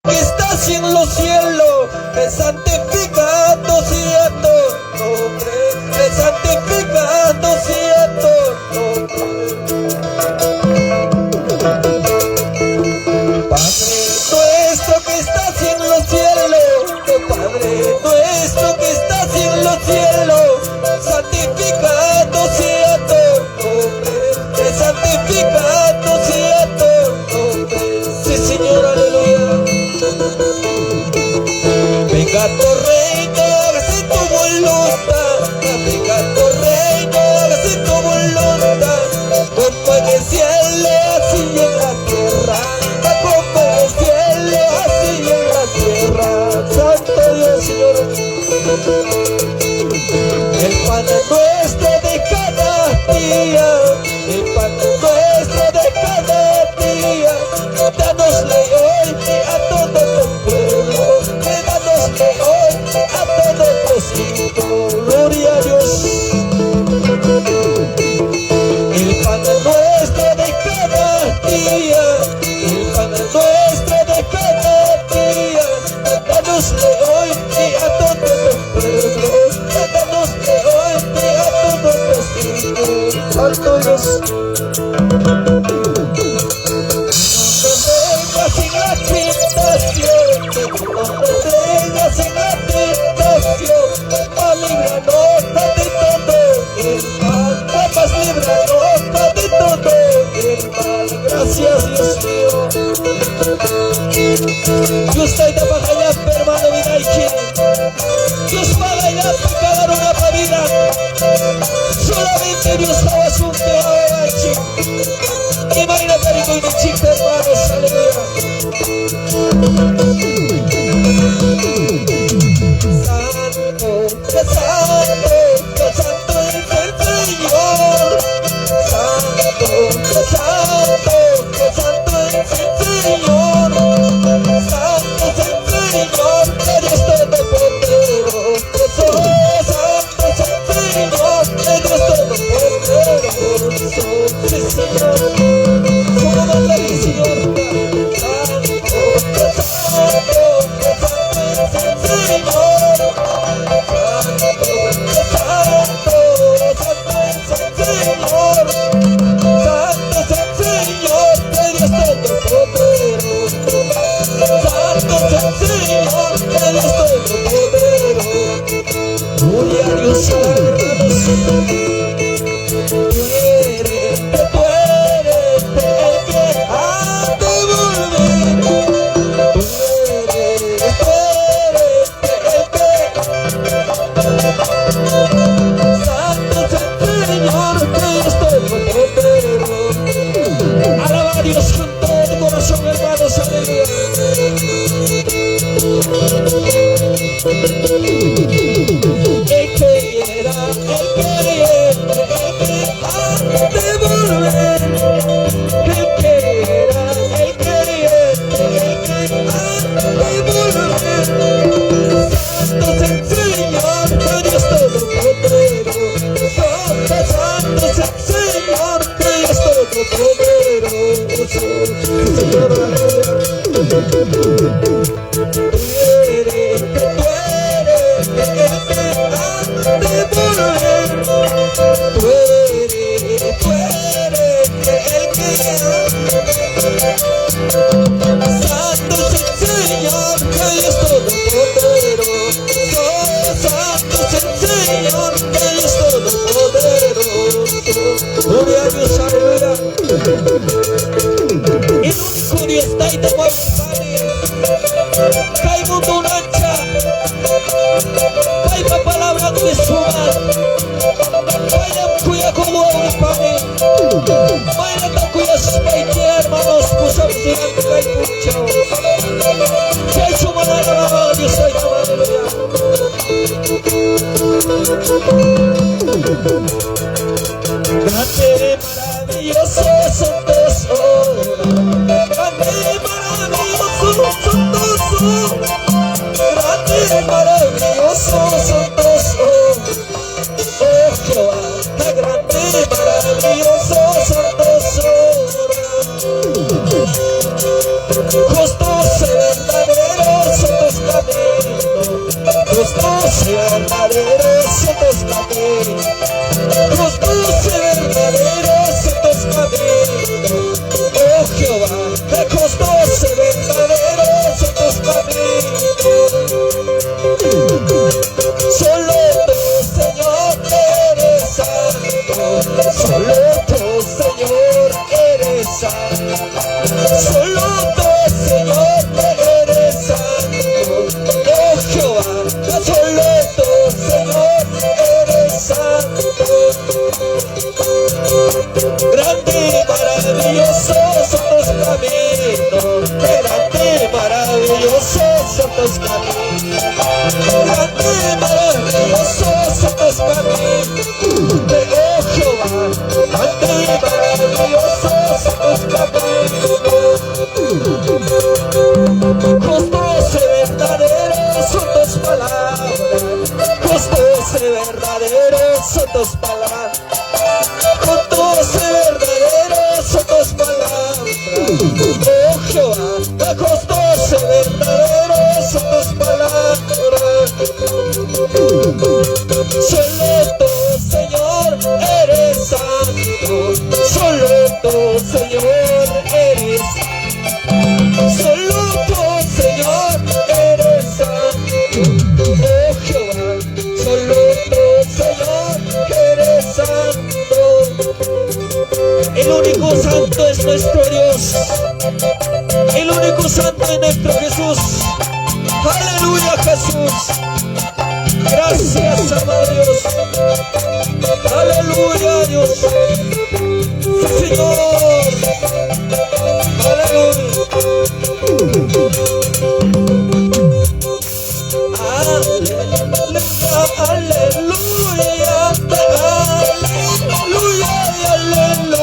Que estás en los cielos, que santificado sea tu nombre, que santificado sea tu nombre. Padre nuestro que estás en los cielos, Padre nuestro que estás en los cielos, santificado sea tu nombre, que santificado sea tu nombre. Sí, Señor, aleluya. Venga tu reino, hágase tu voluntad. Venga tu reino, hágase tu voluntad. Como en el cielo, así en la tierra. Como en el cielo, así en la tierra. Santo Dios, Señor. El pan nuestro de cada día, el pan nuestro de cada día, dánosle hoy a todo tu pueblo, dánosle hoy a todos tus hijos. Gloria a Dios. El pan nuestro de cada día, el pan nuestro de cada día, dánosle hoy a todo tu pueblo, dánosle hoy a todos tus hijos. Santo Dios. No nos tengas en la tentación, no nos tengas en la tentación, mas líbranos de todo el mal, mas líbranos de todo el mal. Gracias, Dios mío. Dios tayta paqallapa, hermano vidayki. Dios paqallapa cada runapa vida. Solamente Dios qawasunki, wawanchik. Imayna tarikuyninchikta, hermanos, aleluya. Santo, santo, santo es el Señor. Santo, santo, santo es el Señor. Santo es el Señor, que Dios todopoderoso. Santo es el Señor, que Dios todopoderoso. Sí, Señor. ¿Cómo manda el Señor? Santo, santo, santo es el Señor. Santo, santo, santo es el Señor. Santo es el Señor, que Dios todopoderoso. Santo es el Señor, que Dios todopoderoso. Gloria a Dios, hermanos. Tú eres el que ha de volver. Tú eres el que. Santo es el Señor, que Dios todopoderoso. Alaba a Dios con todo tu corazón, hermanos, aleluya. El que era, el que era, el que ha de volver. El que era, el que era, el que ha de volver. Santo es el Señor, que Dios todopoderoso. Santo es el Señor, que Dios todopoderoso. Señor, aleluya. Tú eres el que ha de volver. Tú eres el que Santo es el Señor, que Dios todopoderoso. Santo es el Señor, que Dios todopoderoso. Gloria a Dios, aleluya. El único Dios tayta wawqipani. Kay mundo unancha. Paypa palabranmi sumaq. Payllam kuyakuq wawqipani. Maynata kuyasuspayki, hermanos, pusamusunanki kay punchaw. Chaychu mana alabawaq Dios tayta, aleluya. Grande y maravilloso son tus obras. Grande y maravilloso son tus obras. Grande y maravilloso son tus obras. Oh Jehová, grande y maravilloso son tus obras. Justos y verdaderos. verdaderos son tus caminos. Justos y verdaderos son tus caminos. Oh Jehová, justos y verdaderos son tus caminos. Solo tú, Señor, eres santo. Solo tú, Señor, eres santo. Solo tú, Señor, eres santo. Oh Jehová, solo tú, Señor, eres santo. Grande y maravilloso son tus caminos. Grande y maravilloso son tus caminos. Grande y maravilloso son tus caminos. Oh Jehová, grande y maravilloso son tus caminos. Justos y verdaderos son tus palabras. Justos y verdaderos son tus palabras. Justos y verdaderos son tus palabras. Oh Jehová, justos y verdaderos son tus palabras. Solo tú, Señor, eres santo. Solo tú, Señor, eres. Solo tú, Señor, eres santo. Oh Jehová, solo tú, Señor, eres santo. El único santo es nuestro Dios. El único santo es nuestro Jesús. Aleluya, Jesús. Gracias, amado Dios. Aleluya, Dios. Sí, Señor. Aleluya. Aleluya, aleluya, aleluya, aleluya.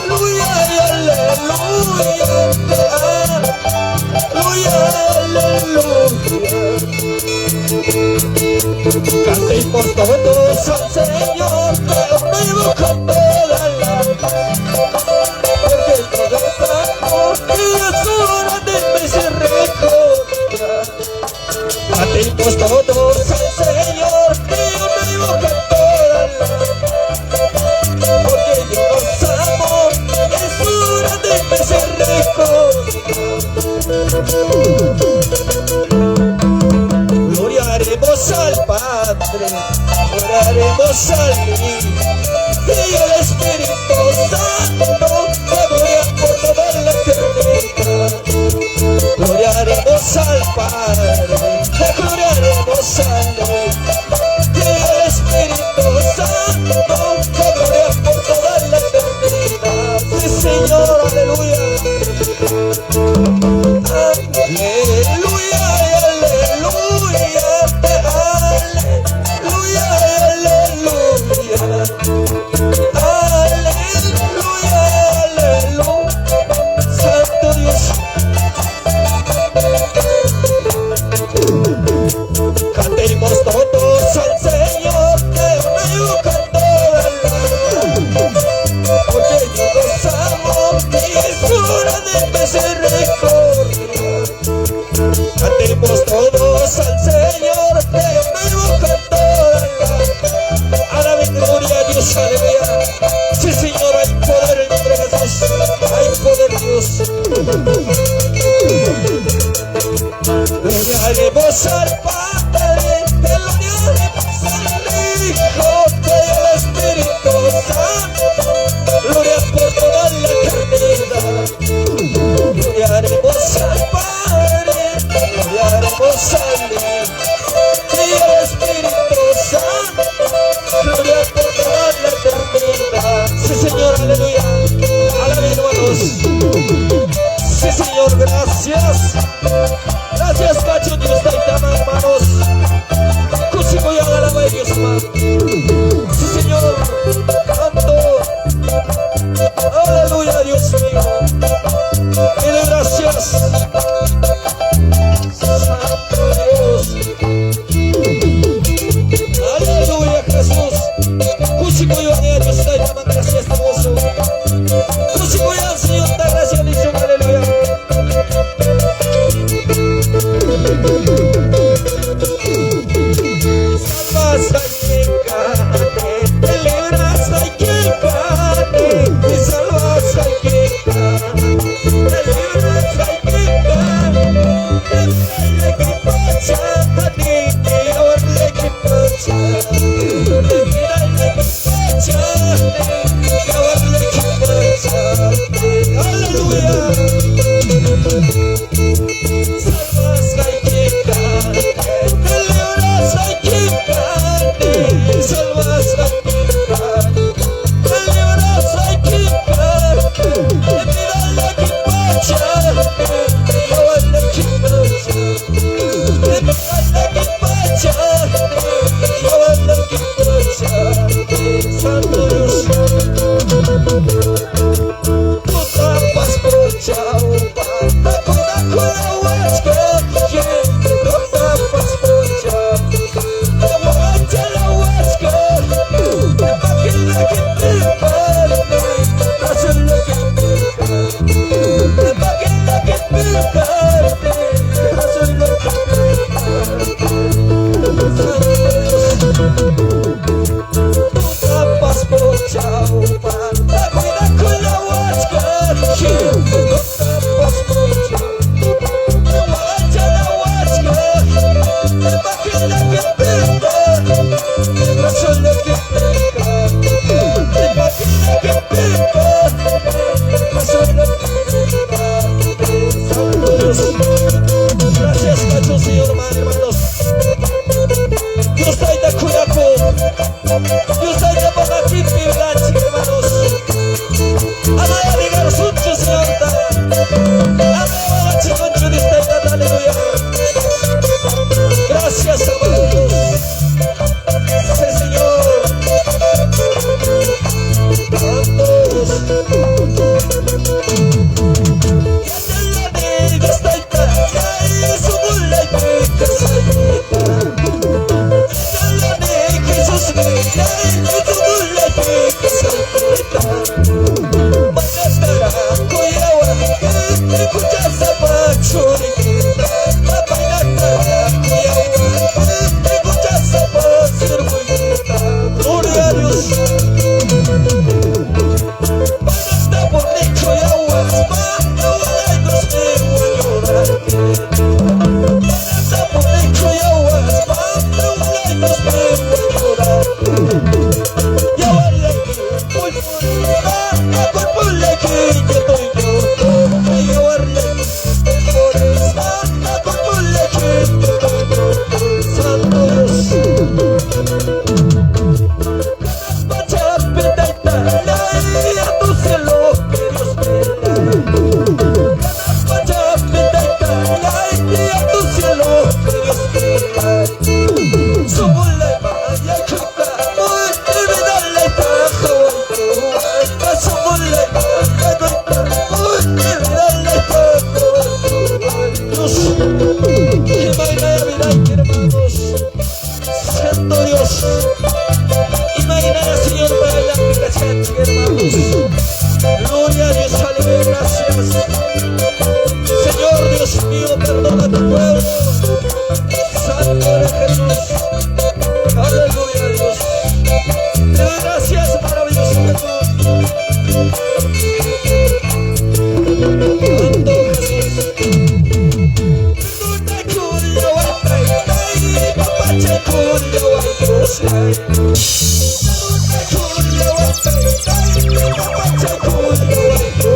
Aleluya, aleluya, aleluya, aleluya. Cantemos todos al Señor, un nuevo canto de alabanza. Porque Él nos amó y es su grande misericordia. Cantemos todos al Señor, un nuevo canto de alabanza. Porque Dios nos amó y su grande misericordia. Gloriaremos al Padre, gloriaremos al Hijo y al Espíritu Santo, gloria por toda la eternidad. Gloriaremos al Padre, gloriaremos al Hijo y al Espíritu Santo, gloria por toda la eternidad. Sí, Señor, aleluya. Aleluya, aleluya, aleluya, aleluya. Aleluya, aleluya. Santo Dios. Cantemos todos al Señor, que un nuevo canto de alabanza. Porque Dios nos amó y su grande misericordia. Cantemos todos al Señor, que un nuevo canto de alabanza. Alaben gloria a Dios, aleluya. Sí, Señor, hay poder en nombre de Jesús. Hay poder, Dios. Gloriaremos al Padre, gloriaremos al Hijo y al Espíritu Santo. Gloria por toda la eternidad. Gloriaremos al Padre, gloriaremos al Hijo y al Espíritu Santo. Gloria por toda la eternidad. Sí, Señor, aleluya. Alaben, hermanos. Sí, Señor, gracias. Gracias, Cacho, Dios te ama, hermanos. Kushikoya, alaba a Dios, hermano. Sí, Señor, canto. Aleluya, Dios mío. Te doy gracias. Santo Dios. Aleluya, Jesús. Kushikoya, Dios te ama, gracias, hermoso. Kushikoya, Señor, te gracias, aleluya.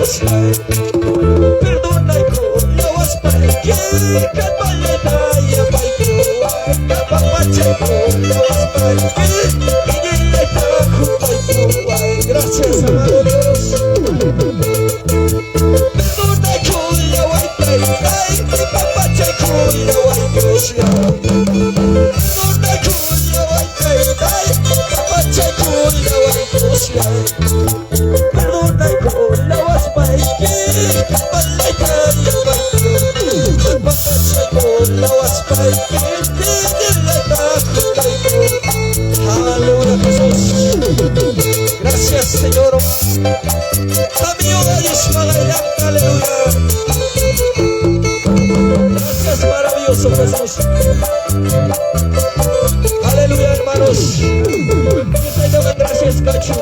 Diosllay. Perdonaykullawaspayki kallpallayta yapaykuway, Papachaykullawaspayki iñiyta huntaykuway. Gracias, amado Dios. Perdonaykullaway, Taytay, papachaykullaway, Diosllay. Perdonaykullaway, Taytay, papachaykullaway, Diosllay. Perdonaykullawaspayki kallpallayta yapaykuway, papachaykullawaspayki iñiyta huntaykuway. Aleluya, Jesús. Gracias, Señor. Amigo Dios, aleluya. Gracias, maravilloso Jesús. Aleluya, hermanos. Dios gracias, Cacho.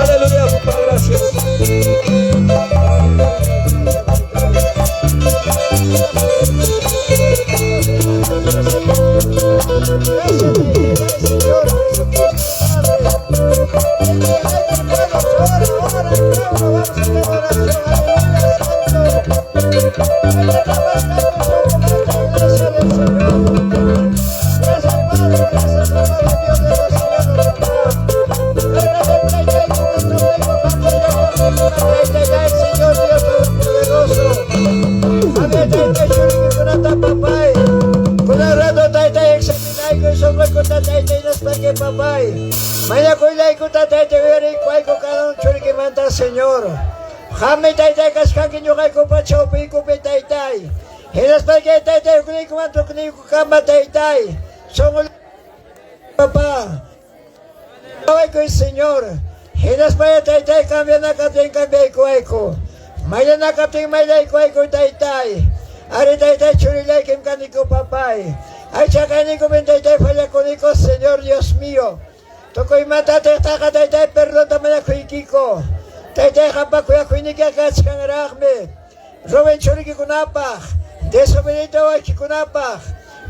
Aleluya, papá, gracias. Gracias, Señor Jesucristo, Padre. Hermanos, ahora, ahora, ahora vamos a hacer oración. Aleluya, Santo. Iglesia del Señor. Gracias, Padre, gracias, amado Dios de los cielos, papá. Señor Dios Todopoderoso. Papay. Kunang taytay examinayko sunquykuta taytay naspayki papay. Mañakuylaykuta taytay uyariykuwayku kanan churikimanta Señor. Qammi taytay kachkanki ñuqaykupa chawpiykupi taytay. Hinaspayki taytay hukniykuman tukniykukama taytay. Sunqu papá. Waykuy Señor. Hinaspaya taytay cambianakatin cambiaykuwayku. Maylanakatin maylaykuwayku taytay. Ari taytay churillaykim kaniku papay. Ay chakaniku bin taytay fallakuniko Señor Dios mío. Tukuymanta taytaqa taytay perdonta mañakuykiko. Taytay qampa kuyakuyniki kachkanraqmi. Rubén churikikunapaq, desobediente wawaykikunapaq,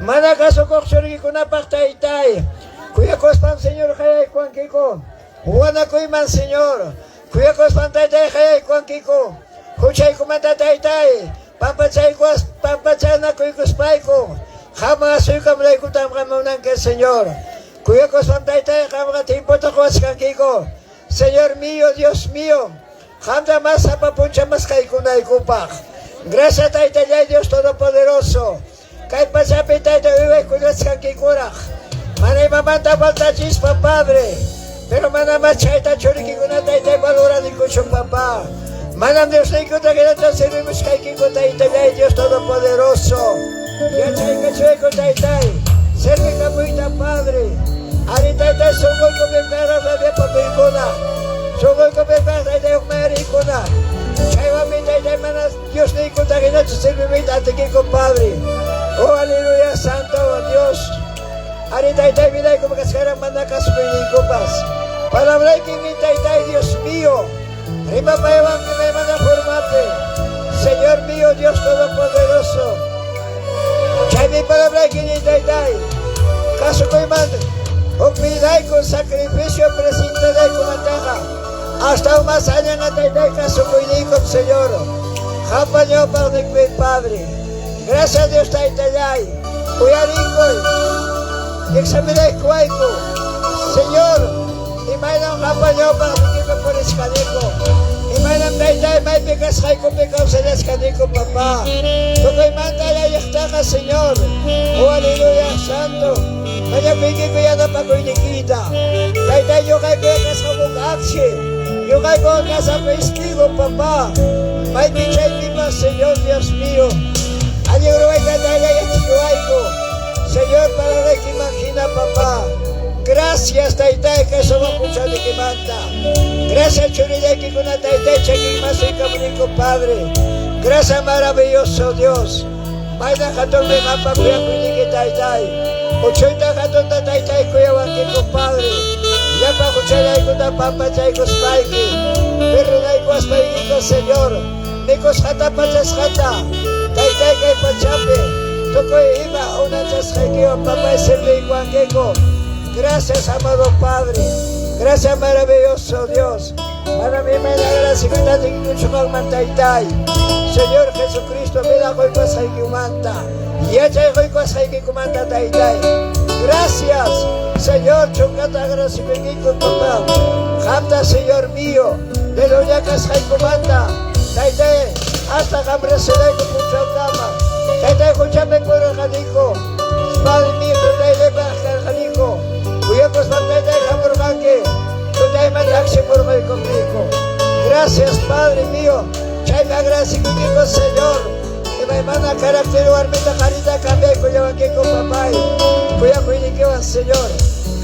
mana kasukuq churikikunapaq taytay. Kuyakuspan Señor qayaykuwankiko. Wanakuyman Señor. Kuyakuspan taytay qayaykuwankiko. Huchaykumanta taytay. Pampachaykuas pampachanakuykuspayku. Qamman asuykamlaykutam qamunanki Señor. Kuyakuspan taytay qamqa tiempota quwachkankiko. Señor mío, Dios mío. Qamta mas sapa puncha mas kaykunaykupaq. Gracias taytallay Dios Todopoderoso. Kay pachapi tayta uywaykullachkankikuraq. Mana imamanta faltachispa Padre. Pero mana mas chayta churikikuna taytay valoranikuchu papá. Manam Diosniykuta hinata servimushqaykiku taytallay Dios Todopoderoso. Yachaykachuayku taytay. Servikamuyta Padre. Ari taytay sunquykupi rabiapakuykuna. Sunquykupi taytay hukmayarikuna. Chaywanmi taytay mana Diosniykuta hinachu servimuyta atikiku Padre. Oh aleluya Santo Dios. Ari taytay vidayku kachkaran mana kasukuyniykupas. Palabraykimi taytay Dios mío. Rimapaywanki maymana formapi. Señor mío, Dios Todopoderoso. Chaymi palabraykini taytay. Kasukuyman hukmidayku sacrificio presentadaykumantaqa. Hasta más allá taytay kasukuyniykum Señor. Qampa ñawpaqniyki Padre. Gracias Dios taytallay. Uyariykuy. Examinaykuwayku. Señor, imaynam qampa ñawpaqniykipi purichkaniku. Imaynam taytay maypi kasqaykupi kawsallachkaniku papá. Tukuymanta allayaqtaqa Señor. Oh aleluya Santo. Mañakuykiku yanapakuynikita. Taytay ñuqayku kasqaku akshi. Ñuqayku kasqaku testigo papá. Maypi chaypipas Señor Dios mío. Allin ruwayta yachachiwayku. Señor palabraykiman hina papá. Gracias taytay kay sumaq punchawnikimanta. Gracias churillaykikuna taytay chakinmasuykamuninku Padre. Gracias maravilloso Dios. Mayna hatunmi qampa kuyakuyniki taytay. Uchuyta hatunta taytay kuyawankiku Padre. Llapa huchallaykuta pampachaykuspayki. Perdonaykuwaspaykiku Señor. Mikusqata pachasqata. Taytay kay pachapi. Tukuy ima unanchasqaykiwan papay serviykuwankiku. Gracias, amado Padre. Gracias, maravilloso Dios. Manam imayna agradecikuyta atinkuchu qanman Taytay. Señor Jesucristo vida qoykuwasqaykimanta, yachay qoykuwasqaykikumanta Taytay. Gracias, Señor, chunkata agradecikuykiku papá. Qamta, Señor mío, de doña kasqaykumanta, Taytay, hasta qam residayku punchawkama. Taytay, huchapi purirqaniku. Padre mío, tutayllapaq karqaniku. Kuyakuspan Taytay hamurqanki. Tutayman taqsimurqaykunkiku. Gracias, Padre mío. Chaymi agradecikuykiku, Señor. Imaymana carácter warmita qarita cambiaykullawankiku, papay. Kuyakuynikiwan, Señor.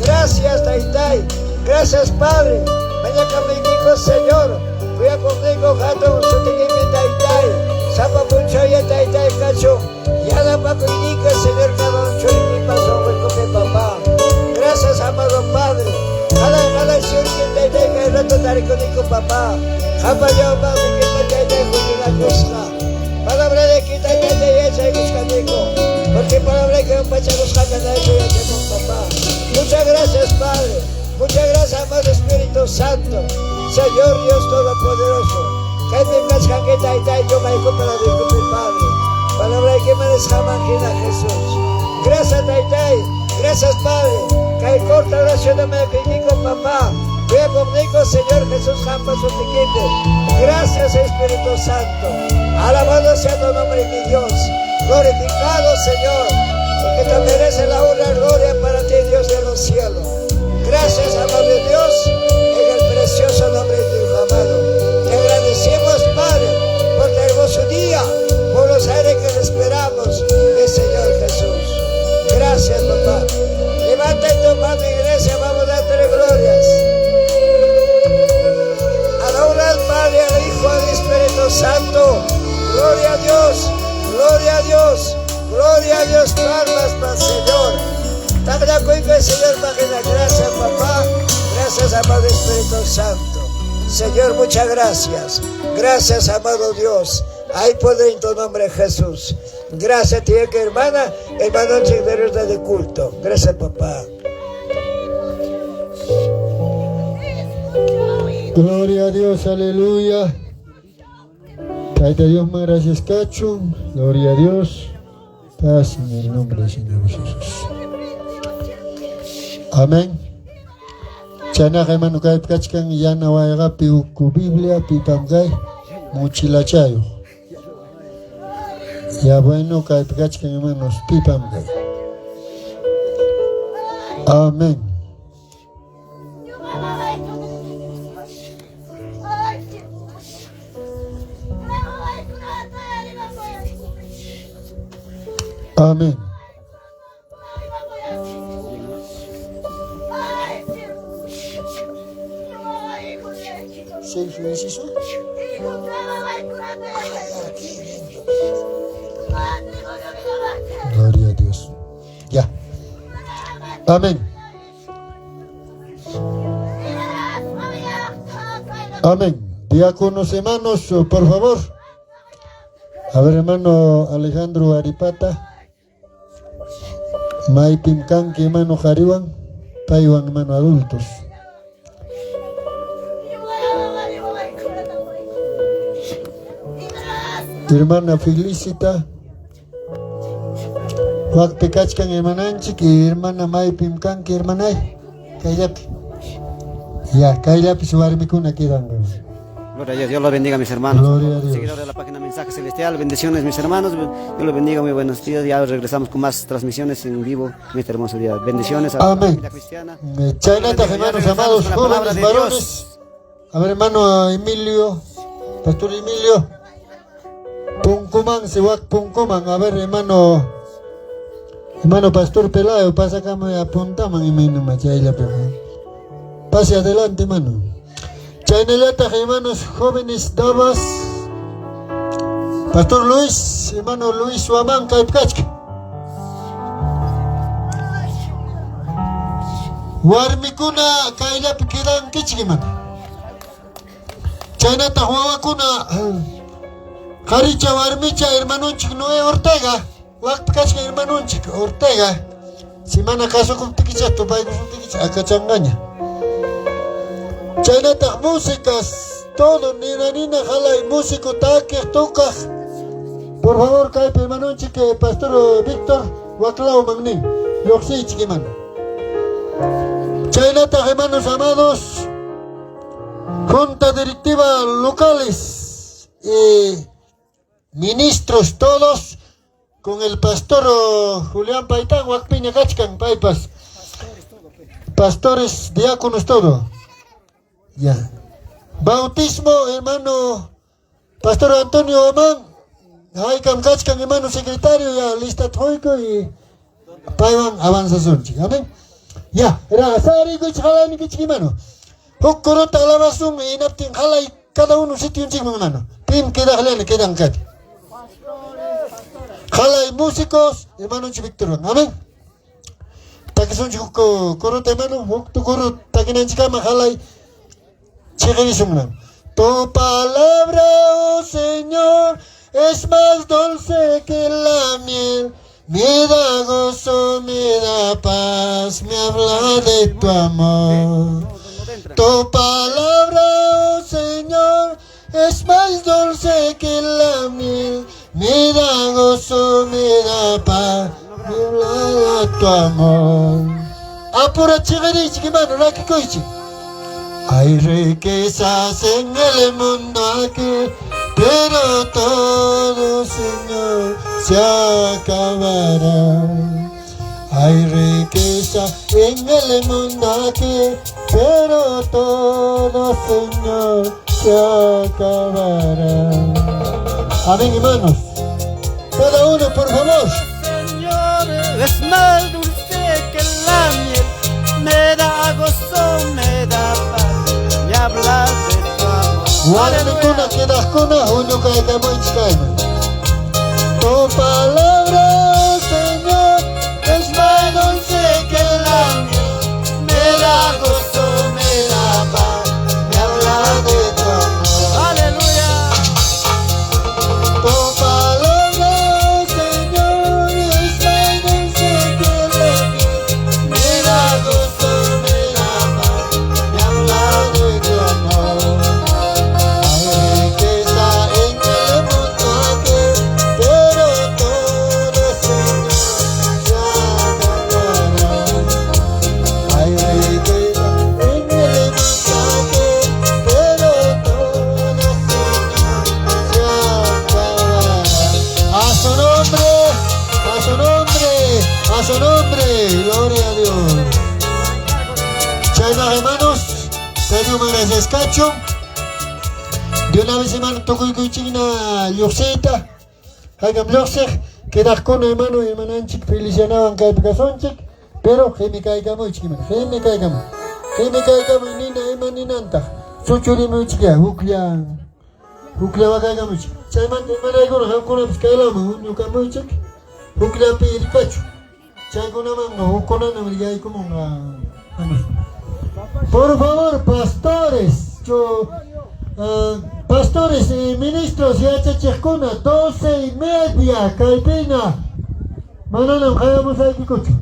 Gracias, Taytay. Gracias, Padre. Mañakamuykiku, Señor. Kuyakuqniyku hatun sutikipi, Taytay. Sapa punchawya, Taytay, kachun. Yanapakuyniyki, Señor, cada un churikipa sunquykupi, papá. Gracias, amado Padre. Qalay, qalay, Señor, Taytay, kay rato tarikuniku, papá. Qampa ñawpaqnikipa, Taytay, huñunakusqa. Palabra de ki, Taytay, yachaykuchkaniku. Porque palabra que pachakusqa kanayku yachakun, papá. Muchas gracias, Padre. Muchas gracias, amado Espíritu Santo. Señor Dios Todopoderoso. Kaypim kachkanki, Taytay, ñuqaykupa laduykupi, Padre. Palabra que manesjaman hina Jesús. Gracias, Taytay. Gracias, Padre. Kay corta oración mañakuykiku, papá. Kuyakuqniyku, Señor Jesús, qampa sutikipi. Gracias, Espíritu Santo. Alabado sea tu nombre, mi Dios. Glorificado, Señor, porque te merece la honra y gloria para ti, Dios de los cielos. Gracias, amado Dios, en el precioso nombre de tu Hijo amado. Te agradecemos, Padre, por tu hermoso día, por los aires que respiramos, mi Señor Jesús. Gracias, papá. Levanta tu mano, iglesia, vamos a darte glorias. Adora al Padre, al Hijo, al Espíritu Santo. Gloria a Dios, gloria a Dios, gloria a Dios, palmas para el Señor. Taqlakuyku, Señor, página. Gracias, papá. Gracias, amado Espíritu Santo. Señor, muchas gracias. Gracias, amado Dios. Hay poder en tu nombre, Jesús. Gracias, tía que hermana, hermano de culto. Gracias, papá. Gloria a Dios, aleluya. Tayta Dios, gracias, kachun. Gloria a Dios. Paz en el nombre del Señor Jesús. Amén. Chaynaqa hermano kaypi kachkan yana wayqapi uku Biblia pipam kay mochilachayuq. Ya bueno kaypi kachkan hermanos pipam kay. Amén. Amén. Sergio, ¿es eso? Gloria a Dios. Ya. Amén. Amén. Diáconos, hermanos, por favor. A ver, hermano Alejandro Aripata. Maypim kanki, hermano qariwan, paywan, hermano adultos. Hermana Felicita. Wakpi kachkan hermananchik y hermana maypim kanki hermanay. Kayllapi. Ya, kayllapis warmikuna quedan. Gloria a Dios, Dios los bendiga mis hermanos. Gloria a Dios. Seguidores de la página Mensaje Celestial, bendiciones mis hermanos. Dios los bendiga, muy buenos días. Ya regresamos con más transmisiones en vivo en este hermoso día. Bendiciones a la Amén. familia cristiana. Chaynata, Ya hermanos regresamos amados, con la palabra jóvenes, de varones. Dios. A ver, hermano Emilio, Pastor Emilio. Punkuman, siwak punkuman. A ver, hermano, hermano Pastor Pelayo, pasa acá, me apuntaman, hermano, chayllapi. Pase adelante, hermano. Chaynallataq, hermanos jóvenes, damas. Pastor Luis, hermano Luis Huamán, kaypi kachka. Warmikuna kayllapi quedankichik, hermano. Chaynataq wawakuna qaricha warmicha hermanunchik Noé Ortega, wakpi kachka hermanunchik Ortega. Si mana kasukuptikichik tupaykusuptikichik akachanqaña. Chaynataq músicas, todo nina nina halay músico takiq tocaq. Por favor, kaypi hermanonchik pastor Víctor waklawman nin. Lluqsiychik hermano. Chaynataq hermanos amados, junta directiva locales y ministros todos con el pastor Julián Paitán, wakpiña kachkan paypas. Pastores, diáconos, todo. Ya. Bautismo, hermano Pastor Antonio Amán, haykam kachkan hermano secretario, ya lista quyku y paywan avanzasunchik. Amén. Ya, sarikuychik halaynikichik hermano. Huk corota alabasun hinaptin halay cada uno sitionchikman hermano. Pim quedaqllana quedan kati. Halay músicos, hermanonchik Víctor. Amén. Takisunchik huk corota hermano, huk tukuru takinanchikkama halay chiqirisunman. Tu palabra, oh Señor, es más dulce que la miel. Me da gozo, me da paz, me habla de tu amor. Tu palabra, oh Señor, es más dulce que la miel. Me da gozo, me da paz, me habla de tu amor. Apura chiqirichik, hermano, rakikuychik. Hay riquezas en el mundo aquí, pero todo, Señor, se acabará. Hay riqueza en el mundo aquí, pero todo, Señor, se acabará. Amén, hermanos. Cada uno, por favor. Señor, es más dulce que la miel, me da gozo, me da paz, me habla de tu amor. Warmikuna quedaqkuna huñukaykamuychik kayman. Tu palabra, Señor, es más dulce que la miel, me da gozo, me da paz, me habla de tu amor. Aleluya. Tu palabra, Señor, es más dulce que la miel, me da gozo, me da paz, me habla de tu amor. Hay riqueza en el mundo aquí, pero todo, Señor, se acabará. Hay riqueza en el mundo aquí, pero todo, Señor, se acabará. A su nombre, a su nombre, a su nombre, gloria a Dios. Chayna hermanos, Señor gracias cacho. De una vez hermano tukuykuychikna lluqsiyta. Haykam lluqsiq, quedaqkuna hermano hermananchik Felicianawan kaypi kasunchik, pero qimi kaykamuychik hermano, qimi kaykamuy. Qimi kaykamuy nina ima ninantaq. Suchurimuychik ya, huklla huklla wakaykamuychik. Chaymanta hermanaykuna qamkunapis kaylaman huñukamuychik, hukllapi irkachu. Chaykunamanqa hukkunanam yaykumunqa. Por favor, pastores, pastores y ministros yachachiqkuna, 12:30, kaypina, mananam qayamusqaykikuchu.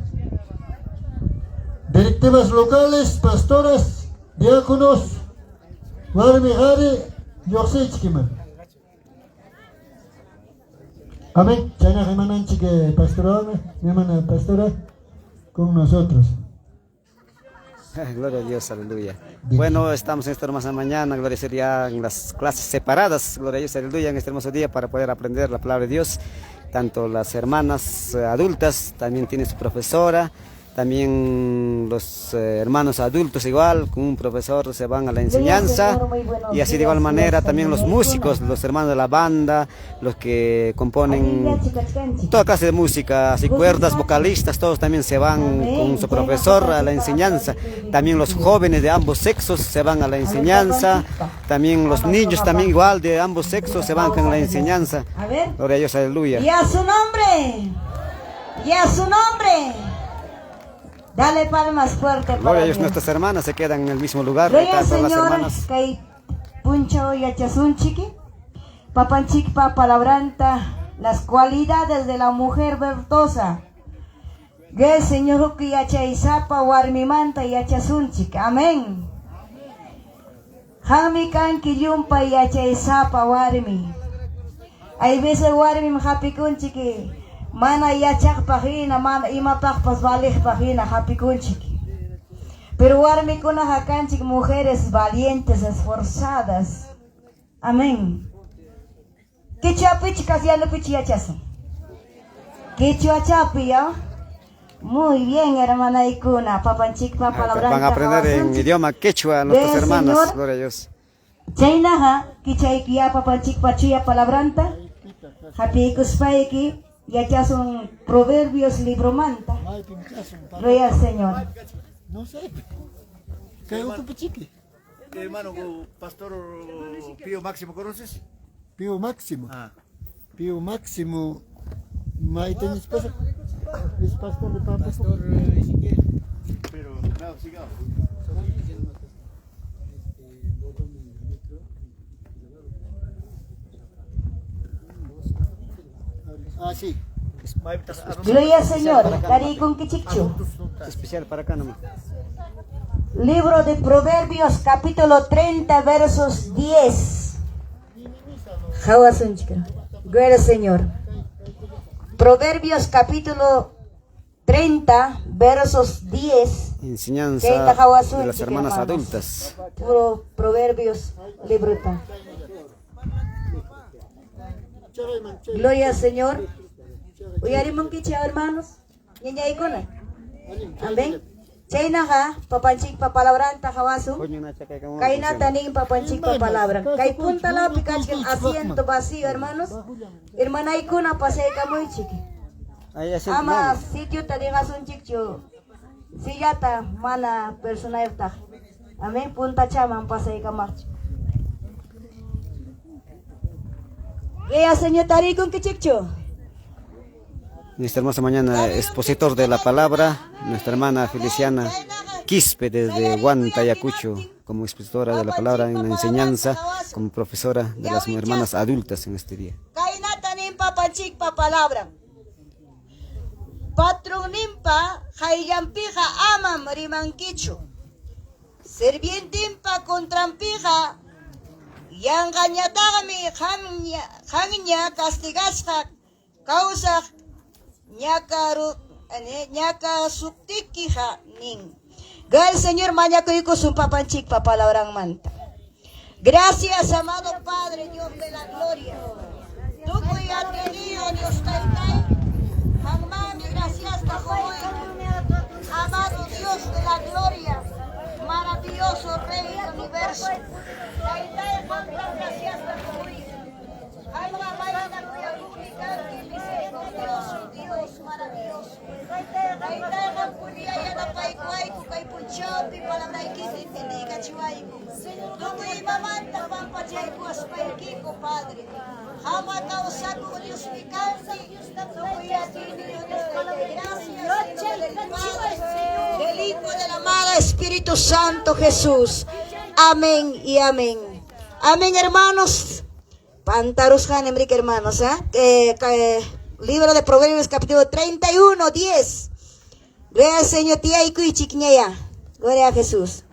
Directivas locales, pastoras, diáconos, warmi qhari, lluqsiychik iman. Amén. Chaynaqa hermananchik pastora, mi hermana pastora, con nosotros. Gloria a Dios, aleluya. Bueno, estamos en esta hermosa mañana, gloria a Dios, ya en las clases separadas, gloria a Dios, aleluya, en este hermoso día para poder aprender la palabra de Dios. Tanto las hermanas adultas, también tiene su profesora, también los hermanos adultos igual, con un profesor se van a la enseñanza, y así de igual manera también los músicos, los hermanos de la banda, los que componen toda clase de música, así cuerdas, vocalistas, todos también se van con su profesor a la enseñanza. También los jóvenes de ambos sexos se van a la enseñanza, también los niños también igual de ambos sexos se van con la enseñanza. A ver. Gloria a Dios, aleluya. Y a su nombre, y a su nombre. Dale palmas fuerte para Gloria a Dios, Dios. nuestras hermanas se quedan en el mismo lugar. Gloria al Ahorita todas las Señor, hermanas. kay punchaw yachasunchik, papanchikpa palabranta, las cualidades de la mujer virtuosa. Que Señor yachaysapa warmimanta yachasunchik. Amén. Qammi kanki llumpay yachaysapa warmi. Hay veces warmim hapikunchik mana yachaqpaq hina, mana imapaqpas valeqpaq hina hapikunchik. Pero warmikunaqa kanchik mujeres valientes, esforzadas. Amén. Quechuapichu castellanupichu yachasun? Quechuachapi, ¿ya? Muy bien, hermanaykuna, papanchikpa palabranta Van a aprender en idioma quechua nuestras hermanas, Señor. gloria a Dios. Chaynaqa kichaykiya papanchikpa chuya palabranta hapiykuspayki yachasun Proverbios libromanta. Gloria al Señor. No sé. Kay ukupichiki. Hermano, Pastor Pío Máximo, ¿conoces? Pío Máximo. Ah. Pío Máximo. Mayta nispasa. Es pastor de Pampa. Pastor Ezequiel. Pero, no, sigamos. Ah, sí. Gloria al Señor. Tariykunkichikchu. Especial para acá nomás. Libro de Proverbios, capítulo 30, versos 10. Hawasunchika. Gloria al Señor. Proverbios, capítulo 30, versos 10. Enseñanza Chayta de las hawasunchik, hermanas hermanos. adultas. Puro Proverbios, librota. Gloria al Señor. Uyarimunkichik, hermanos. Ñañaykuna. Amén. Chaynaqa papanchikpa palabranta hawasun. Kaynata nin papanchikpa palabra. Kay puntalapi kachkan asiento vacío, hermanos. Hermanaykuna pasaykamuychik. Ahí asiento Ama móvil. sitiota digasunchikchu. Sillata mana personayuqtaq. Amén. Puntachaman pasaykamaqchu. Kaya Señor tariykunkichikchu. En esta hermosa mañana, expositor de la palabra, nuestra hermana Feliciana Quispe desde Huanta, Ayacucho, como expositora de la palabra en la enseñanza, como profesora de las hermanas adultas en este día. Kaynata nin papanchikpa palabra. Patrunninpa hayllanpiqa amam rimankichu. Sirvientinpa contranpiqa yanqañataqmi qamña qanña castigasqa kawsaq ñakaru ñakasuptikiqa nin. Gal Señor mañakuykusun papanchikpa palabranmanta. Gracias, amado Padre, Dios de la gloria. Tukuy atiniyo Dios taytay. Qanmanmi gracias Amado Dios de la gloria, maravilloso Rey del universo. Taytay qamta gracias Qamqa mayna kuyakuqmi kanki, misericordioso Dios maravilloso. Taytay qampunya yanapaykuwayku kay punchawpi palabraykita entendiykachiwayku. Tukuy imamanta pampachaykuwaspaykiku, Padre. Qamqa kawsakuq Diosmi kanki, tukuy atiyniyuq Dios taytay. Gracias, en nombre del Padre, del Hijo, del amado Espíritu Santo Jesús. Amén y amén. Amén, hermanos. Pantarusjan, Enrique, hermanos. ¿Eh? Libro de Proverbios, capítulo 31, 10. Gloria al Señor, tía y chiquiñaya. Gloria a Jesús.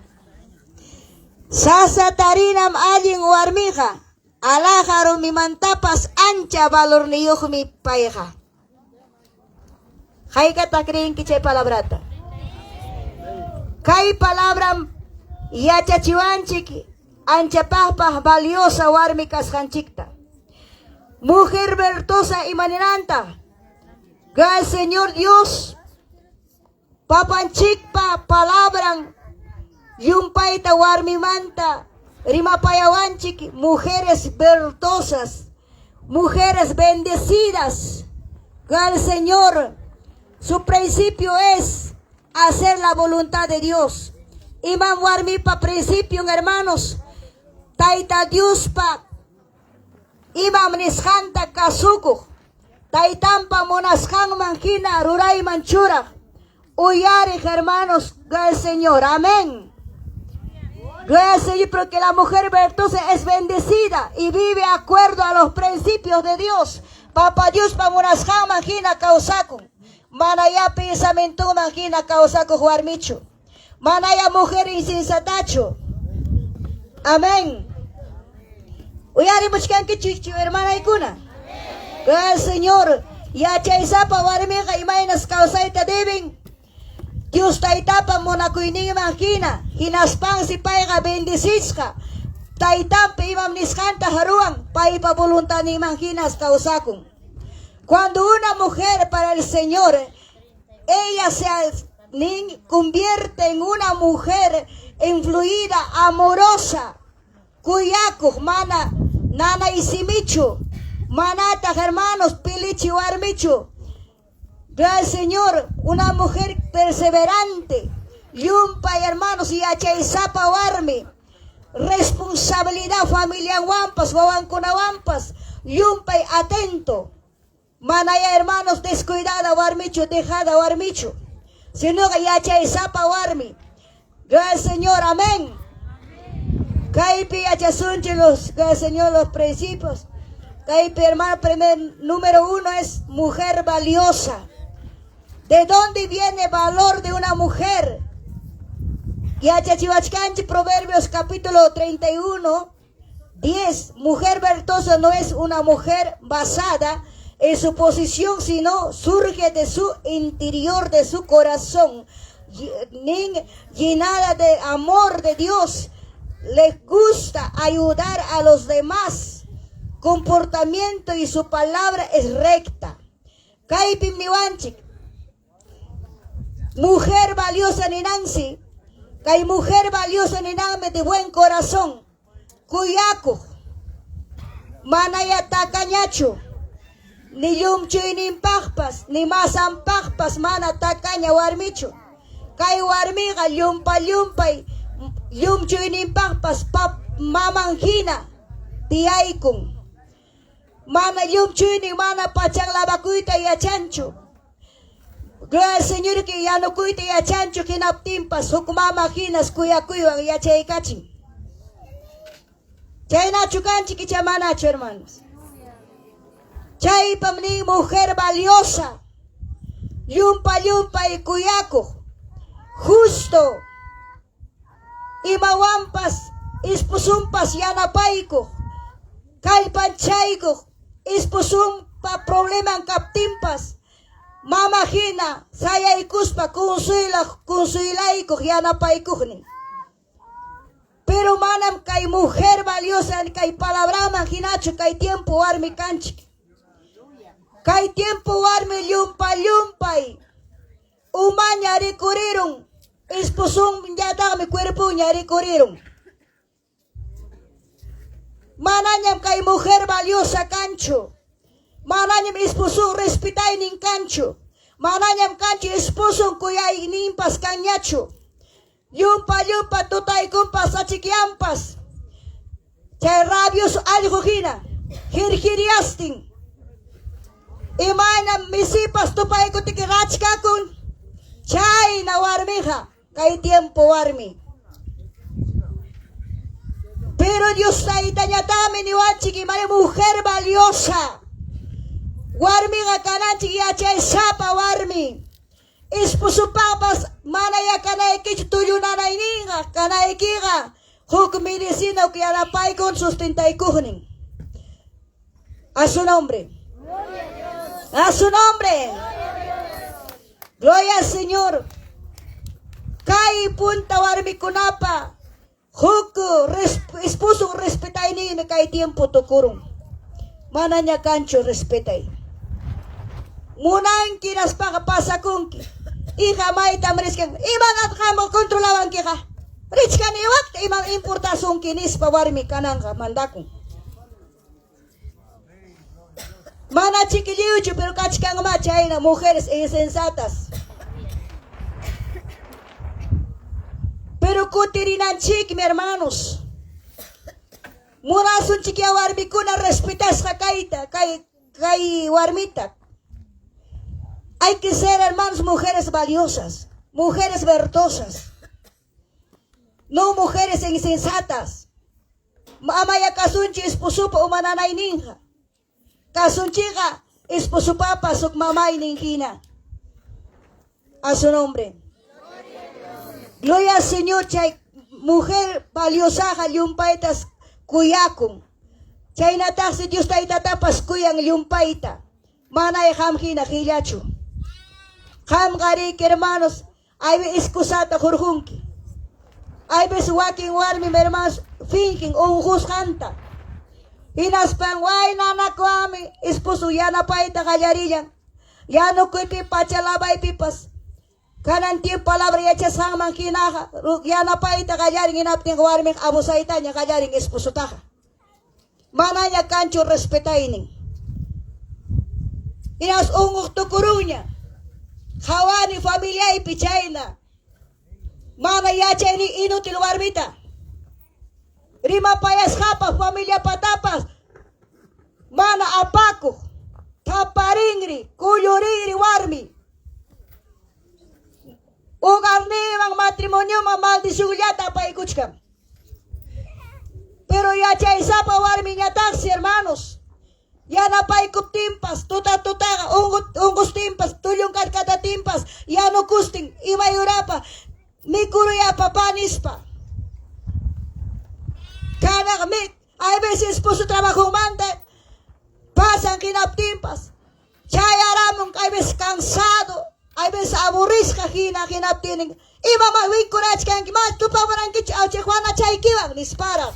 Sasa tarinam allin warmiqa. Alhaja rumimantapas ancha valorniyuqmi payqa. Haykata creenki chay palabrata. Kay palabram yachachiwanchik anchapaqpaq valiosa warmi kasqanchikta. Mujer virtuosa imaninanta. Gal Señor Dios papanchikpa palabran llumpayta warmimanta rimapayawanchik mujeres virtuosas, mujeres bendecidas. Gal Señor, su principio es hacer la voluntad de Dios. Imam warmipa principio, hermanos, Tayta Diospa imam nisqanta kasukuq, taytanpa munasqanman hina rurayman churaq, uyariq hermanos del Señor. Amén. Gloria al Señor, porque la mujer virtuosa es bendecida y vive acuerdo a los principios de Dios. Papa Diospa munasqanman hina kawsakun. Manaya pensamientoman hina kawsakuq warmichu. Manaya mujer insensatachu. Amén. Uyarimuchkankichikchu hermanaykuna? Gloria al Señor. Yachaysapa warmiqa imaynas kawsayta deben. Dios Taytapa munakuyninman hina, hinaspansi payqa bendechisqa. Taytanpa imam nisqanta ruwan, paypa voluntadninman hinas kawsakun. Cuando una mujer para el Señor, ella se convierte en una mujer influida, amorosa, kuyakuq, mana nanaysimichu, manataq hermanos pilichi warmichu. Gloria al Señor, una mujer perseverante, llumpay hermanos yachaysapa warmi, responsabilidad familianwanpas, wawankunawanpas, llumpay atento. Manaya hermanos descuidada warmichu, dejada warmichu, sino que yachaysapa warmi. Gloria al Señor, amén. Kaypi yachasunchik los, gloria al Señor, los principios. Kaypi hermano, primer, número 1 es mujer valiosa. ¿De dónde viene valor de una mujer? Yachachiwachkanchik Proverbios capítulo 31, 10. Mujer virtuosa no es una mujer basada en su posición, sino surge de su interior, de su corazón, llenada de amor de Dios. Le gusta ayudar a los demás. Comportamiento y su palabra es recta. Kaypim niwanchik. Mujer valiosa ninansi. Kay mujer valiosa ninanmi de buen corazón. Kuyakuq. Manaya takañachu. Ni llumchuyninpaqpas, ni masanpaqpas mana takaña warmichu. Kay warmiqa llumpa llumpay llumchuyninpaqpas maman hina tiyaykun. Mana llumchuynin mana pachan lavakuyta yachanchu. Gloria al Señor que yanukuyta yachanchu hinaptinpas huk mama hinas kuyakuywan yachaykachin. Chaynachu kanchik icha manachu, hermanos. Chaypam nin mujer valiosa, llumpa llumpay kuyakuq, justo, imawanpas esposunpas yanapaykuq, kallpanchaykuq, esposunpa probleman kaptinpas, mama hina sayaykuspa consuelaykuq yanapaykuqnin. Pero manam kay mujer valiosa kay palabraman hinachu kay tiempo warmi kanchik. Kay tiempo warmi llumpa llumpay umaña rikurirun, esposunñataqmi cuerpuña rikurirun. Manañam kay mujer valiosa kanchu. Manañam esposun respetaynin kanchu. Manañam kanchu esposun kuyayninpas kanñachu. Llumpa llumpa tutaykunpas achikyanpas. Chay rabioso allqu hina jirjiriastin. Imaynam misipas tupaykutiki rachkakun. Chayna warmiqa kay tiempo warmi. Pero Dios taytañataqmi niwanchik imari mujer valiosa. Warmiqa kananchik yachaysapa warmi. Esposopapas mana yakanaykichu tullunanayninqa kanaykiqa huk medicina yanapaykun sustentaykuqnin. A su nombre. A su nombre. Gloria al Señor. Kay punta warmikunapa huk esposo respetayninmi kay tiempo tukurun. Manaña kanchu respetay. Munanki naspaqa pasakunki. Hija maytam richkan. Imanataq qam controlawankiqa? Richkani wakta imam importasunki nispa warmi kananqa mandakun. Mana chiquilliuchu, pero kachkanma chayna mujeres insensatas. Pero kutirinanchikmi, hermanos. Munasunchik ya warmikuna respetasqa kayta, kay warmita. Hay que ser, hermanos, mujeres valiosas, mujeres virtuosas. No mujeres insensatas. Amaya kasunchi esposupa umananayninqa. Kasunchiqa esposupapa suk mamaynin hina. A su nombre. Gloria al Señor, chay Mujer valiosaqa llumpaytas kuyakun. Chaynataqsi Dios Taytatapas kuyan llumpayta. Manay qam hina qillachu. Qamqa riki hermanos, aybi excusata hurqunki. Aybis wakin warmim hermanos fingen unqusqanta. Hinaspan waynanakuwanmi esposo yanapayta qallarillan. Yanukuypi pacha lavaypipas. Kanan tiempo palabra yachasqanman hinaqa yanapayta qallarin hinaptinqa warmiqa abusaytaña qallarin esposotaqa. Manaña kanchu respetaynin. Hinas unquq tukurunña. Qhawani familiaypi chayna. Mana yachaynin inútil warmita. Rimapayasqapas familiapatapas mana apakuq. Thaparinri, kullurinri warmi. Hogarninman matrimonioman maldicionllata apaykuchkan. Pero yachaysapa warmiñataqsi, hermanos, yanapaykuptinpas, tuta tutaqa unqustinpas, tullun karkatatinpas, yanukustin, imayurapa, mikuruya papá nispa. Kanaq hay veces esposo trabajomanta pasan hinaptinpas, chayaramun, hay veces cansado, hay veces aburrisqa hina hinaptin, imama wikurachkanki, ma tupamurankichu awchi Juana chaykiwan nispara.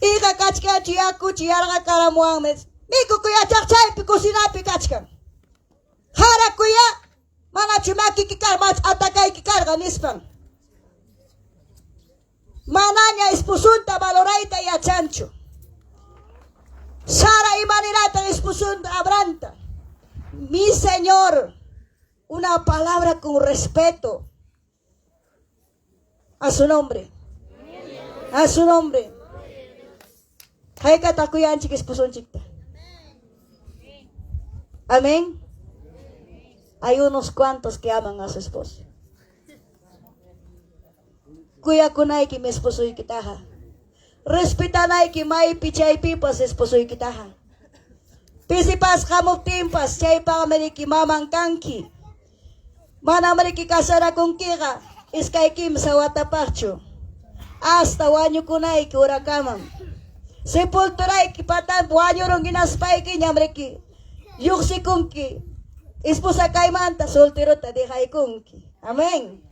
Iqa kachkanchu yakuchi yarqakaramuwanmi. Mikukuy chaypi cocinapi kachkan. Harakuya manachu makiki karqa, mach atakayki karqa nispan. Manaña esposunta valorayta yachanchu. Sara imaniratan esposunta Abrahamta. Mi señor, una palabra con respeto. A su nombre. A su nombre. Haykata kuyanchik esposunchikta. Amén. Hay unos cuantos que aman a su esposo. Kuyakunayki mi esposoykitaqa. Respetanayki maypi chaypipas esposoykitaqa. Pisipas hamuptinpas chaypaqmi riki maman kanki. Manam riki casarakunkiqa iskay kimsa watapaqchu. Hasta wañukunayki urakaman. Sepulturayki patampi wañurunki hinaspayki ñam riki lluqsikunki. Esposa kaymanta solterota dejaykunki. Amén.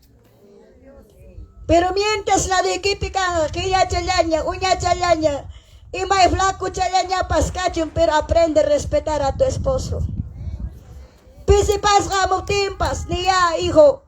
Pero mientras laduykipi kanqa qillachallaña, uñachallaña, imay flacuchallañapas kachun, pero aprende a respetar a tu esposo. Pisipasqa hamuptinpas, niya, hijo,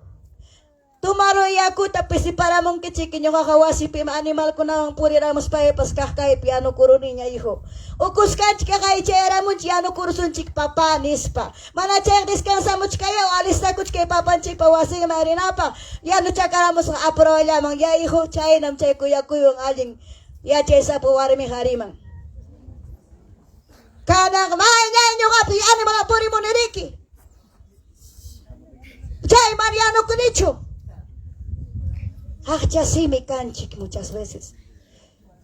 tumaruy yakuta pisiparamunkichiki ñuqaqa wasipi animalkunawan puriramuspaypas kaq kaypi yanukuruniña, hijo. Ukuskanchik chayaramunchik yanukurusunchik papá nispa. Mana chayqa descansamuchkayaw alistakuchkay papanchikpa wasinman rinapaq yanuchakaramusqa apurawallaman ya hijo chaynam chay kuyakuywan allin yachaysapa warmi hariman. Kanaq mayñay ñuqapi animal purimuni riki. Chayman yanukunichu. Aqcha simi kanchik muchas veces.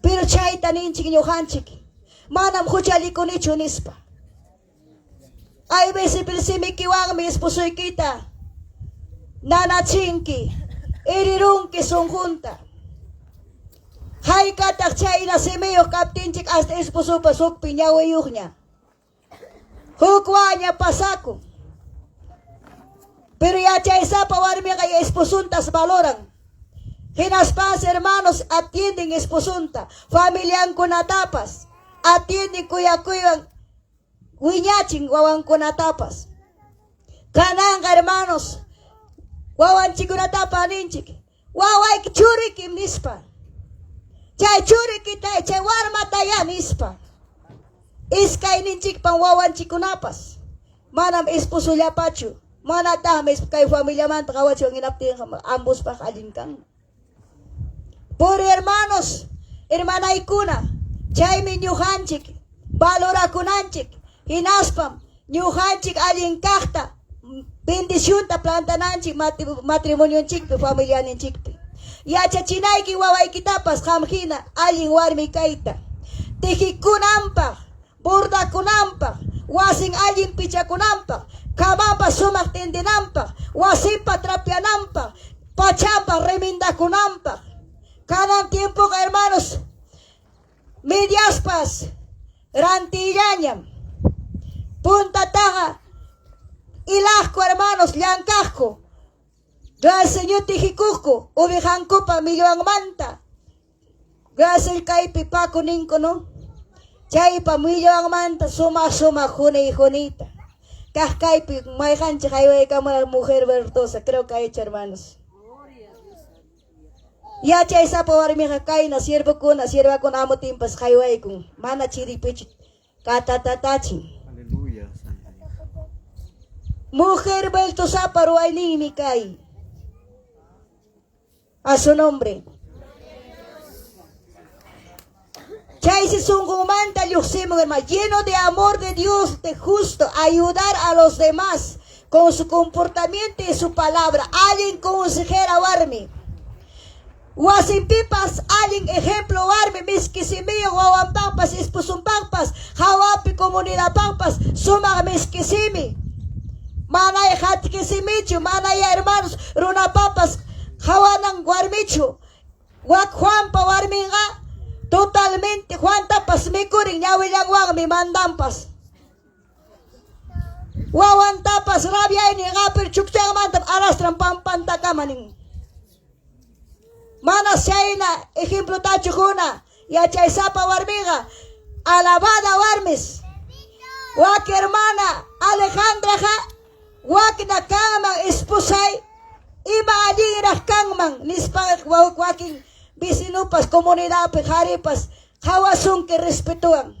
Pero chayta ninchik ñuqanchik. Manam huchallikunichu nispa. Hay veces simikiwanmi esposoykita nanachinki, irirunki sunqunta. Haykataq chayna simiyuq kaptinchik hasta esposopas hukpi ñawiyuqña. Hukwaña pasakun. Pero yachaysapa warmiqa esposuntas valoran. Hinaspas hermanos atienden esposunta, familiankunatapas, atienden kuyakuywan wiñachin wawankunatapas. Kananqa hermanos, wawanchikunatapa ninchik, wawayki churikim nispa. Chay churikita, chay warmataya nispa. Iskayninchikpan wawanchikunapas. Manam esposollapachu, manataqmi kay familiamanta qawachwan hinaptinqa ambospaq allin kan. Por hermanos, hermanaykuna, chaymi ñuqanchik valorakunanchik, hinaspam ñuqanchik allin kaqta bendicionta plantananchik matrimonionchikpi, familianinchikpi. Yachachinayki wawaykitapas qam hina allin warmi kayta. Tijikunanpaq, bordakunanpaq, wasin allin pichakunanpaq, Camanpa sumaq tendinanpaq, wasinpa trapeananpaq, pachanpa remendakunanpaq. Kanan tiempoqa hermanos, mediaspas rantiyllañam. Puntataqa ilaqku hermanos llankaqku. Gracias tijikuqku ovejankupa millwanmanta. Gracias kaypi paku ninku no. Chaypa millwanmanta sumaq sumaq juniy juniyta. Kaq kaypi mayqanchik haywaykamura mujer verdosa, creo que ha hecho hermanos. Yachaysapa warmiqa kayna siervokuna, siervakuna amutinpas haywaykun, mana chiripichu katatatachin. Aleluya, Santo Dios. Mujer vueltosapa ruwayninmi kay. A su nombre. Chaysi sunqunmanta lluqsimun, hermano, lleno de amor de Dios, de justo, ayudar a los demás con su comportamiento y su palabra. Allin consejera warmi. Wasinpipas allin ejemplo warmi, miski simiyuq wawanpaqpas, esposunpaqpas, hawapi comunidadpaqpas, sumaq miski simi. Manay qatki simichu, manay hermanos, runapapas hawanan warmichu. Wak Juanpa warminqa totalmente Juantapas mikurin ñawillanwanmi mandanpas. Wawantapas rabiaynin qapir chukchanmanta arrastran pampantakama nin. Mana chayna ejemplotachu quna yachaysapa warmiqa alabada warmis. Wak hermana Alejandraqa wakna kanman esposay ima allinraq kanman nispa wakin vecinupas comunidadpi qharipas qhawasunki respetuwan.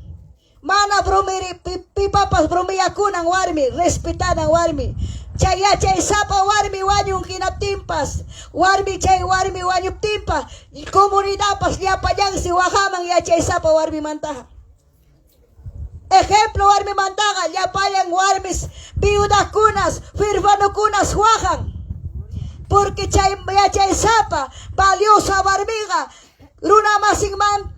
Mana bromiri pipapas bromiyakunan warmi, respetanan warmi. Chay yachaysapa warmi wañun hinaptinpas, warmi chay warmi wañuptinpas, comunidadpas llapallansi waqaman yachaysapa warmimantaqa. Ejemplo warmimantaqa llapallan warmis viudakunas, huerfanokunas waqan. Porque chay yachaysapa valiosa warmiqa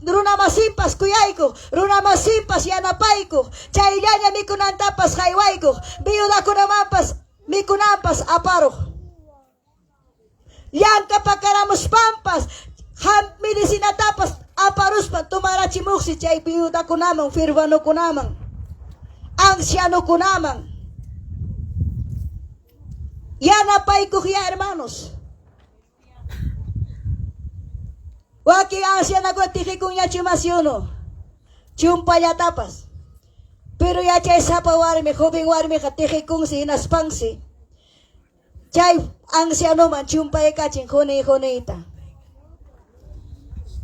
runamasinpas kuyaykuq, runamasinpas yanapaykuq, chayllaña mikunantapas haywaykuq, viudakunamanpas mikunanpas aparuq. Llankapakaramushpanpas, medicinatapas aparuspa tomarachimuqsi chay viudakunaman, huerfanokunaman, ancianokunaman. Yanapaykuq ya hermanos. Wakin ancianakuna tijikunñachu imasyuno, chumpallatapas. Pero yachaysapa warmi, joven warmiqa tijikunsi hinaspansi. Chay ancianoman chumpaykachin juniy juniyta.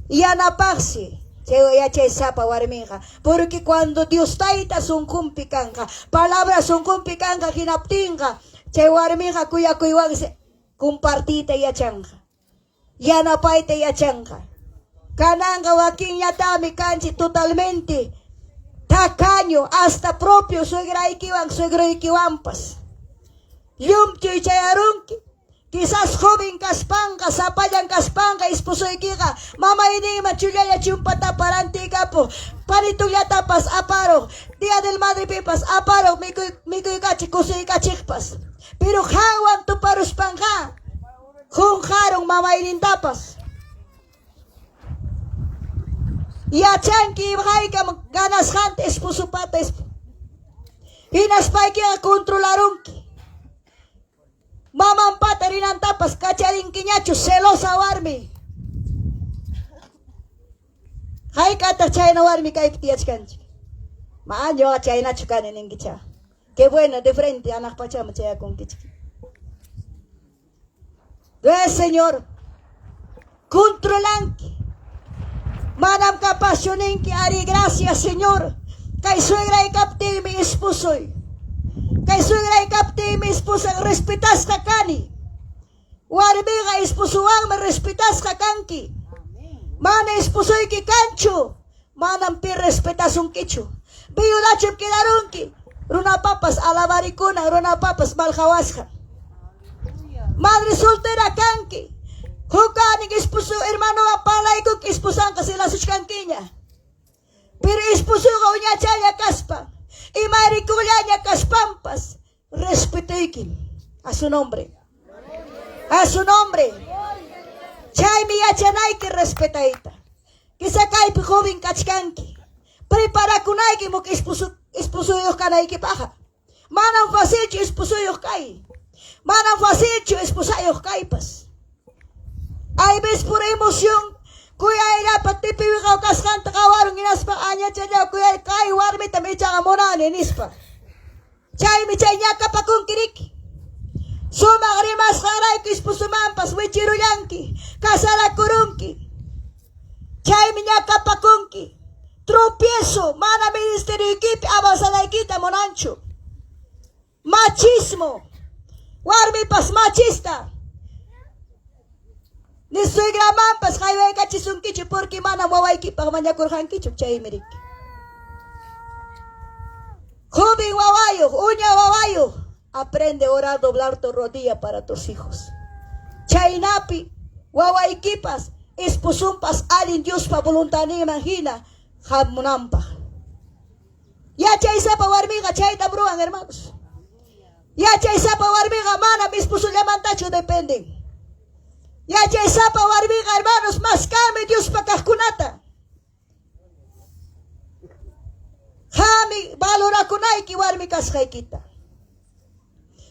Yanapaqsi chay yachaysapa warmiqa. Porque cuando Dios tayta sunqunpi kanqa, palabra sunqunpi kanqa hinaptinqa, chay warmiqa kuyakuywansi compartiyta yachanqa. Yanapayta yachanqa. Kananqa wakinñataqmi kanchik totalmente tacaño hasta propio suegraykiwan suegroykiwanpas. Llumchuy chayarunki. Quizás joven kaspanqa, sapallan kaspanqa, esposoykiqa mamayninman chullalla chumpatapa rantiykapuq, panitullatapas aparuq, Día del Madre pipas aparuq mikuykachiq kusuykachiqpas. Pero qanwan tuparuspanqa qunqarun mamaynintapas. Yachanki haykam ganasqanta esposopata hinaspaykiqa controlarunki. Mamanpata rinantapas kacharinkiñachu celosa warmi. Hayk'ataq chayna warmi kaypi tiyachkanchik. Ma ñuqa chaynachu kani ninkicha. Qué bueno, de frente anaq pachaman chayakunkichik. Gracias, Señor. Controlanki. Manam capazchu ninki, ari, gracias, Señor. Kay suegray kaptinmi esposoy. Kay suegray kaptinmi esposan respetasqa kani. Warmiqa esposowanmi respetasqa kanki. Mana esposoyki kanchu. Manam pi respetasunkichu. Viudachum quedarunki. Runapapas alabarikuna, runapapas malqawasqa. Madre soltera kanki. Hukanin esposo hermanowan parlaykunki esposanqa celasuchkankiña. Pero esposoqa uñachalla kaspa, imarikullaña kaspanpas, Respetuykim. A su nombre. A su nombre. Chaymi yachanayki respetayta. Quizá kaypi joven kachkanki. Preparakunayki huk esposoyuq kanaykipaqqa. Manam facilchu esposoyuq kay. Manam facilchu esposayuq kaypas. Hay veces por emoción kuyayllapa tipiwiqaw kasqanta qawarun hinaspa añachalla kuyay kay warmitam ichaqa munani nispa. Chaymi chay ñakapakunki riki. Sumaq rimasqanrayku esposomanpas wichirullanki, casarakurunki. Chaymi ñakapakunki. Tropiezo mana ministerioykipi avanzanaykita munanchu. Machismo. Warmipas machista. Ni suegramanpas haywaykachisunkichu porque manam wawaykipaq mañakurqankichu chaymi riki. Joven wawayuq, uña wawayuq, aprende a orar, doblar tu rodilla para tus hijos. Chaynapi wawaykipas, esposonpas allin Diospa voluntadninman hina hamunanpaq. Yachaysapa warmiqa chaytam ruwan, hermanos. Yachaysapa warmiqa manam esposollamantachu dependen. Yachaysapa warmiqa, hermanos, maskanmi Diospa kaqkunata. Qami valorakunayki warmi kasqaykita.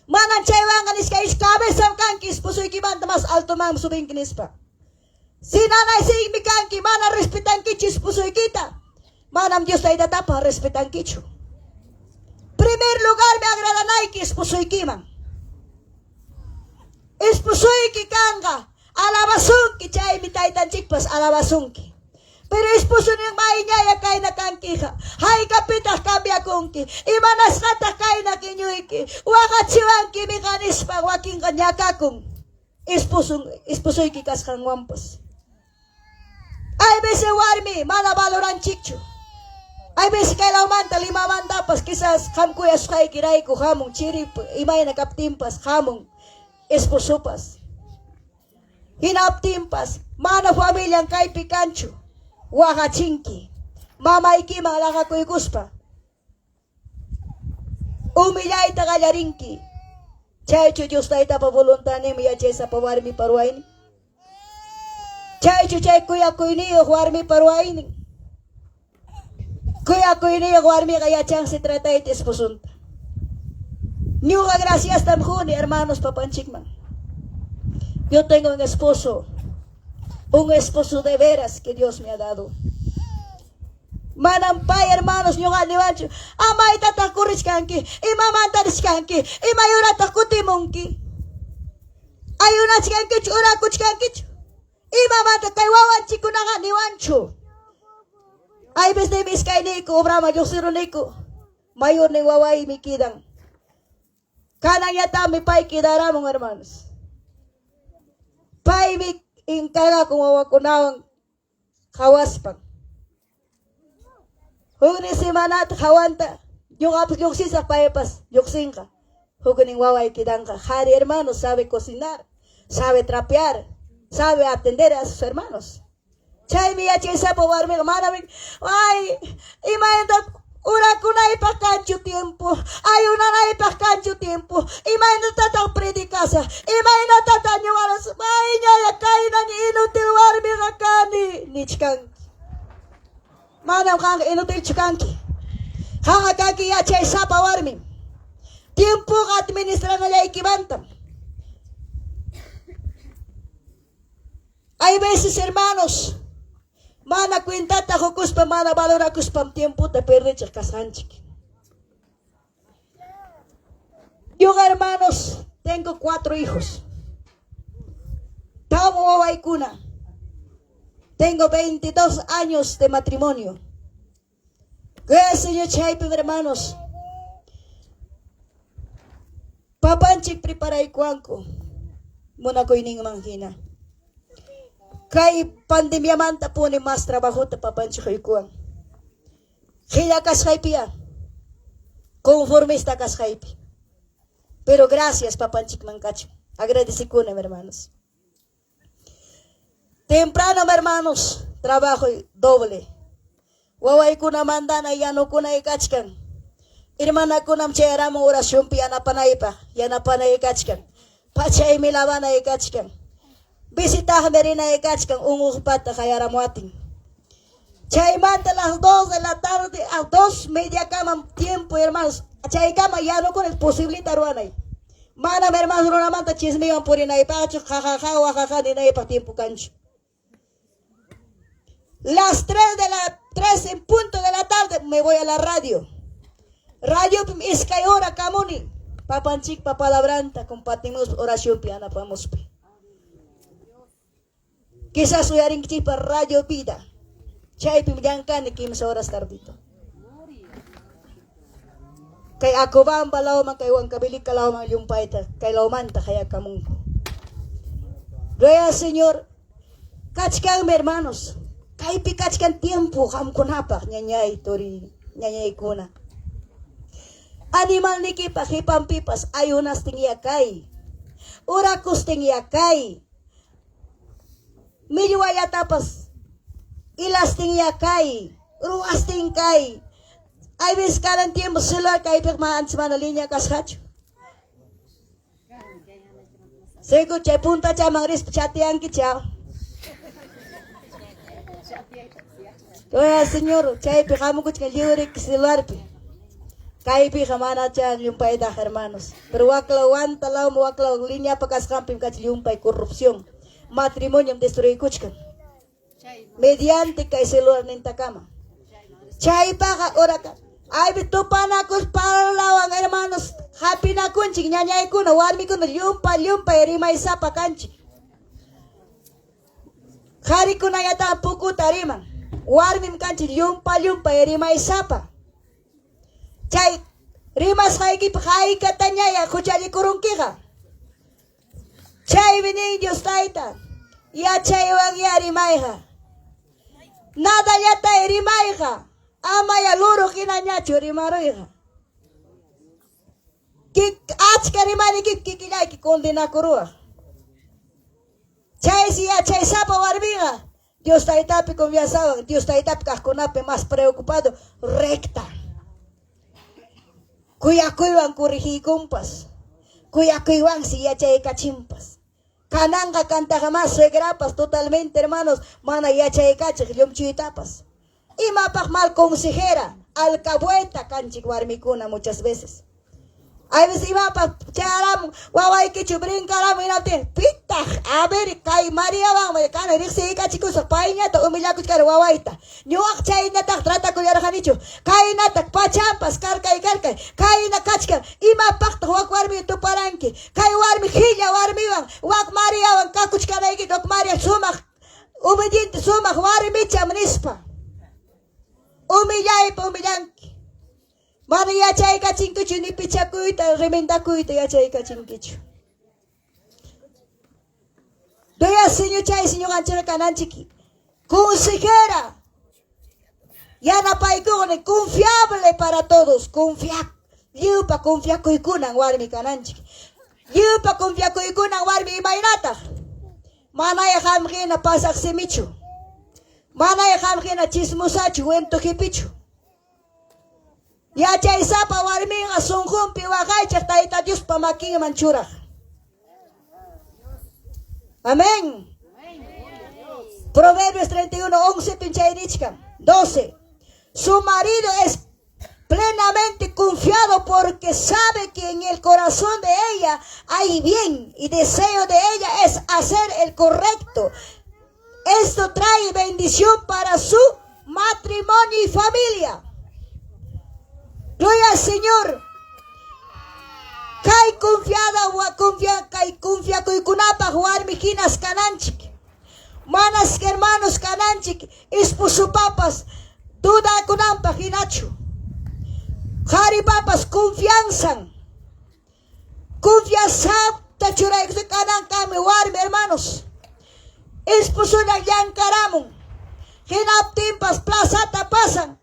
Manam chaywanqa niskaychu cabezam kanki esposoykimanta mas altoman subinki nispa. Si nanaysikmi kanki mana respetankichu esposoykita, manam Dios Taytatapas respetankichu. Primer lugarmi agradanayki esposoykiman. Esposoyki kanqa alabasunki, chaymi taytanchikpas alabasunki. Pero esposo nin mayñaya kayna kankiqa, haykapitaq cambiakunki, imanasqataq kayna qiñuyki, waqachiwanki miqa nispa wakinqa ñakakun esposo esposoyki kasqanwanpas. Hay veces warmi mana valoranchikchu. Hay veces kay lawmanta Limamantapas quizás qam kuyasqaykirayku hamun chiri imayna kaptinpas hamun esposopas. Hinaptinpas mana familian kaypi kanchu waqachinki mamaykiman laqakuykuspa humillayta qallarinki. Chaychu Dios Taytapa voluntadninmi yachaysapa warmipa ruwaynin. Chaychu chay kuyakuyniyuq warmipa ruwaynin. Kuyakuyniyuq warmiqa yachansi tratayta esposonta. Ñuqa graciastam quni, hermanos, papanchikman. Yo tengo un esposo de veras que Dios me ha dado. Manam pay, hermanos, ñuqa niwanchu, amaytataq corrichkanki, imamanta richkanki, imay horataq kutimunki. Ayunachkankichu, orakuchkankichu. Imamanta kay wawanchikkunaqa niwanchu. Hay veces iskayniyku obraman lluqsiruniku. Mayornin wawaymi quedan. Kananñataqmi pay quedaramun, hermanos. Paymi encargakun wawakunawan qhawaspan. Huknin semanata qhawanta ñuqapas lluqsisaq paypas lluqsinqa. Huknin waway quedanqa. Qhari hermano sabe cocinar, sabe trapear, sabe atender a sus hermanos. Chaymi yachaysapa warmiqa manami ay imaynata orakunaypaq kanchu tiempo, ayunanaypaq kanchu tiempo, imaynatataq predicasaq, imaynatataq ñuqaras mayñaya kaynaña inútil warmiqa kani nichkanki. Manam qanqa inútilchu kanki. Qanqa kanki yachaysapa warmim. Tiempoqa administranallaykimantam. Hay veces, hermanos, mana cuentata qukuspa, mana valorakuspam tiempota perdichiq kasqanchik. Ñuqa, hermanos, tengo cuatro hijos. Tawa wawaykuna. Tengo 22 años de matrimonio. Gracias, Señor chaypi, hermanos. Papanchik preparaykuwanku munakuyninman hina. Kay pandemiamanta puni más trabajota papanchik quykuwan. Qilla kasqaypiya, conformista kasqaypi. Pero gracias papanchikman kachun. Agradecikunim, hermanos. Temprano, hermanos, trabajo doble. Wawaykuna mandana yanukunay kachkan. Hermanakunam chayaramun oracionpi yanapanaypaq, yanapanay kachkan. Pachaymi lavanay kachkan. Visitaqmi rinay kachkan unquqpata qayaramuwatin. Chaymanta las 2 de la tarde a 2 mediakamam tiempo, hermanos. Chaykama yanukuna posiblita ruwanay. Manam, hermanos, runamanta chismiwan purinaypaqchu, jajaja, wajaja ninaypaq tiempo kanchu. Las 3 de la 3 en punto de la tarde me voy a la radio. Radiopim iskay hora kamuni. Papanchikpa palabranta compartimos oracionpi anapamuspi. Quizás uyarinkichikpa Radio Vida. Chaypim llankani kimsa horas tardito. Kay Acobamba lawman, kay Huancavelica lawman llumpayta, kay lawmanta hayakamunku. Gloria al Señor. Kachkanmi, hermanos. Kaypi kachkan tiempo qamkunapaq, ñañay, turi, ñañaykuna. Animalnikipa qipanpipas ayunastin yakay. Urakustin yakay. Millwallatapas ilastin yakay. Ruwastin kay. Hay veces cada tiempo celular kaypiq antes mana línea kasqachu. Seguro chay puntachaman rispa chateanki chaw. Oye, señor, chaypi hamukuchkan lliwriki celularpi. Kaypiqa mana chay llumpaytaq, hermanos. Pero waklaw wanta lawman waklaw lineapa kasqanpim kachi llumpay corrupción. Matrimonio destruykuchkan. Mediante kay celular nintakama. Chaypaqa oraka. Aypi tupanakus parlawan, hermanos, hapinakunchik ñañaykuna, warmikuna llumpa llumpay rimaysapa kanchik. Qharikunallataqa pukuta riman. Warmim kanchik llumpa llumpay rimaysapa. Chay rimasqaykipi haykatañaya huchallikurunkiqa. Chaymi nin Dios tayta, yachaywan ya rimayqa. Nadallatay rimayqa. Amaya luru hinañachu rimaruyqa. Achka rimaniki kikillayki condenakuruwaq. Chaysi yachaysapa warmiqa Dios taytapi confianzawan, Dios taytapi kaqkunapi más preocupado, recta. Kuyakuywan corrigiykunpas. Kuyakuywansi yachaykachinpas. Kananqa kantaqa más suegrapas totalmente, hermanos, mana yachaykachiq llumchuytapas. Imapaq mal consejera, alcahueta kanchik warmikuna muchas veces. Hay veces imapaq chayaramun wawaykichu brincaramun hinaptin pitaq a ver kay Mariawanmi kana riqsiykachikusaq payñata humillakuchkara wawayta. Ñuqaq chaynataq tratakuyarqanichu. Kaynataq pachampas karkay karkay kayna kachkan imapaqtaq wak warmi tuparanki. Kay warmi hilla warmiwan wak Mariawan kakuchkanayki wak Maria sumaq obediente sumaq warmicham nispa. Humillaypa humillanki. Mana yachaykachinkichu ni pichakuyta, remendakuyta yachaykachinkichu. Doya Señor chaysi ñuqanchikqa kananchik consejera. Yanapaykuqni confiable para todos, confia lliwpa confiakuykunan warmi kananchik. Lliwpa confiakuykunan warmi imaynataq. Manaya qam hina pasaq simichu. Manaya qam hina chismosachu, cuento qipichu. Yachaysapa warminqa sunqunpi waqaychaq Tayta Diospa makinman churaq. Amén. Proverbios 31, 11 pinchay nichkan. 12. Su marido es plenamente confiado porque sabe que en el corazón de ella hay bien y deseo de ella es hacer el correcto. Esto trae bendición para su matrimonio y familia. Gloria al Señor. Kay confiada wa confia kay confiakuykunapaq warmi hinas kananchik. Manas hermanos kananchik esposopapas dudakunanpaq hinachu. Qharipapas confianzan. Confianzata churaykusa kanankami warmi hermanos. Esposuna llankaramun. Hinaptinpas plazata pasan.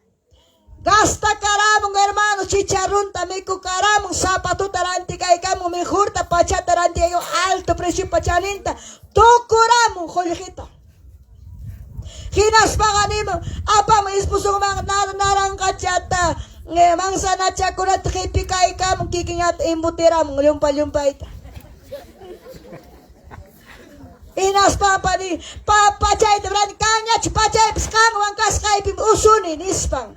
Gastakaramun hermano, chicharrunta mikukaramun, zapatuta rantikaykamun, mejorta pachata rantikaykamun, alto precio pachaninta, tukuramun qullqita. Hinaspaqa nimun, apamun esposunman naranqachata, Manzanachakunata qipikaykamun kikinñataq embutiramun llumpa llumpayta. Hinaspampa nin, pachayta rani kanñachu pachaypas qanwan kasqaypim usuni nispan.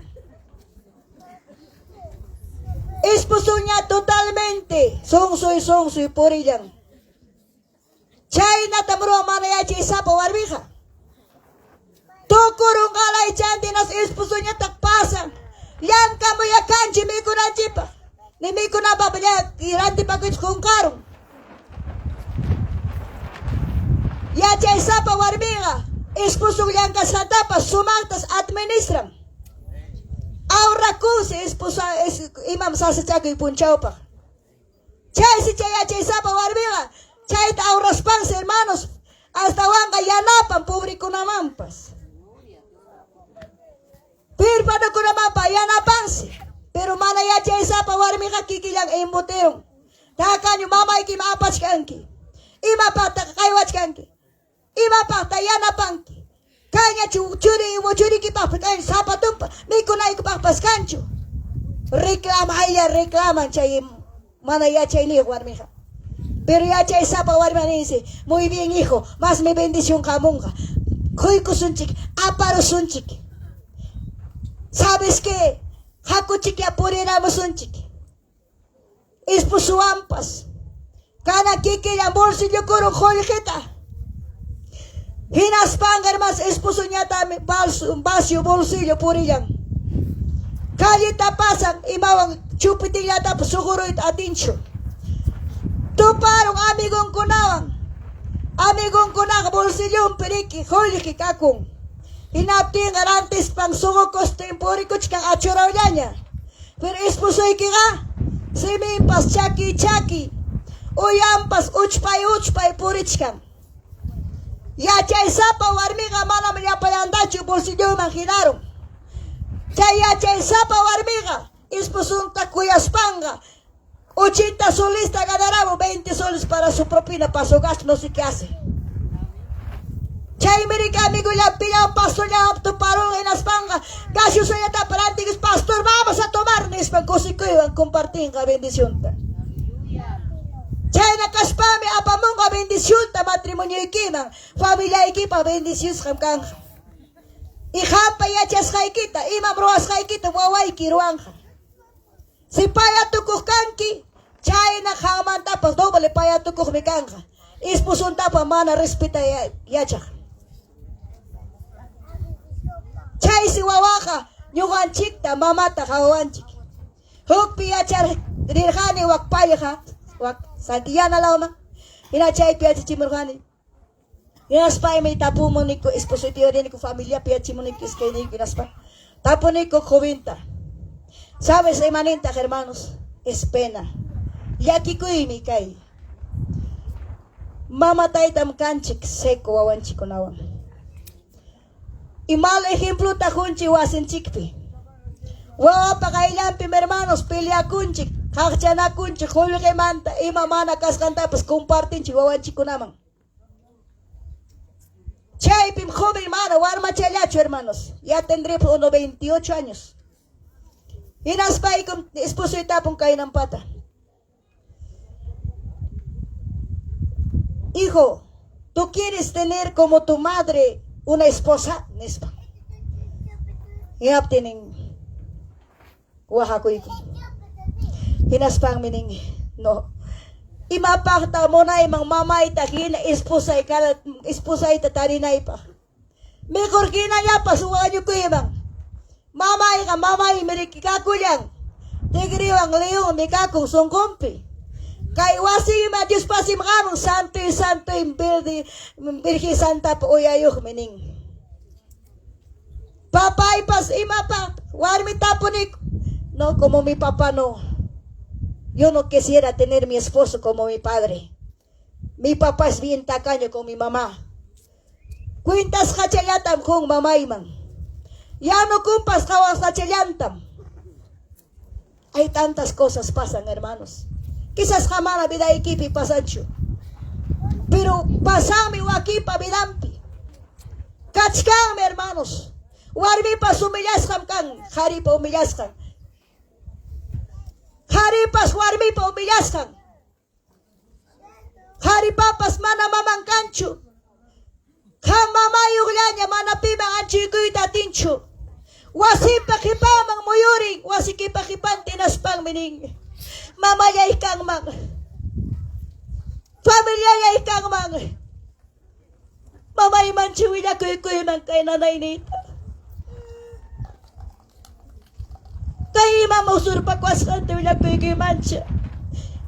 Esposoña totalmente sonsoy sonsoy purillan. Chaynatam ruwan mana yachaysapa warmiqa. Tukurun qalaychantinas esposoñataq pasan. Llankamuya kanchi mikunanchikpaq. Ni mikunapaq rantipakuychik qunqarun. Yachaysapa warmiqa esposon llankasqantapas sumaqtas administran. Ahorrakunsi esposa imam sasachakuy punchawpaq. Chaysi chay yachaysapa warmiqa chayta ahorraspansi hermanos astawanqa yanapan pobrekunamanpas. Pirpanokunamanpas yanapansi. Pero mana yachaysapa warmiqa kikillan embutirun. Takañu mamaykim apachkanki. Imapaqtaq qaywachkanki? Imapaqta yanapanki? Kayñachu churi churikipaqpas kanchu zapatunpa mikunaykupaqpas kanchu? Reclamaylla reclaman chay mana yachayniyuq warmiqa. Pero yachaysapa warmiqa ninsi, muy bien hijo, masmi bendición qamunqa. Quykusunchik, aparusunchik. ¿Sabes qué? Hakuchikya puriramusunchik. Esposowanpas kana kikillan bolsillokurun qullqita. Hinaspanqa hermanos esposoñataqmi vacío bolsillo purillan. Calleta pasan imawan chupitillatapas suguruyta atinchu. Tuparun amigonkunawan. Amigonkunaqa bolsillonpi riki qullqi kakun. Hinaptinqa rantispan suqukustin purikuchkan achurawllaña. Pero esposoykiqa siminpas chaki chaki, uyanpas uchpay uchpay purichkan. Yachaysapa warmiqa manam llapallantachu bolsilloman hinarun. Chay yachaysapa warmiqa esposonta kuyaspanqa 80 solista ganaramun 20 soles para su propina, para su gasto, no sé qué hace. Chaymi riki amigollapillawan pastorllawan tuparun hinaspanqa gaseosallata rantikus pastor vamos a tomar nispan kusikuywan compartinqa bendicionta. Chayna kaspanmi apamunqa bendicionta matrimonioykiman, familiaykipaq bendicionsqam kanqa. Y qampa yachasqaykita, imam ruwasqaykita wawayki ruwanqa. Si payatukuq kanki, chayna qanmantapas doble payatukuqmi kanqa. Esposontapas mana respetay yachaq. Chaysi wawaqa ñuqanchikta mamata qawawanchik. Hukpi yachar rirqani wak payqa, wak Santillana lawman. Hina chaypi yachachimurqani. Hinaspaymi tapumuniku esposoypi yuyariniku familiapi yachachimuniku iskayniyku hinaspa tapuniku joventa. ¿Sabes imanintaq hermanos? Es pena. Llakikuymi kay. Mama taytam kanchik seco wawanchikkunawan. Y mal ejemplota qunchik wasinchikpi. Wawapa qayllanpim hermanos peleakunchik, qaqchanakunchik, qullqimanta ima mana kasqantapas compartinchik wawanchikkunaman. Chaypim joven mana warmachallachu hermanos. Ya tendré unos 28 años. Hinaspaykum esposoy tapun kaynampata. Hijo, ¿tú quieres tener como tu madre una esposa? Nispa. Hinaptin nin waqakuyku. Hinaspanmi nin, no. Imapaqta munayman mamayta hina esposay esposayta tarinaypaq. Mejor hinallapas wañukuyman. Mamayqa mamaymi riki kakullan. Tigriwan leonmi kakun sunqunpi. Kay wasiyma Diospasim qamun santoy santoy verde Virgen Santapa uyayuqmi nin. Papaypas imapaq warmi tapuniku. No, como mi papá no. Yo no quisiera tener mi esposo como mi padre. Mi papá es bien tacaño con mi mamá. Cuentasqachallatam qun mamayman. Yanukunpas qawasqachallantam. Hay tantas cosas pasan, hermanos. Quizás mana vidaykipi pasanchu. Pero pasanmi wakinpa vidanpi. Kachkanmi, hermanos. Warmipas humillasqam kan, qharipa humillasqan. Qharipas warmipa humillasqan. Qharipapas mana maman kanchu. Qam mamayuqllaña mana piman anchuykuyta atinchu. Wasinpa qhipanman muyurin, wasikipa qhipanta hinaspanmi nin, Mamallay kanman, familiallay kanman, mamaymanchu willakuykuyman kay nanayniyta. Kay imam usurpakuwasqanta willakuykuymancha,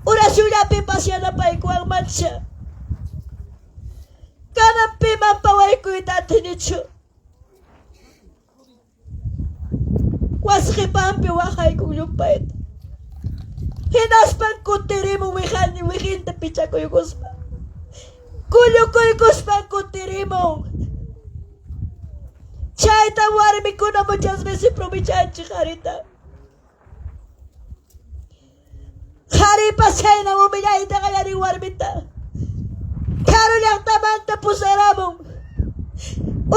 oracionllapipas yanapaykuwanmancha. Kanan piman pawaykuyta atinichu. Wasi qhipanpi waqaykun llumpayta. Hinaspan kutirimun wiqani wiqinta pichakuykuspa. Kullukuykuspan kutirimun. Chayta warmikuna muchas veces provechanchik qharita. Qharipas chhayna humillayta qallarin warmita. Karu llaqtamanta pusaramun.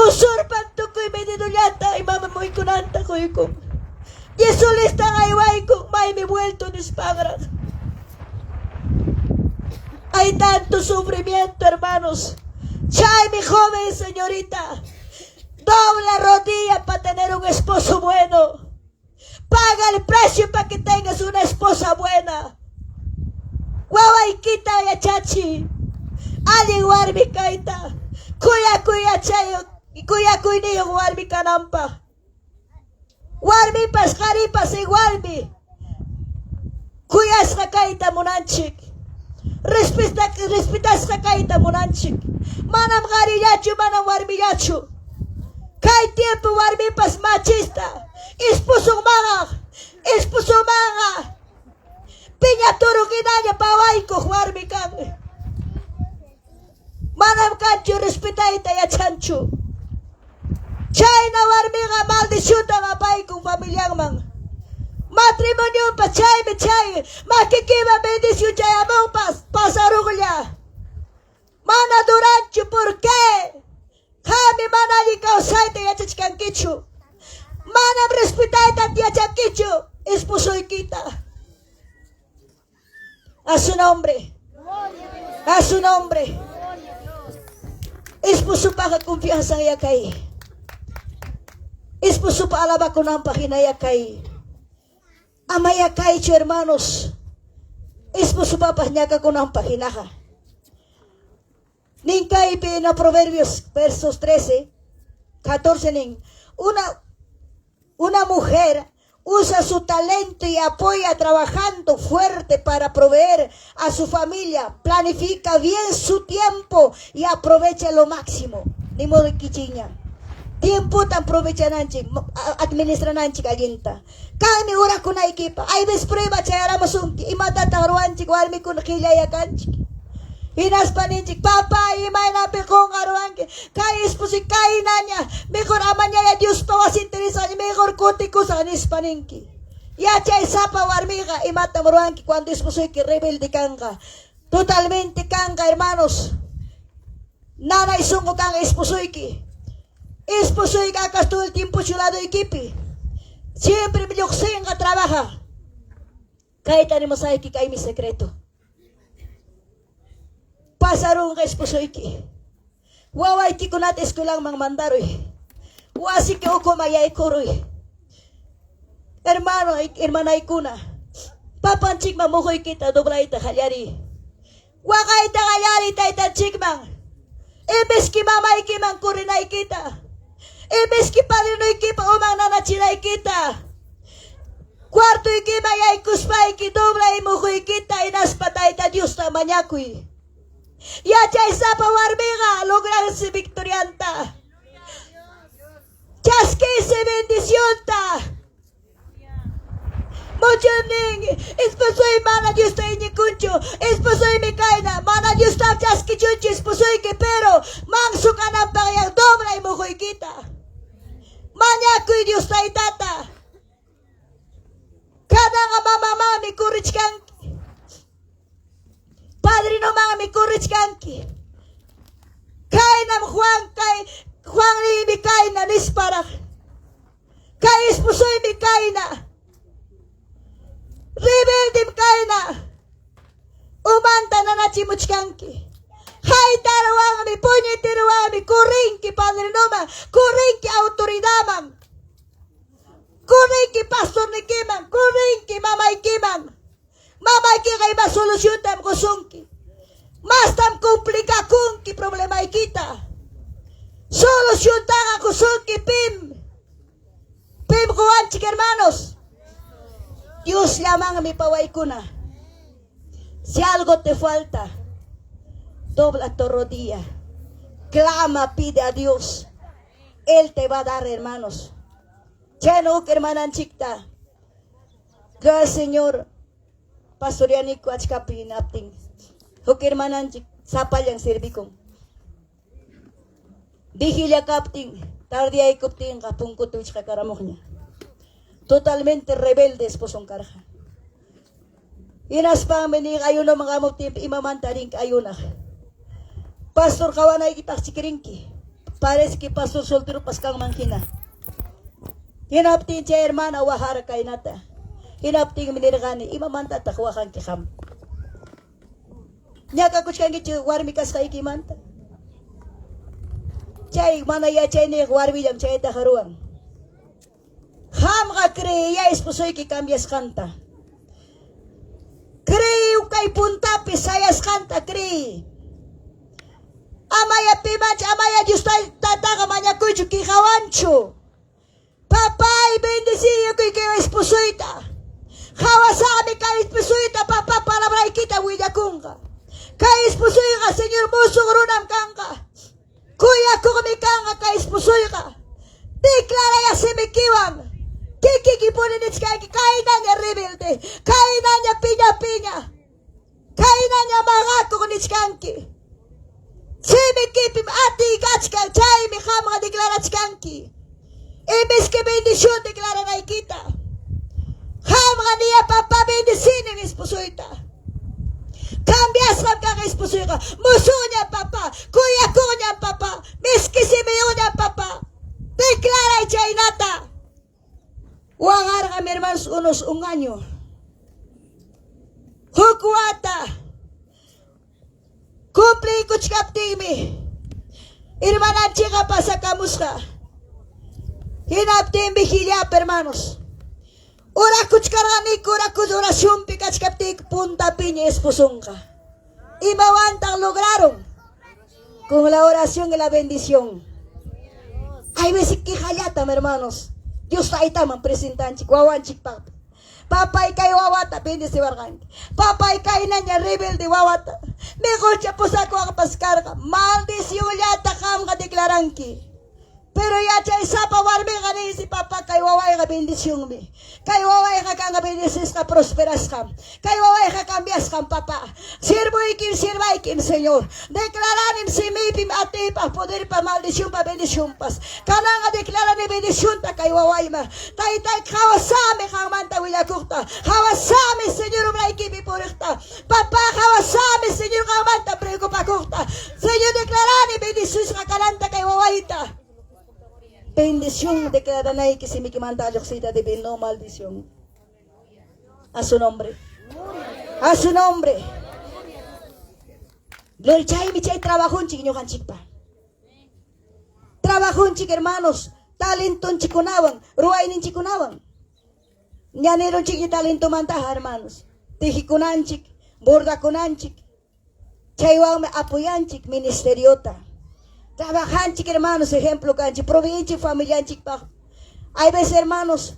Usurpan tukuy medidollata imam muykunanta quykun. Yesulistan aywaykun maymi vuelto nispanraq. Hay tanto sufrimiento, hermanos. Chaymi joven señorita, dobla rodilla para tener un esposo bueno. Paga el precio para que tengas una esposa buena. Wawaykita yachachiy. Allin warmi kayta. Kuyakuy yachayuq, kuyakuyniyuq warmi kananpaq. Warmipas qharipas igualmi. Kuyasqa kayta munanchik. Respetasqa kayta munanchik. Manam qharillachu, manam warmillachu. Kay tiempo warmipas machista. Esposunmanqa, esposunmanqa piña toro hinaña pawaykuq warmi kan. Manam kanchu respetayta yachanchu. Chayna warmiqa maldiciontam apaykun familianman. Matrimoniopas chaymi chay makikiman bendición chayamunpas pasaruqlla. Mana duranchu, ¿por qué? Qammi mana allin kawsayta yachachkankichu. Manam respetayta yachankichu esposoykita. A su nombre. A su nombre. Esposopaqa confianzan kay. Esposopa alabakunanpaq hinaya kay. Amaya kaychu, hermanos. Esposopapas ñakakunanpaq hinaqa. Nin kaypi en Proverbios versos 13, 14 nin. Una mujer usa su talento y apoya trabajando fuerte para proveer a su familia. Planifica bien su tiempo y aprovecha lo máximo. Ni modo kichiña. Tiempo tan aprovechananchik, administrananchik allinta. Kaymi orakunaykipa. Hay vez prueba chayaramusunki. Imatataq ruwanchik warmikuna qillayakanchik. Hinaspa ninchik, papá, imaynapi qunqaruwanki. Kay esposoy kaynaña. Mejor amañaya Diospa wasinta risaq, mejor kutikusaq nispa ninki. Yachaysapa warmiqa imatam ruwanki cuando esposoyki rebelde kanqa. Totalmente kanqa, hermanos. Nanay sunqu kanqa esposoyki. Esposoyki akas todo el tiempo ladoykipi. Siempre lluqsinqa trabaja. Kayta nimusayki, kaymi secreto. Pasarunqa esposoyki. Wawaykikunata escuelanman mandaruy. Wasiki ukuman yaykuruy. Hermano, hermanaykuna. Papanchikman muhuykita doblayta qallariy. Waqayta qallariy taytanchikman. Imeski mamaykiman corrinaykita. Imeski padrinuykipa uman nanachinaykita. Cuartoykiman yaykuspayki doblay muhuykita hinaspa Tayta Diosta mañakuy. Yachaysapa warmiqa logransi victorianta. Chaskisi bendicionta. Muchos nin, esposoy mana Diosta iñikunchu, esposoymi kayna, mana Diosta chaskichunchu esposoyki, pero manso kananpaq ya doblay muhuykita. Mañakuy Dios taytata. Kananqa mamamanmi corrichkanki. Padrinomanmi corrichkanki. Kaynam Juan kay Juan niymi kayna nisparaq. Kay esposoymi kayna. Rebelde. Rebeldim kayna. Umanta nanachimuchkanki. Haytarwanmi, puñetirwanmi, corrinki padrinoman, corrinki autoridadman. Corrinki pastornikiman, corrinki mamaykiman. Mamaykiqa ima soluciontam qusunki. Mastam complicakunki problemaykita. Soluciontaqa qusunki pim. Pim quwanchik hermanos. Dios llamanmi pawaykuna. Si algo te falta, dobla tu rodilla. Clama, pide a Dios. Él te va a dar, hermanos. Chayna huk hermananchikta. Gracias, Señor. Pastorianiku achkapi hinaptin. Huk hermananchik sapallan servikun. Vigilia kaptin, tardiaykuptinqa punkuta wichqakaramuqña. Totalmente rebelde esposon karqa. Hinaspanmi nin ayunoman hamuptinpi imamanta rinki ayunaq. Pastor qawanaykipaq chikrinki. Parece que pastor solteropas kanman hina. Hinaptin chay hermana waqara kaynata. Hinaptinmi nirqani, imamantataq waqanki qam? Ñakakuchkankichu warmi kasqaykimanta? Chay mana yachayniyuq warmillam chaytaqa ruwan. Qamqa creeyá esposoyki cambiasqanta. Creey kay puntapi sayasqanta creey. Amaya pimanchu, amaya Dios tataqa mañakuychu quejawanchu. Papay, bendeciyukuy kay esposoyta. Qhawasaqmi kay esposoyta, papá, palabraykita willakunqa. Kay esposoyqa, Señor, musuq runam kanqa. Kuyakuqmi kanqa kay esposoyqa. Declaraya simikiwan. Kikikipuni nichkanki, kaynaña rebelde, kaynaña piña piña, kaynaña maqakuq nichkanki. Simikipim atiy kachkan, chaymi qamqa declarachkanki. En vez que bendición declaranaykita. Qamqa niya papá bendecini esposoyta. Cambiasqam kaq esposoyqa. Musuqñam papá, kuyakuqñam papá, miski simiyuqñam papá. Declaray chaynata. Waqarqa mi hermanos unos un año. Huk wata cumpliykuchkaptinmi hermananchikqa pasakamusqa. Hinaptin vigiliapi hermanos. Orakuchkarqaniku, orakuch oracionpi kachkaptiyku puntapiña esposonqa. Imawantaq lograron? Con la oración y la bendición. Hay veces quejallatam, hermanos. Dios taytaman presentanchik, wawanchikpaq. Papay kay wawata bendeciwarqanki. Papay kaynaña rebelde wawata. Mejorcha pusakuwaqpas karqa. Maldicionllata qamqa declaranki. Pero yachaysapa warmiqa ninsi, papá, kay wawayqa bendicionmi. Kay wawayqa kanqa bendecisqa, prosperasqa. Kay wawayqa cambiasqam, papá. Sirvuykim, sirvaykim, Señor. Declaranim simiypim atiypaq, poderpa, maldicionpa, bendicionpas. Kananqa declarani bendicionta kay wawayman. Taytay, qhawasami qanmanta willakuqta. Qhawasami, Señor, umraykipi puriqta. Papá, qhawasami, Señor, qanmanta preocupakuqta. Señor, declarani bendicisqa kananta kay wawayta. Bendición declaranayki simikimanta lluqsiyta debe, no maldición. A su nombre. A su nombre. Gloria, chaymi chay trabajunchik ñuqanchikpa. Trabajunchik, hermanos, talentonchikunawan, ruwayninchikunawan. Ñanirunchikña talentomantaqa, hermanos. Tejikunanchik, bordakunanchik. Chaywanmi apoyanchik ministeriota. Trabajanchik, hermanos, ejemplo kanchik, proveenchik familianchikpaq. Hay veces, hermanos,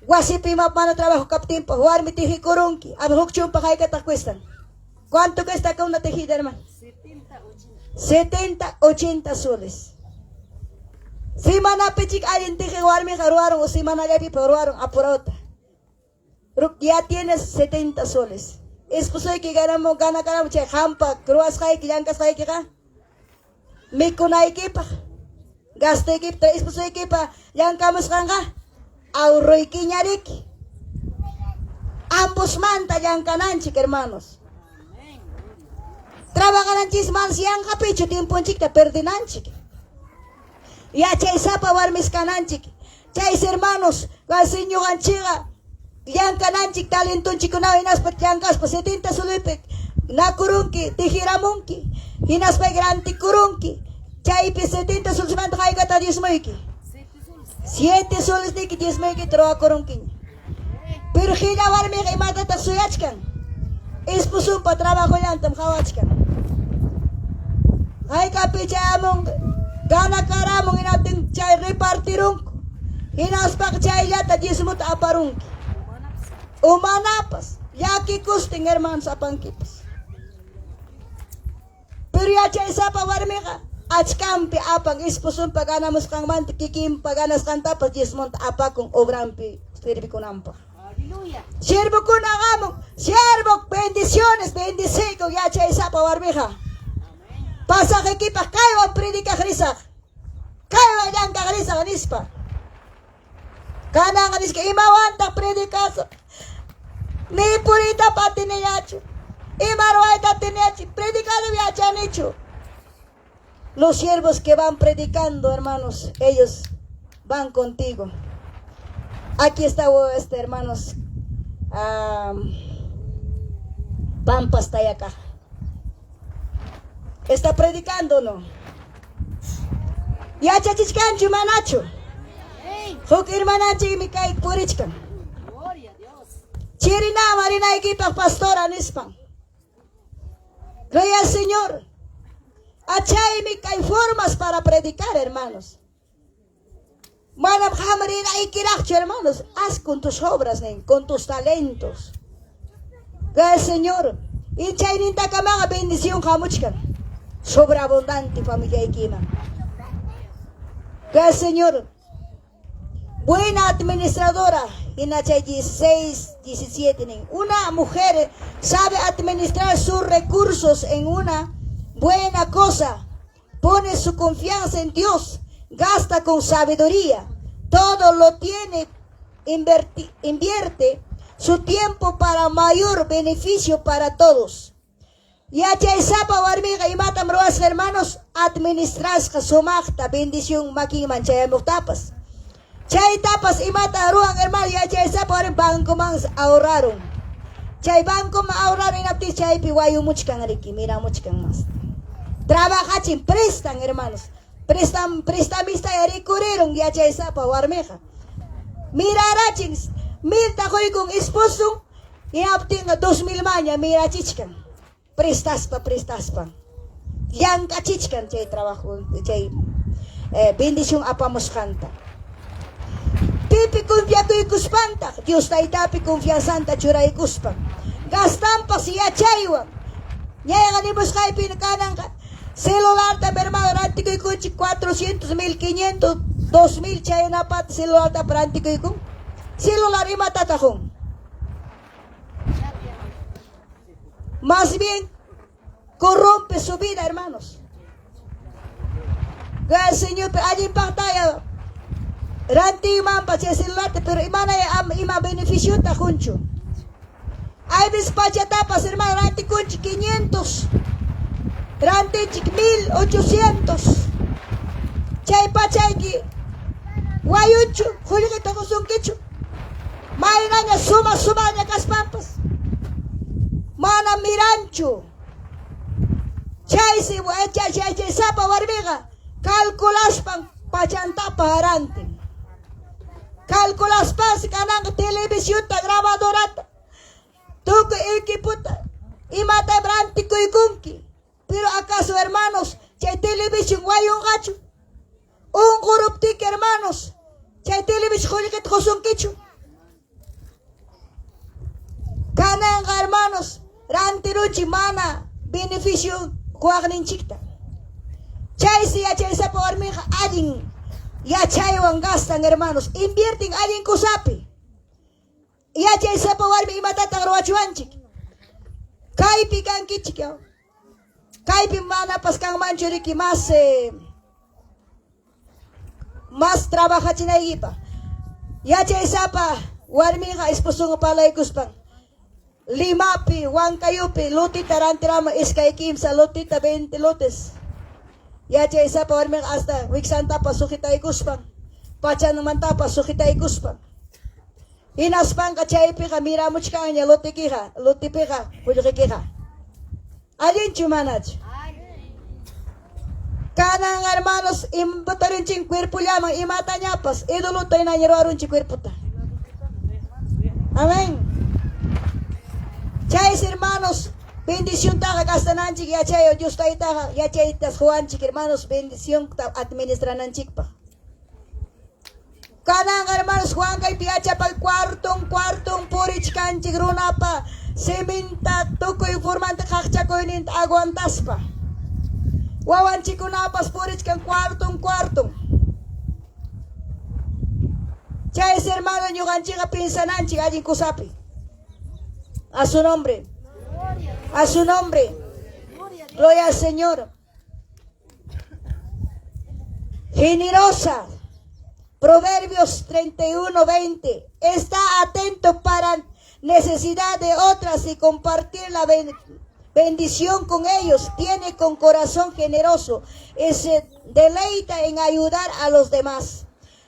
wasipi ima mana trabajo kaptinpas, warmi tejikurunki. A ver, huk chumpa haykataq cuestan? ¿Cuánto cuesta acá una tejida, hermano? 70, 80 soles. Semanapi chik allin tejiq warmiqa ruwarun o semanallapipas ruwarun apurauta. Ya tienes 70 soles. Esposoyki ganamu ganakaramu chay qampa ruwasqayki llank'asqaykiqa mikunaykipaq gastoykipaq esposoykipa llank'amusqanqa ahorroykiñariki. Ambosmanta llank'ananchik, hermanos. Trabajananchis manas yanqapichu tiemponchikta perdinanchik. Yachaysapa warmis kananchik. Chays hermanos, kasi ñuqanchikqa Llankananchik talentonchikkunawan hinaspa llankaspa setenta solepi nakurunki, tijeramunki, hinaspayki rantikurunki. Chaypi setenta solesmanta haykata diezmoyki? Siete solesniyki diezmoykita ruwakurunkiña. Pero qilla warmiqa imatataq suyachkan? Esposonpa trabajollantam qawachkan. Haykapi chayamunqa, ganakaramun hinaptin chay repartirunku. Hinaspaqa chayllata diezmota aparunki. O manapas, llakikustin hermanos apankipas. Pero yachaysapa warmiqa achkanpi apan esposonpa ganamusqanmanta kikinpa ganasqantapas diezmonta apakun obranpi servikunanpaq. Siervokuna hamun, siervo bendiciones, bendiciykun yachaysapa warmiqa. Pasajeykipaq kaywan predicaq risaq. Kaywan llank'aq risaq nispa. Kananqa nisqa imawantaq predicasaq? Ni puriyta atiniñachu. Ima ruwayta atiniñachu. Predicado yachanichu. Los siervos que van predicando, hermanos, ellos van contigo. Aquí está, hermanos, Pampas está acá. Está predicando, ¿no? Yachachichkanchu manachu? Huk hermananchikmi kay purichkan. Chirinama rinaykipaq pastora nispan. Gloria al Señor. Achaymi kay formas para predicar, hermanos. Manam qam rinaykiraqchu, hermanos. Haz con tus obras, con tus talentos. Gloria al Señor. Y chaynintakamaqa bendición hamuchkan. Sobreabundante familiaykiman. Gloria al Señor. Buena administradora. Hina chay 16, 17 nin. Una mujer sabe administrar sus recursos en una buena cosa. Pone su confianza en Dios. Gasta con sabiduría. Todo lo tiene, invierte su tiempo para mayor beneficio para todos. Yachaysapa warmiqa imatam ruwasqa hermanos administrasqa sumaqta bendición makinman chayamuqtapas. Chaytapas imata ruwan hermano yachaysapa warmi bancoman ahorraron. Chay bancoman ahorraron hinaptin chaypi wayumuchkan riki miramuchkan mas. Trabajachin prestan hermanos. Prestam prestamista rikurirun yachaysapa warmiqa. Mirarachin milta quykun esposon hinaptinqa 2000 maña mirachichkan. Prestaspa, prestaspa. Llank'achichkan chay trabajo, chay bendición apamusqanta. Pipi confiakuykuspantaq, Dios Taytapi confianzanta churaykuspa. Gastampas yachaywan. Ñayqa nimusqaypi kananqa celularta hermano rantikuykunchik 400 mil, 500, 2000 chaynapata celularta rantikuykun. Celular imatataq qun? Más bien corrompe su vida, hermanos. Gracias, Señor, allin pantalla. Rantinmanpas chay celularta, pero imana ima beneficiota qunchu. Hay veces pachatapas, hermano, rantikunchik 500. Rantinchik 1800. Chay pachayki wayunchu, qullqita qusunkichu. Maynaña suma sumaña kaspampas. Mana miranchu. Chaysi chay sapa warmiqa calculaspan pachantapa rantin. Calculaspas kananqa televisionta, grabadorata, tukuy equipota, imata rantikuykunki. Pero acaso, hermanos, chay televisión wayunqachu? Unquruptiki, hermanos, chay televisión qullqita qusunkichu? Kananqa, hermanos, rantiruchi mana beneficio quwaqninchikta. Chaysi yachaysapa warmiqa allin yachaywan gastan, hermanos, invierten allin kusapi. Yachaysapa warmi imatataq ruwachiwanchik? Kaypi kankichik, kaypi manapas kanmanchu riki mas mas trabajachinaykipaq. Yachaysapa warmiqa esposonqa parlaykuspan Limapi, Huancayupi, lotita rantiraman iskay kimsa lotita 20 lotes. Yachaysapa warmiqa hasta wiksantapas sujetaykuspan, pachanmantapas sujetaykuspan. Hinaspanqa chaypiqa miramuchkanña lotekiqa, lotepiqa qullqikiqa. Allinchu manachu? Kanan hermanos imputarunchik cuerpollaman imatañapas idolota hinaña ruwarunchik cuerpota. Amén. Chaysi hermanos bendiciontaqa gastananchik yachayo Dios Taytaqa yachaytas quwanchik hermanos bendicionta administrananchikpaq. Kananqa hermanos Juan kaypi yachapay cuarton cuarton purichkanchik runapa siminta tukuy formanta qaqchakuyninta aguantaspa. Wawanchikkunapas purichkan cuarton cuarton. Chaysi hermano ñuqanchikqa piensananchik allin kusapi. A su nombre. A su nombre. Gloria al Señor. Generosa. Proverbios 31, 20. Está atento para necesidad de otras y compartir la bendición con ellos. Tiene con corazón generoso y se deleita en ayudar a los demás.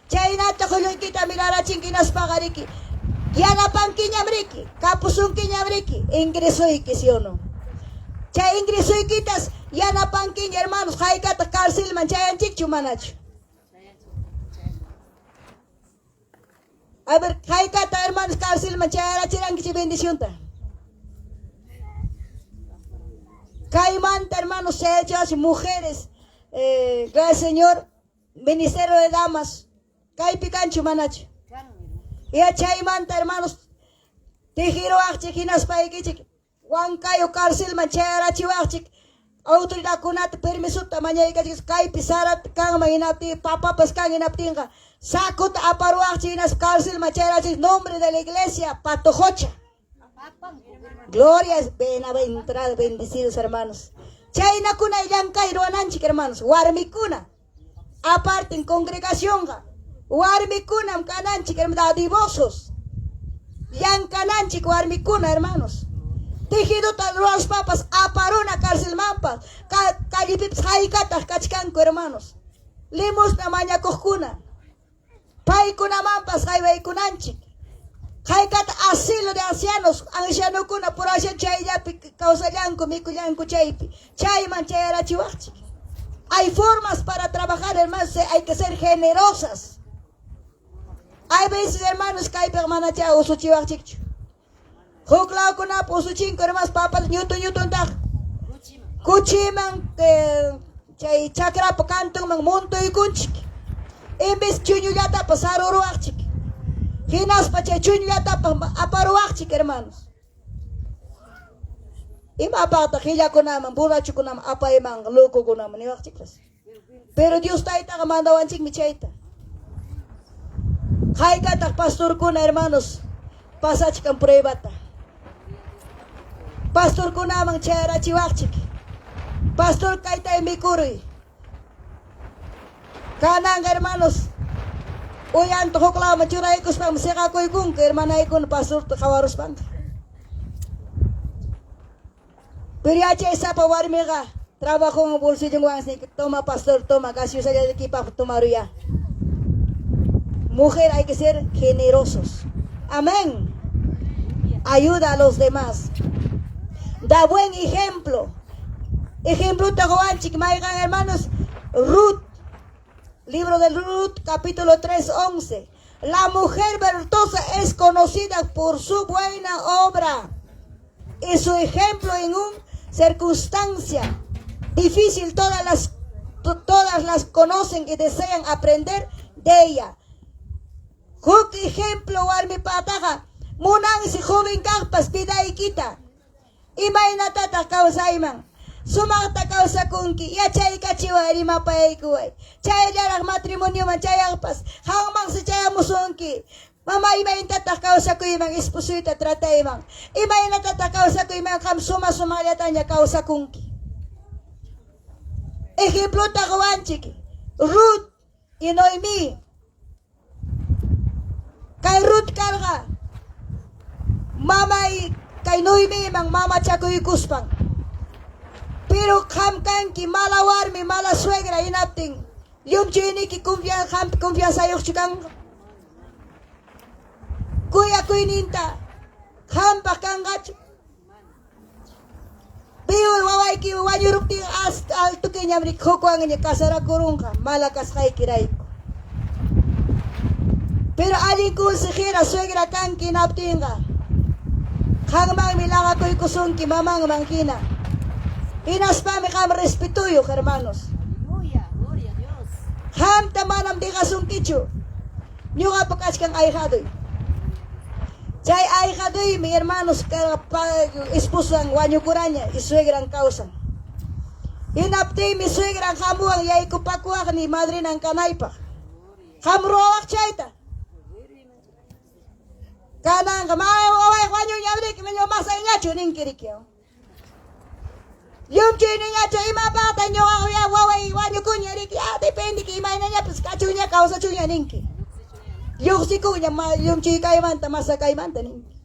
Chaynata qullqaykita mirarachinki hinaspaqa riki yanapankiñam riki, kapusunkiñam riki ingresoyki, ¿sí o no? Chay ingresoykitas yanapankiña hermanos, haykataq carcelman chayanchikchu manachu? A ver, haykata hermanos carcelman chayarachirankichik bendicionta? Kaymanta hermanos chayachiwasun mujeres, gracias Señor, Ministerio de Damas, kaypi kanchu manachu? Ya chaymanta hermanos, tijiruwaqchik hinaspaykichik Huancayo carcelman chayarachiwaqchik autoridadkunata permisota mañaykachik kaypi sarat kanman hinaptin papapas kan hinaptinqa sacuta aparuwaqchik hinaspa carcelman chayarachik nombre de la iglesia Patojocha. Gloria bienaventurado bendecidos hermanos. Chaynakuna llankay ruwananchik hermanos, warmikuna. Aparte en congregacionqa warmikunam kananchik dadivosos. Llankananchik warmikuna hermanos. Tejidota ruwaspapas aparuna carcelmanpas, callepipas haykataq kachkanku hermanos. Limosna mañakuqkuna. Paykunamanpas haywaykunanchik. Haykata asilo de ancianos, ancianokuna por allá chayllapi kawsallanku, mikullanku chaypi. Chayman chayarachiwaqchik. Hay formas para trabajar, hermanos, hay que ser generosas. Hay veces, hermanos, kaypiqa manachá usuchiwaqchikchu. Huk lawkunapa usuchinku, hermanos, papas ñutu ñutuntaq. Kuchiman chay chakrapa kantunman muntuykunchik. En vez chuñullatapas saruruwaqchik. Hinaspa chay chuñullatapas aparuwaqchik, hermanos. Imapaqtaq qillakunaman, borrachokunaman apaymanqa, locokunaman niwaqchikpas. Pero Dios Taytaqa mandawanchikmi chayta. Haykataq pastorkuna, hermanos, pasachkan pruebata. Pastorkunaman chayarachiwaqchik. Pastor kaytay mikuruy. Kananqa, hermanos, uyanta huk lawman churaykuspanmi siqakuykunku hermanaykuna pastorta qawaruspanqa. Pero yachaysapa warmiqa trabajonwan bolsillonwansi niyku, toma pastor, toma, gaseosallaykipaq tomaruya. Mujer hay que ser generosos. Amén. Ayuda a los demás. Da buen ejemplo. Ejemplota qowanchik mayqan hermanos, Ruth, libro de Ruth, capítulo 3, 11. La mujer virtuosa es conocida por su buena obra y su ejemplo en una circunstancia difícil. Todas las conocen y desean aprender de ella. Huk ejemplo warmipataqa munansi joven kaqpas vidaykita. Imaynatataq kawsayman? Sumaqta kawsakunki, yachaykachiway, rimapayaykuway. Chayllaraq matrimonioman chayaqpas qanmansi chayamusunki. Mama, imaynatataq kawsakuyman, esposoyta tratayman? Imaynatataq kawsakuyman, qam suma sumaqllataña kawsakunki? Ejemplota qowanchik Ruth y Noemí. Kay Ruth karqa mamay kay Noemíman mamachakuykuspan. Pero qam kanki mala warmi, mala suegra hinaptin llumchuyniki qampi confianzayuqchu kanqa? Kuyaq Kuyakuyninta qampaq kanqachu. Piwi wawayki wañuruptin altukiñam riki hukwanña casarakurunqa mala kasqaykirayku. Pero allin consejera suegra kanki hinaptinqa qanmanmi laqakuykusunki mamanman hina. Hinaspami qam respetuyuq, hermanos. Qamta manam dejasunkichu. Ñuqapa kachkan ahijaduy. Chay ahijaduymi, hermanos, karqa esposan wañukuraña y suegran kawsan. Hinaptinmi suegran hamuwan yaykupakuwaqniy madrinan kanaypaq. Qam ruwawaq chayta. Kananqa ma wawayqa wañuña riki, masayñachu ninki riki. Llumchuyniñachu imapaqta ñuqa waway wañukuña riki, ah, depende que imaynañapas kachunña kawsachunña ninki. Lluqsikunña llumchuy kaymanta masa kaymanta ninki.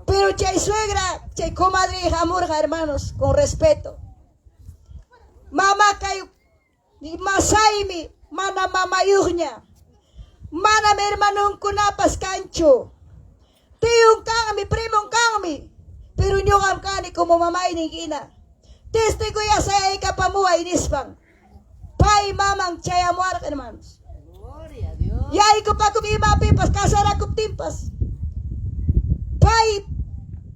Pero chay suegra, chay comadre hamurqa, hermanos, con respeto. Mama kay masaymi mana mamayuqña. Manam hermanonkunapas kanchu. Tiyun kanmi, primon kanmi. Pero ñuqam kani como mamaynin hina. Testigo yasayaykapamuway nispan. Pay maman chayamuwarqa, hermanos. Yaykupakum imapipas casarakuptinpas. Pay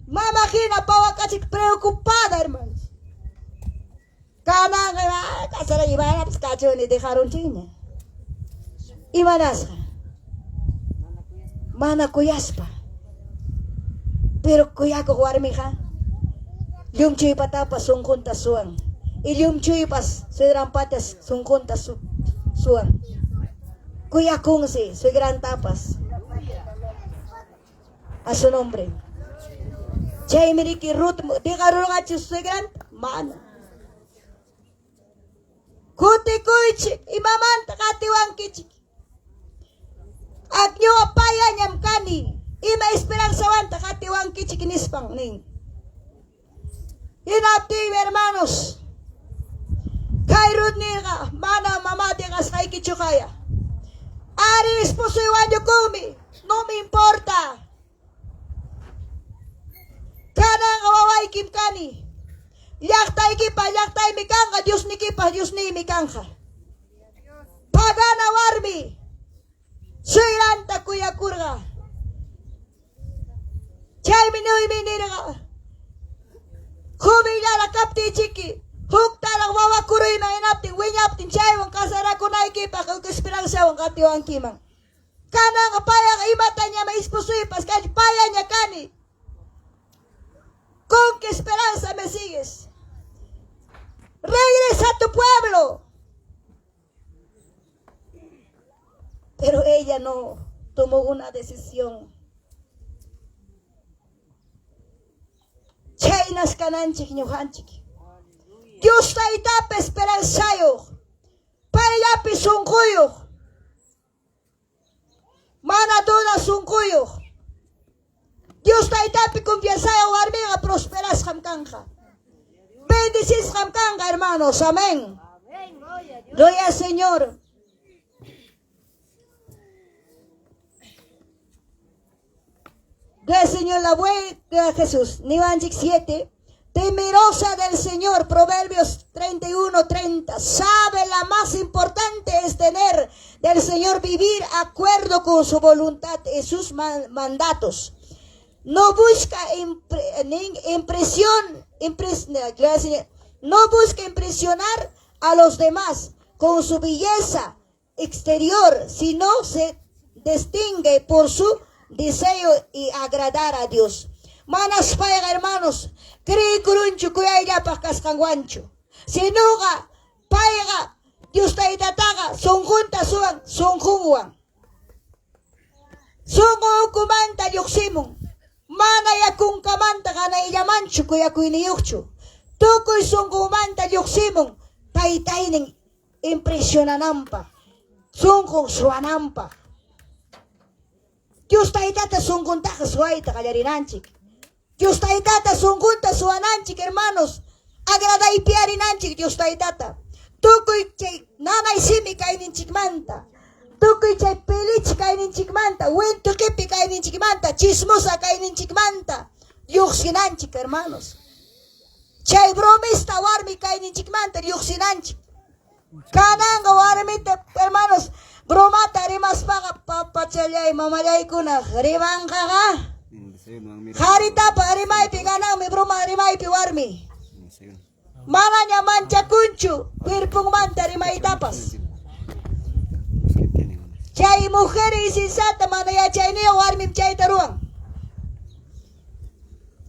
mama hina pawakachik preocupada, hermanos. Kananqa casaray imanapas kachuni dejarunchikña. Imanasqa? Mana kuyaspa. Pero kuyakuq warmiqa llumchuypatapas sunqunta suwan. Y llumchuypas suegranpatas sunqunta suwan. Kuyakunsi suegrantapas. A su nombre. Chaymi riki Ruth dejarurqachu suegranta? Mana. Kutikuychik, imamanta qatiwankichik? Ñuqa payañam kani, ima esperanzawanta qatiwankichik nispan nin. Hinaptinmi, hermanos, kay Ruth nirqa, mana mamá deqasqaykichu qaya. Ari esposoy wañukunmi, no me importa. Kananqa wawaykim kani. Llaqtaykipa llaqtaymi kanqa, Diosnikipa Diosniymi kanqa. Pagana warmi suegranta kuyakurqa. Chaymi Noemi nirqa, Jubilada kaptiychiki, huktaraq wawakuruyman hinaptin wiñaptin chaywan casarakunaykipaq huk esperanzawan qatiwankiman. Kananqa payaqa imatañam esposoypas kanchu, payaña kani. ¿Con qué esperanza me sigues? Regresa a tu pueblo. Pero ella no tomó una decisión. Chaynas kananchik ñuqanchik. Dios taytapa esperanzayuq, payllapi sunquyuq, mana duda sunquyuq. Dios taytapi confianzayuq warmiqa prosperasqam kanqa. Bendecisqam kanqa, hermanos. Amén. Gloria al Señor. Gloria al Señor, la buena Jesús. Niwanchik 7. Temerosa del Señor, Proverbios 31, 30. Sabe la más importante es tener del Señor, vivir acuerdo con su voluntad y sus mandatos. No busca impresión, no busca impresionar a los demás con su belleza exterior, sino se distingue por su deseo y agradar a Dios. Manas payqa, hermanos, creekurunchu kuyayllapaq kasqanwanchu. Sinuqa payqa Dios taytataqa sunqunta suwan sunqunwan. Sunqu ukumanta lluqsimun. Mana yakunkamanta ganayllamanchu kuyakuyniyuqchu. Tukuy sunqunmanta lluqsimun taytaynin impresionananpaq, sunqun suwananpaq. Dios taytata sunquntaqa suwayta qallarinanchik. Dios taytata sunqunta suwananchik, hermanos. Agradaypiarinanchik Dios taytata. Tukuy chay nanay simi kayninchikmanta. Tukuy chay pilichi kayninchikmanta, wintu qipi kayninchikmanta, chismosa kayninchikmanta lluqsinanchik, hermanos. Chay bromista warmi kayninchikmanta lluqsinanchik. Kananqa warmita, hermanos, bromata rimaspaqa papachallay mamallaykuna rimanqaqa. Qaritapa rimaypi gananmi broma rimaypi warmi. Manaña manchakunchu cuerponmanta rimaytapas. Chay mujer insensata mana yachayniyuq warmim chayta ruwan.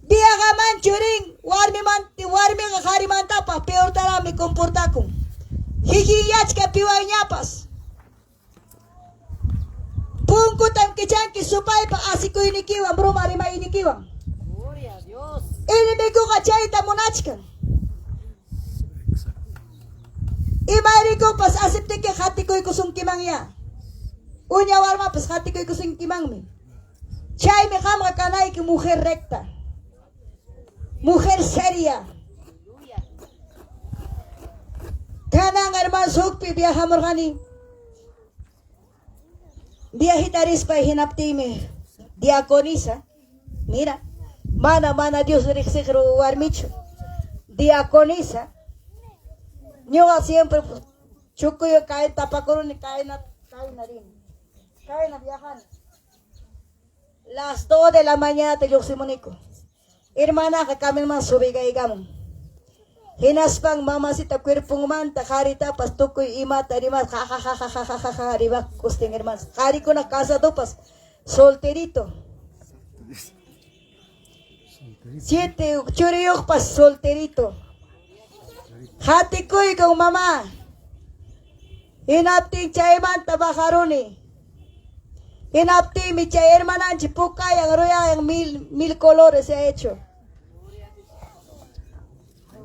Viajamanchu rin warmiqa qarimantapas peortaraqmi comportakun. Hijinyachka piwanñapas. Punkutam kichanki supaypa asikuynikiwan, broma rimaynikiwan. Enemigoqa chayta munachkan. Imayrikupas asiptiki qatikuykusunkimanyá. Uña warmapas qatikuykusunkimanmi. Chaymi qamqa kanayki mujer recta. Mujer seria. Kanan hermanos hukpi viajamurqani. Viajita rispay hinaptinmi diaconisa, mira, mana mana Dios riqsiq warmichu. Diaconisa. Ñuqa siempre chukuyo kay tapakuruni kayna kayna rini. Kayna viajani. Las 2 de la mañana te lluqsimuniku. Hermanaqa caminoman subigaykamun. Hinaspan mamacita cuerponmanta qaritapas tukuy imata rimas ja ja ja ja ja ja ja ja rimakustin hermanos. Qarikuna casadopas solterito. Siete churiyuqpas solterito. Hatikuykan mamá. Hinaptin chaymanta bajaruni. Hinaptinmi chay hermananchik pukayan, ruyayan mil, mil colores se ha hecho.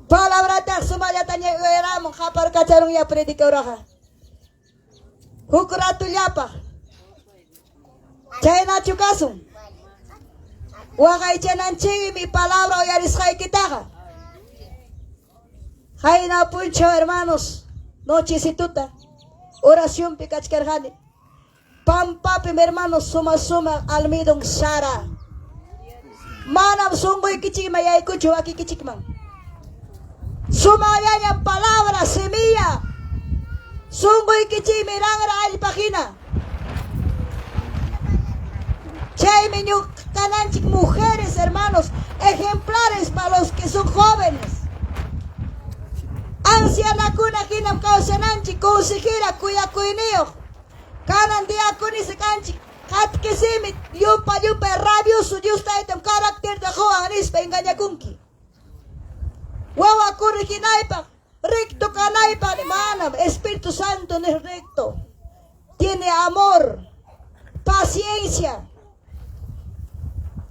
Palabrataq sumallataña uyaramun qaparkacharun ya predicadorqa. Huk ratullapaq. Chaynachu kasun. Waqaychananchikmi palabra uyarisqaykitaqa. Qayna punchaw hermanos, nochecituta oracionpi kachkarqani. Pampapim hermanos suma suma almidon sara. Manam sunquykichikman yaykuchu wakikichikman. Sumaqllañam palabra, semilla. Sunquykichikmi ranra allpa hina. Chaymi ñuqananchik mujeres, hermanos, ejemplares para los que son jóvenes. Ancianakuna hinam kawsananchik, consejera kuyakuyniyuq. Kanan diaconisa kanchik, qatkisimi, llumpa llumpa rabioso Dios taytam carácterta quwan nispa engañakunki. Wawa corriginaypaq, recto kanaypaq, manam, Espíritu Santo no es recto. Tiene amor, paciencia.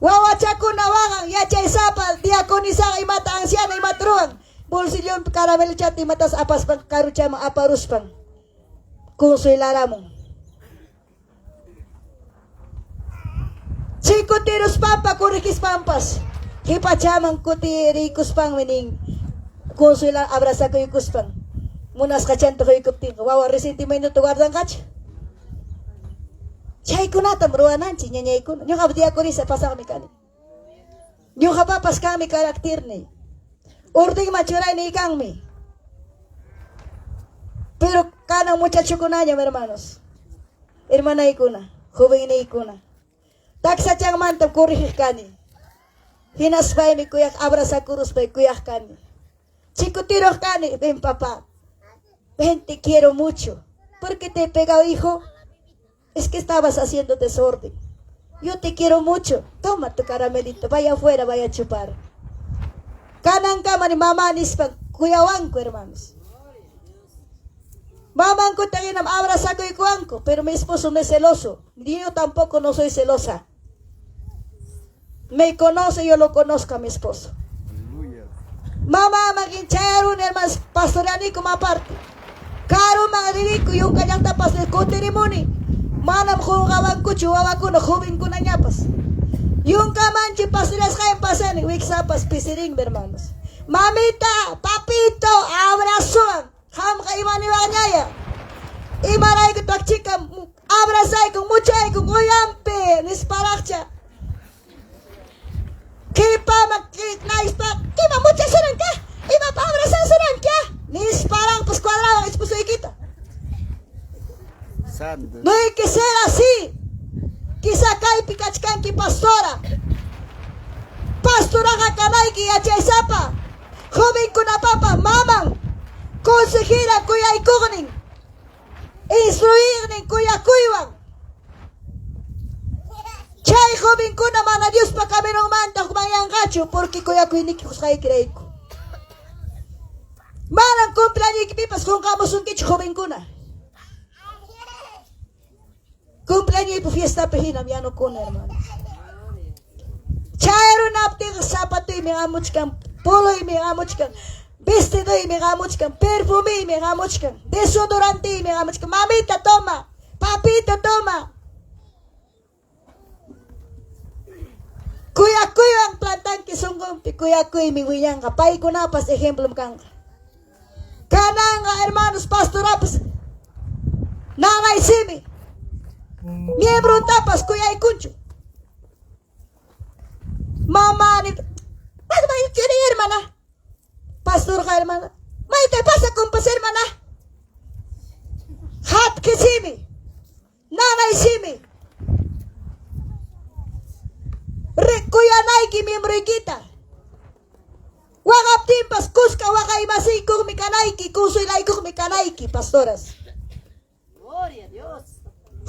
Wawachakuna waqan yachaysapa diaconisaqa imata anciana imata ruwan bolsillonpi caramelochata imatas apaspan karuchaman aparuspan consuelaramun. Chikutiruspanpa corrigispanpas qipachaman kutiriykuspanmi nin consuela abrazakuykuspan munasqachanta quykuptinqa wawa resentimientota guardanqachu. Chaykunatam ruwananchik ñañaykuna. Ñuqa diaconisa pasaqmi kani. Ñuqapapas kanmi carácterniy. Ordenman churayniy kanmi. Pero kanan muchachokunañam hermanos. Hermanaykuna, jovenniykuna. Taksachanmantam corrigiq kani. Hinaspaymi kuyaq abrazakuruspay kuyaq kani. Chikutiruq kani, ven papá. Ven, te quiero mucho. ¿Por qué te he pegado, hijo? Es que estabas haciendo desorden. Yo te quiero mucho. Toma tu caramelito, vaya afuera, vaya a chupar. Kanankama ni mamá nispan kuyawanku, hermanos. Mamankuta hinam abrazakuykuwanku, pero mi esposo no es celoso. Ni yo tampoco no soy celosa. Me conoce, yo lo conozco a mi esposo. Mamá magin chayaruni hermanos, pastoreanikum aparte. Karuman riniku yunka llaqtapas kutirimuni. Manam qunqawankuchu wawakuna jovenkunañapas. Yunkamanchi pastoreasqaymi pasani, wiksapas pisirinmi hermanos. Mamita, papito, abrazowan. Qamqa imaniwanñaya. Imaraykutaq chika Abrazaykun, muchaykun, uyampi, nisparaqcha. Qhipaman nayspa, ima muchasuranka? Imapa abrazasuranka? Nisparaqpas cuadrawan esposoykita. Santo. No hay que ser así. Quizá kaypi kachkanki pastora. Pastoraqa kanayki yachaysapa. Jovenkunapapa maman. Consejera kuyaykuqnin. Instruirnin kuyakuywan. Chay jovenkuna mana Diospa caminonmanta hukmanyanqachu porque kuyakuyniki qusqaykirayku. Manam cumpleañoykipipas qunqamusunkichu jovenkuna. Cumpleañoypi fiestapi hinam yanukuna, hermano. Chay runaptinqa zapatuymi hamuchkan, poloymi hamuchkan, vestiduymi hamuchkan, perfumiymi hamuchkan, desodorantiymi hamuchkan. Mamita, toma, papito, toma. Kuyakuywan plantanki sunqunpi, kuyakuymi wiñanqa, paykunapas ejemplom kanqa. Kananqa, hermanos, pastorapas nanaysimi, miembrontapas kuyaykunchu. Mamá, hermana, pastorqa hermana, mayta pasa compas hermana. Hatkisimi, nanaysimi. Kuyanayki miembroykita. Waqaptinpas kuska waqaymasiykuqmi kanayki, consuelaykuqmi kanayki, pastoras. Gloria a Dios.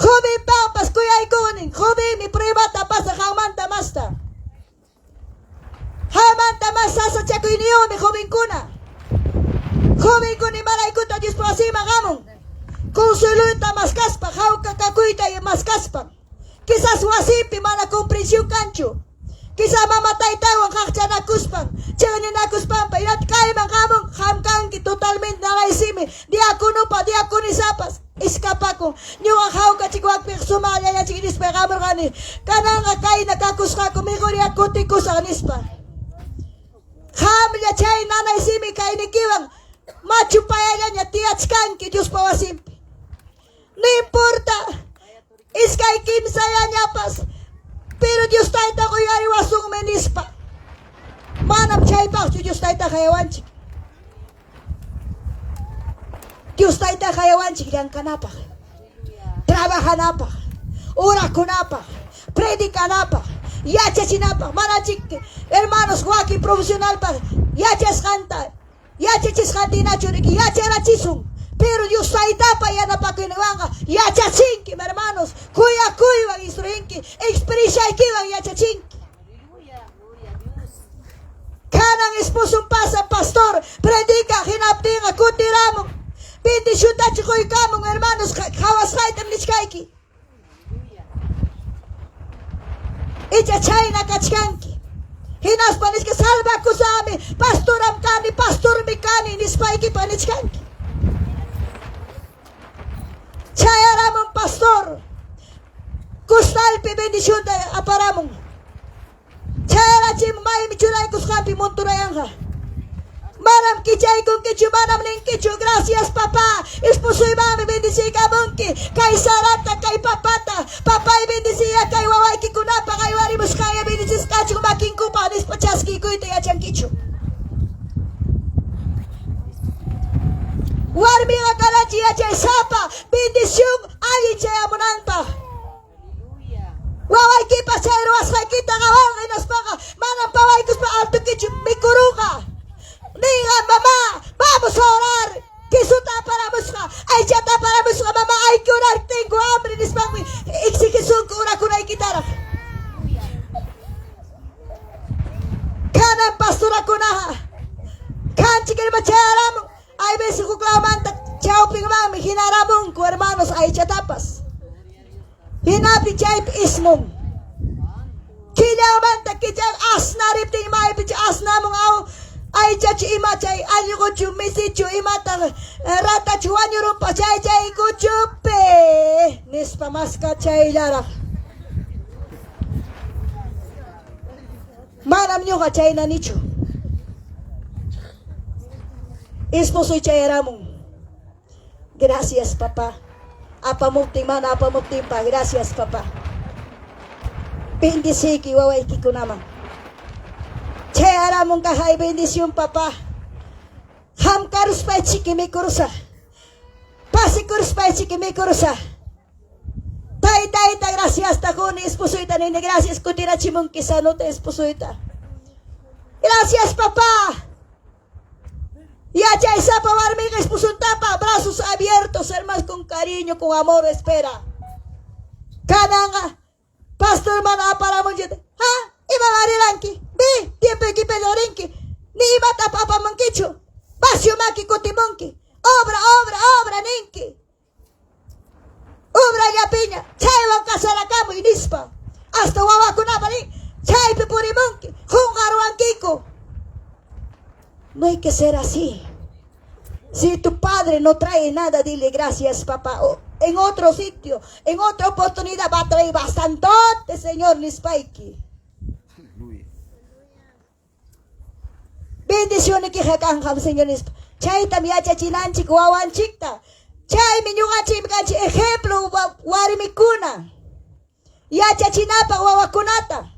Joven papas kuyaykunin, jovenmi pruebata pasa qanmanta masta. Qanmanta mas sasachakuyniyuqmi jovenkuna. Jovenkuna imaraykuta Diospa wasinman hamun. Consueluta maskaspa, hawka kakuyta maskaspa. Quizás wasinpi mana comprensión kanchu. Quizás mama taytawan qaqchanakuspan, chiqninakuspanpa, yat kayman hamun, qam kanki totalmente nanaysimi, diakonopa, diakonisapas escapakun. Ñuqa hawka chikwakpiq sumaqllallachik nispa hamurqani. Kananqa kayna kakusqaku mejor kutikusaq nispa. Qamlla chay nanaysimi kaynikiwan machu payallaña tiyachkanki Diospa wasinpi. No importa, iskay kimsallañapas, pero Dios tayta uyariwasunmi nispa. Manam chaypaqchu Dios tayta hayawanchik. Dios tayta hayawanchik llamkanapaq, trabajanapaq, orakunapaq, predicanapaq, yachachinapaq. Manachik hermanos wakin profesionalpaq yachasqanta, yachachisqantinachu riki yacharachisun. Pero Dios taytapa yanapakuyninwanqa yachachinki, hermanos, kuyakuywan instruyinki, experienciaykiwan yachachinki. Aleluya. Gloria a Dios. Kanan esposo pasa pastor, predica hinaptinqa kutiramun. Bendiciontachu quykamun, hermanos, qhawasqaytam nichkayki. Aleluya. Icha chayna kachkanki. Hinaspa nichka salvakusami, pastoram kani, pastormi kani nispaykipa nichkanki. Chayaramun pastor. Costalpi bendicionta aparamun. Chayarachim maymi churaykusqanpi monturayanqa. Manam kichaykunkichu, manam ninkichu. Gracias papá. Esposoymanmi bendiciykamunki. Kay Sarata, kay papata. Papay bendiciya kay wawaykikunapa qaywarimusqanya bendicisqachu makinkupa nispa chaskiykuyta yachankichu. Warmiqa kanachi yachaysapa bendición allin chayamunanpaq. Aleluya. Wawaykipas chay ruwasqaykita qawanqa hinaspaqa manam pawaykuspa altukichu mikurunqa. Ninqa mamá, vamos a orar. Quesota aparamusqa, aychata aparamusqa, mamá, hay que orar, tengo hambre nispanmi exigisunku orakunaykitaraq. Kanan pastorakunaqa kanchik hermano chayaramun. Hay veces huklawmanta chawpinmanmi hinaramunku hermanos aychatapas. Hinapi chaypi ismun. Killamanta killa asnariptin maypi asnamun aw aychachu ima chay allquchu misichu imata ratachu wañurunpa chay chay kuchupi nispa maska chayllaraq. Manam ñuqa chayna nichu. Esposoy chayaramun. Gracias, papá. Apamuptin mana apamuptinpas gracias papá. Bendiciyki wawaykikunaman. Chayaramun kaqay bendición papá. Qam karuspaychiki mikurusaq. Pasikuruspaychiki mikurusaq. Taytayta graciasta quni esposoyta nini gracias kutirachimunki sanuta esposoyta. Gracias papá. Yachaysapa warmiqa esposontapa brazos abiertos, hermanos, con cariño, con amor espera. Kananqa pastor mana aparamunchita. Ha, ima riranki? Bi, tiempoyki rinki. Ni imata apamunkichu. Vacío maki kutimunki. Obra, obra, obra ninki. Obra llapiña, chaywan kasarakamuy nispa. Hasta wawakunapa nin, chaypi purimunki, qunqaruwankiku. No hay que ser así. Si tu padre no trae nada, dile gracias, papá. O en otro sitio, en otra oportunidad va a traer bastante, Señor, nispayki. Aleluya. Bendiciones que kanqam, Señor, nispa. Chaytam yachachinanchik wawanchikta. Chaymi ñuqanchikmi kanchik ejemplo warmikuna. Yachachinapaq wawakunata.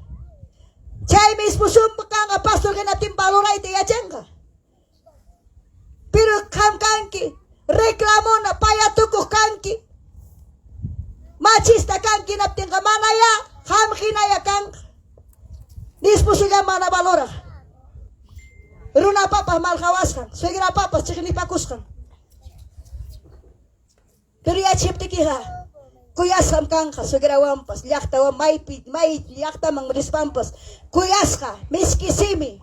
Chaymi esposonpa kanqa pastor hinatin valorayta yachanqa. Pero qam kanki reclamona payatukuq kanki. Machista kanki hinaptinqa manaya qam hinaya kanqa. Esposolla mana valoraq. Runapapas malqawasqan, suegrapapas chiqnipakusqan. Pero yachiptikiqa kuyasqam kanqa suegrawanpas, llaqtawan maypi may llaqtaman rispampas kuyasqa miski simi.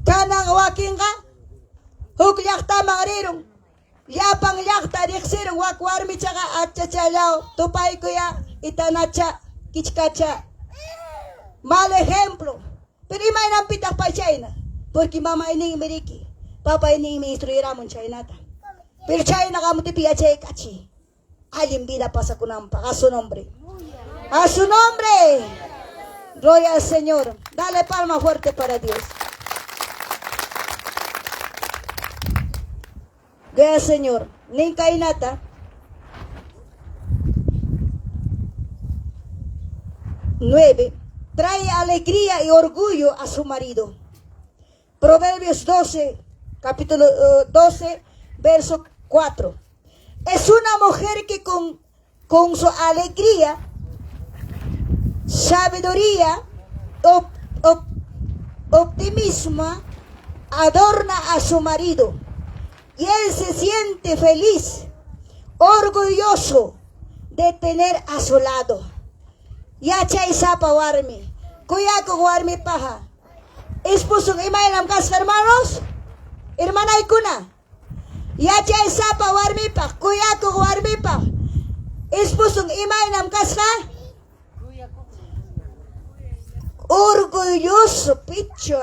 Kanan wakinqa huk llaqtaman rirun. Llapan llaqta riqsirun wak warmichaqa achachallaw tupaykuya itanacha kichkacha. Mal ejemplo. Pero imaynanpitaq pay chayna? Porque mamayninmi riki, papayninmi instruiramun chaynata. Pero chayna qamutipi yachaykachi. Allin vida pasakunanpaq. A su nombre. A su nombre. Gloria al Señor. Dale palma fuerte para Dios. Gloria al Señor. Ninkaynata. 9. Trae alegría y orgullo a su marido. Proverbios 12, capítulo 12, verso 4. Es una mujer que con su alegría, sabiduría, optimismo, adorna a su marido. Y él se siente feliz, orgulloso de tener a su lado. Yachaysapa warmi, kuyakuq warmi paja. Esposo imaynam kasqa hermanos? Hermanaykuna. Yachaysapa warmipaq, kuyakuq warmipaq. Esposo imaynam kasqa? Orgulloso, pecho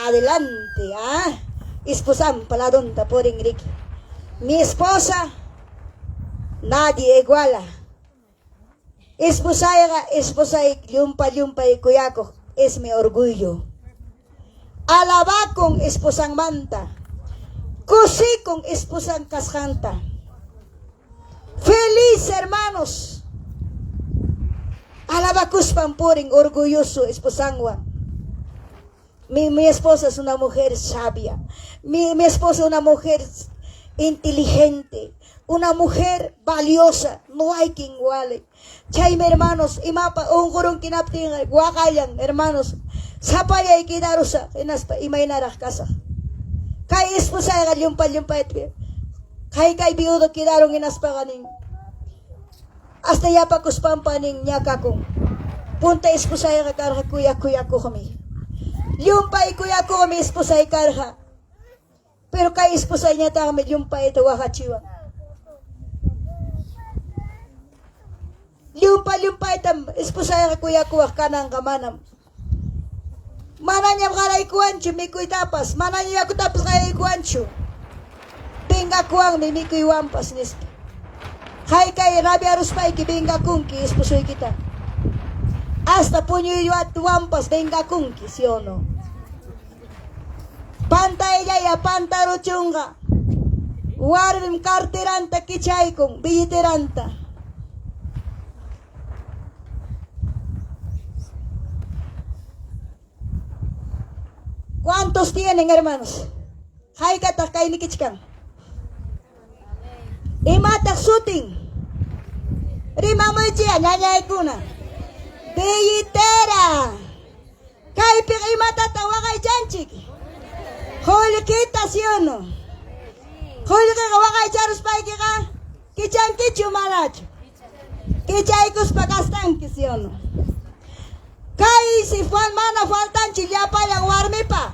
adelante, ¿ah? Esposampa ladonta purin riki. Mi esposa, nadie iguala. Esposayqa, esposay llumpa llumpay kuyakuq, es mi orgullo. Alabakun esposanmanta. Kusikun esposan kasqanta. Feliz hermanos. Alabakuspan purin orgulloso esposanwan. Mi esposa es una mujer sabia. Mi esposa es una mujer inteligente. Una mujer valiosa. No hay quien iguale. Chaymi hermanos, imapa unqurun kinaptin waqayan hermanos. Sapallay quedarusa hinaspa imaynaraq kasaq. Kay esposayqa llumpa llumpayta. Kay kay viudo quedaron hinaspaqa nin. Hasta yapakuspampa nin ñakakun. Punta esposayqa karqa kuyak kuyakuqmi. Llumpay kuyakuqmi esposay karqa. Pero kay esposayñataqmi llumpayta waqachiwan. Llumpa llumpaytam esposayqa kuyakuwaq kananqa manam. Manañam qaraykuwanchu mikuytapas, manañam yakutapas qaraykuwanchu. Vengakuwanmi mikuywanpas nispa. Haykay rabiaruspayki vengakunki esposoykita. Hasta puñuywanpas vengakunki, ¿sí o no? Pantayllaya pantaruchunqa. Warmim carteranta kichaykun, billeteranta. ¿Cuántos tienen, hermanos? Haykataq kaynikichkan. Imataq sutin? Rimamuychiya ñañaykuna. Billetera. Kaypiq imatataq waqaychanchik? Qullqita, ¿sí o no? Qullqiqa waqaycharuspaykiqa kichankichu manachu? Kichaykuspa gastanki, ¿sí o no? Kaysi mana faltanchu llapallan warmipa.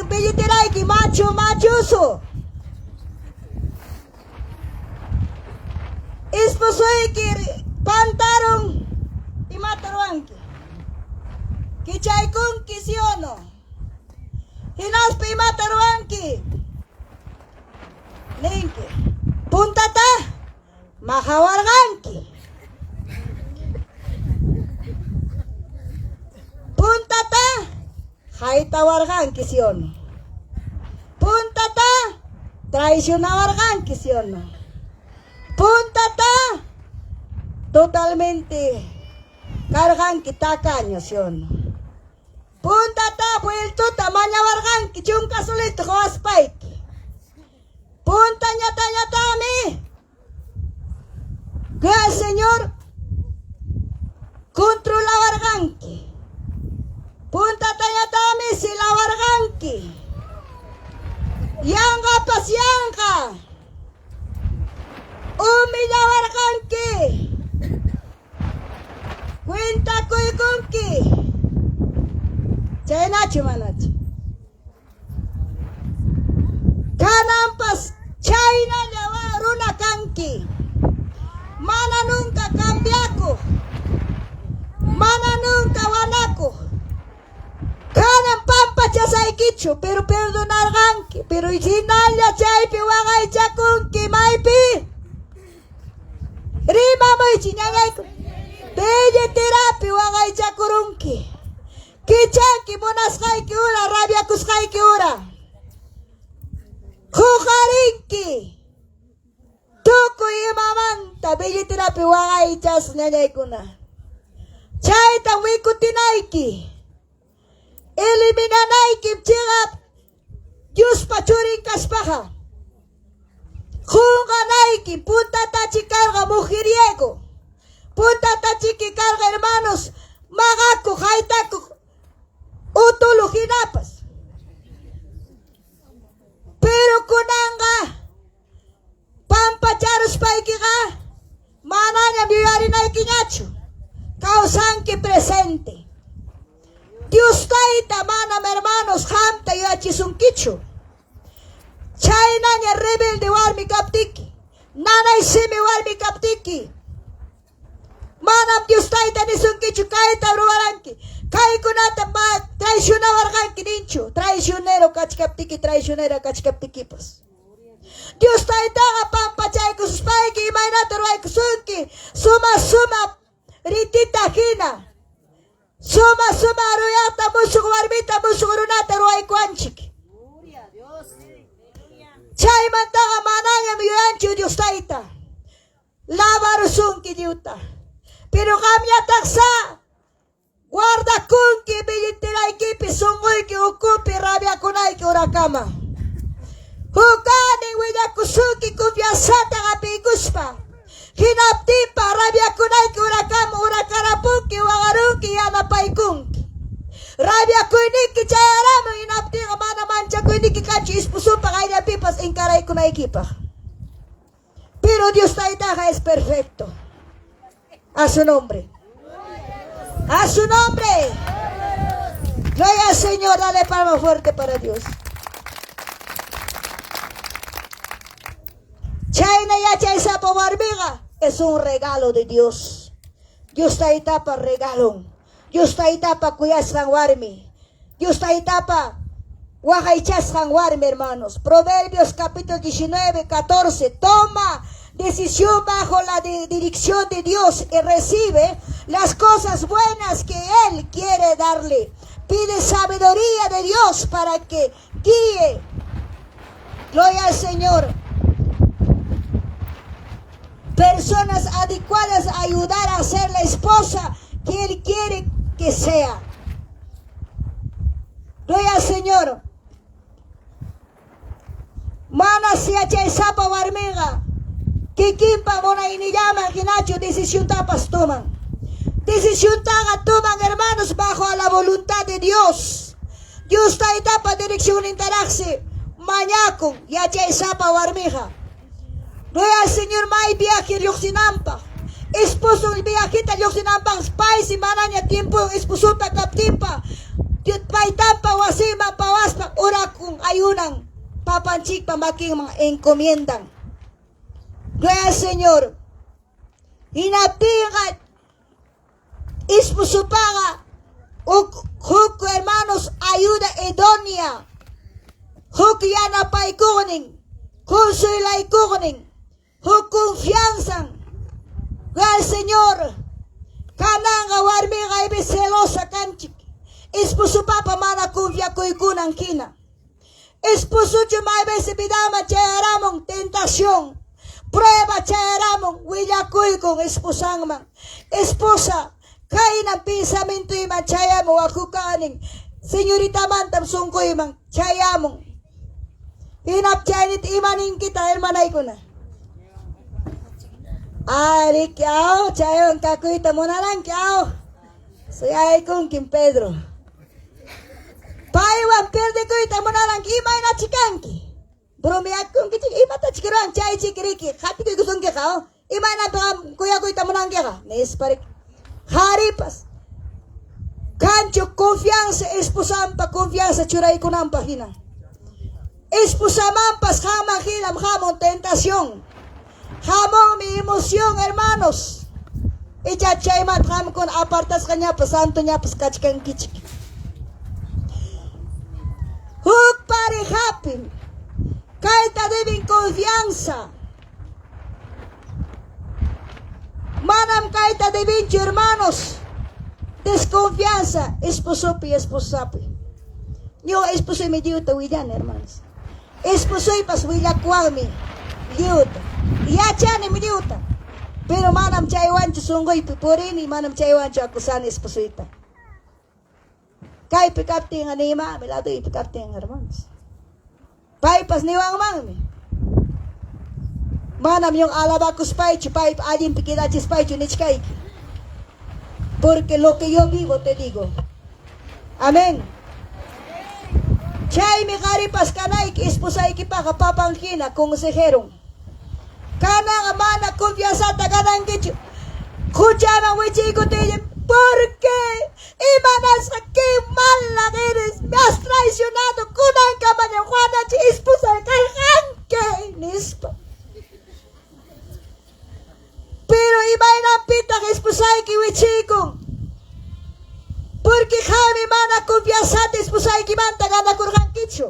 Billeterayki machu machusu. Esposoyki pantarun imata ruwanki? Kichaykunki, ¿sí o no? Hinaspa imata ruwanki? Ninki. Puntata maqawarqanki. Puntata haytawarqanki, ¿sí o no? Puntata traicionawarqanki, ¿sí o no? Puntata totalmente karqanki tacaño, ¿sí o no? Puntata vueltuta mañawarqanki chunka solito quwaspayki. Punta ñata ñatami. Que el Señor controlawarqanki. Puntata ñatami silawarqanki. Yanqapas yanqa. Humillawarqanki. Cuentakuykunki. Chaynachu manachu. Kananpas chaynalla runa kanki. Mana nunca cambiakuq. Mana nunca wanakuq. Kanan pampachasaykichu, pero perdonarqanki, pero hinalla chaypi waqaychakunki maypi. Rimamuychi ñañayku. Billeterapi waqaychakurunki. Kichanki munasqayki hora, rabiakusqayki hora. Huqarinki. Tukuy imamanta billeterapi waqaychas ñañaykuna. Chayta wikutinayki. Eliminanayki chiqap Diospa churin kaspaqa. Qunqanayki puntatachi karqa mujeriego. Puntatachiki karqa hermanos maqakuq haytakuq utulu hinapas. Pero kunanqa pampacharuspaykiqa manañam yuyarinaykiñachu. Kawsanki presente. Dios tayta manam hermanos qamta yuyachisunkichu. Chaynaña rebelde warmi kaptiki, nanay simi warmi kaptiki. Manam Dios tayta nisunkichu kayta ruwaranki. Kaykunata traicionawarqanki ninchu. Traicionero kachkaptiki, traicionera kachkaptikipas. Dios taytaqa pampachaykususpayki imaynata ruwaykusunki. Suma suma ritita hina. Suma suma ruyaqta musuq warmita musuq runata ruwaykuanchik. Gloria a Dios. Chaymantaqa manañam yuyanchu Dios tayta. Lavarusunki lliwta. Pero qamñataqsa guardakunki billeteraykipi sunquyki ukupi rabiakunayki urakama. Hukanin willakusunki confianzata hapiykuspa. Hinaptinpa rabiakunayki urakama urakarapunki waqarunki yanapaykunki. Rabiakuyniki chayaramun hinaptinqa mana manchakuyniki kanchu esposopa qayllapipas encaraykunaykipaq. Pero Dios taytaqa es perfecto. A su nombre. A su nombre. Gloria al Señor, dale palma fuerte para Dios. Chayna yachaysapa warmiqa es un regalo de Dios. Dios taytapa regalon. Dios taytapa kuyasqan warmi. Dios taytapa waqaychasqan warmi, hermanos. Proverbios capítulo 19, 14. Toma decisión bajo la dirección de Dios y recibe las cosas buenas que Él quiere darle. Pide sabiduría de Dios para que guíe Gloria al Señor. Personas adecuadas a ayudar a ser la esposa que Él quiere que sea. Gloria al Señor. Manas yachaysapa warmiqa kikinpa munaynillaman hinachu decisiontapas toman. Decisiontaqa toman, hermanos, bajo a la voluntad de Dios. Dios Taytapa direccionnintaraqsi mañakun yachaysapa warmiqa. Gloria al Señor, may viaje lluqsinanpaq. Esposo viajeta lluqsinanpaq paysi manaña tiempo esposota kaptinpa paytampa wasiman pawaspa orakun, ayunan, papanchikpa makinman encomiendan. Gloria al Señor. Hinaptinqa esposopaqa huk, hermanos, ayuda idónea. Huk yanapaykuqnin, consuelaykuqnin, huk confianza. Gloria al Señor. Kananqa warmiqa aybi celosa kanchik. Esposopapa mana confiakuykunan hina. Esposuchu mayveces vidaman chayaramun tentación. Prueba chayaramun willakuykun esposanman. Esposa, kaynan pensamientoyman chayamun wakukanin. Señoritamantam sunquyman chayamun. Hinap chaynita imaninkita, hermanaykuna. Ariki, aw, chaywan kakuyta munaranki, aw. Suyaykunkim, Pedro. Paywan perdikuyta munaranki, imaynachi kanki. Bromeakunki, imatachik ruwan chay chikiriki, qatikuykusunkiqa, aw. Imaynanpi qam kuyakuyta munankiqa, nispa. Qharipas kanchu confianza esposanpa confianza churaykunanpaq hina. Esposamanpas haman hinam hamun tentación. Hamunmi emoción, hermanos. Icha chaymanta qamkuna apartasqa ñapas santo ñapas kachkankichik. Huk parejapim kayta deben confianza. Manam kayta debinchu, hermanos. Desconfianza esposopi, esposapi. Ñuqa esposoymi lliwta willani, hermanos. Esposoypas willakuwanmi lliwta. Yachanim lliwta. Pero manam chaywanchu sunquypi purini, manam chaywanchu acusani esposoyta. Kaypi kaptinqa nimami, laduypi kaptinqa, hermanos. Paypas niwanmanmi. Manam ñuqa alabakuspaychu, paypa allinpi quedachispaychu nichkayki. Porque lo que yo vivo te digo. Amén. Chaymi qaripas kanayki esposaykipaqa papan hina, consejeron. Kanaqa mana confianzata ganankichu. Huchaman wichiykutiylla, ¿por qué? Imanasqa, qué mala eres, me has traicionado, kunankamaña Juanachi esposa karqanki, nispa. Pero imaynanpitaq esposayki wichiykun? Porque qammi mana confianzata esposaykimanta ganakurqankichu.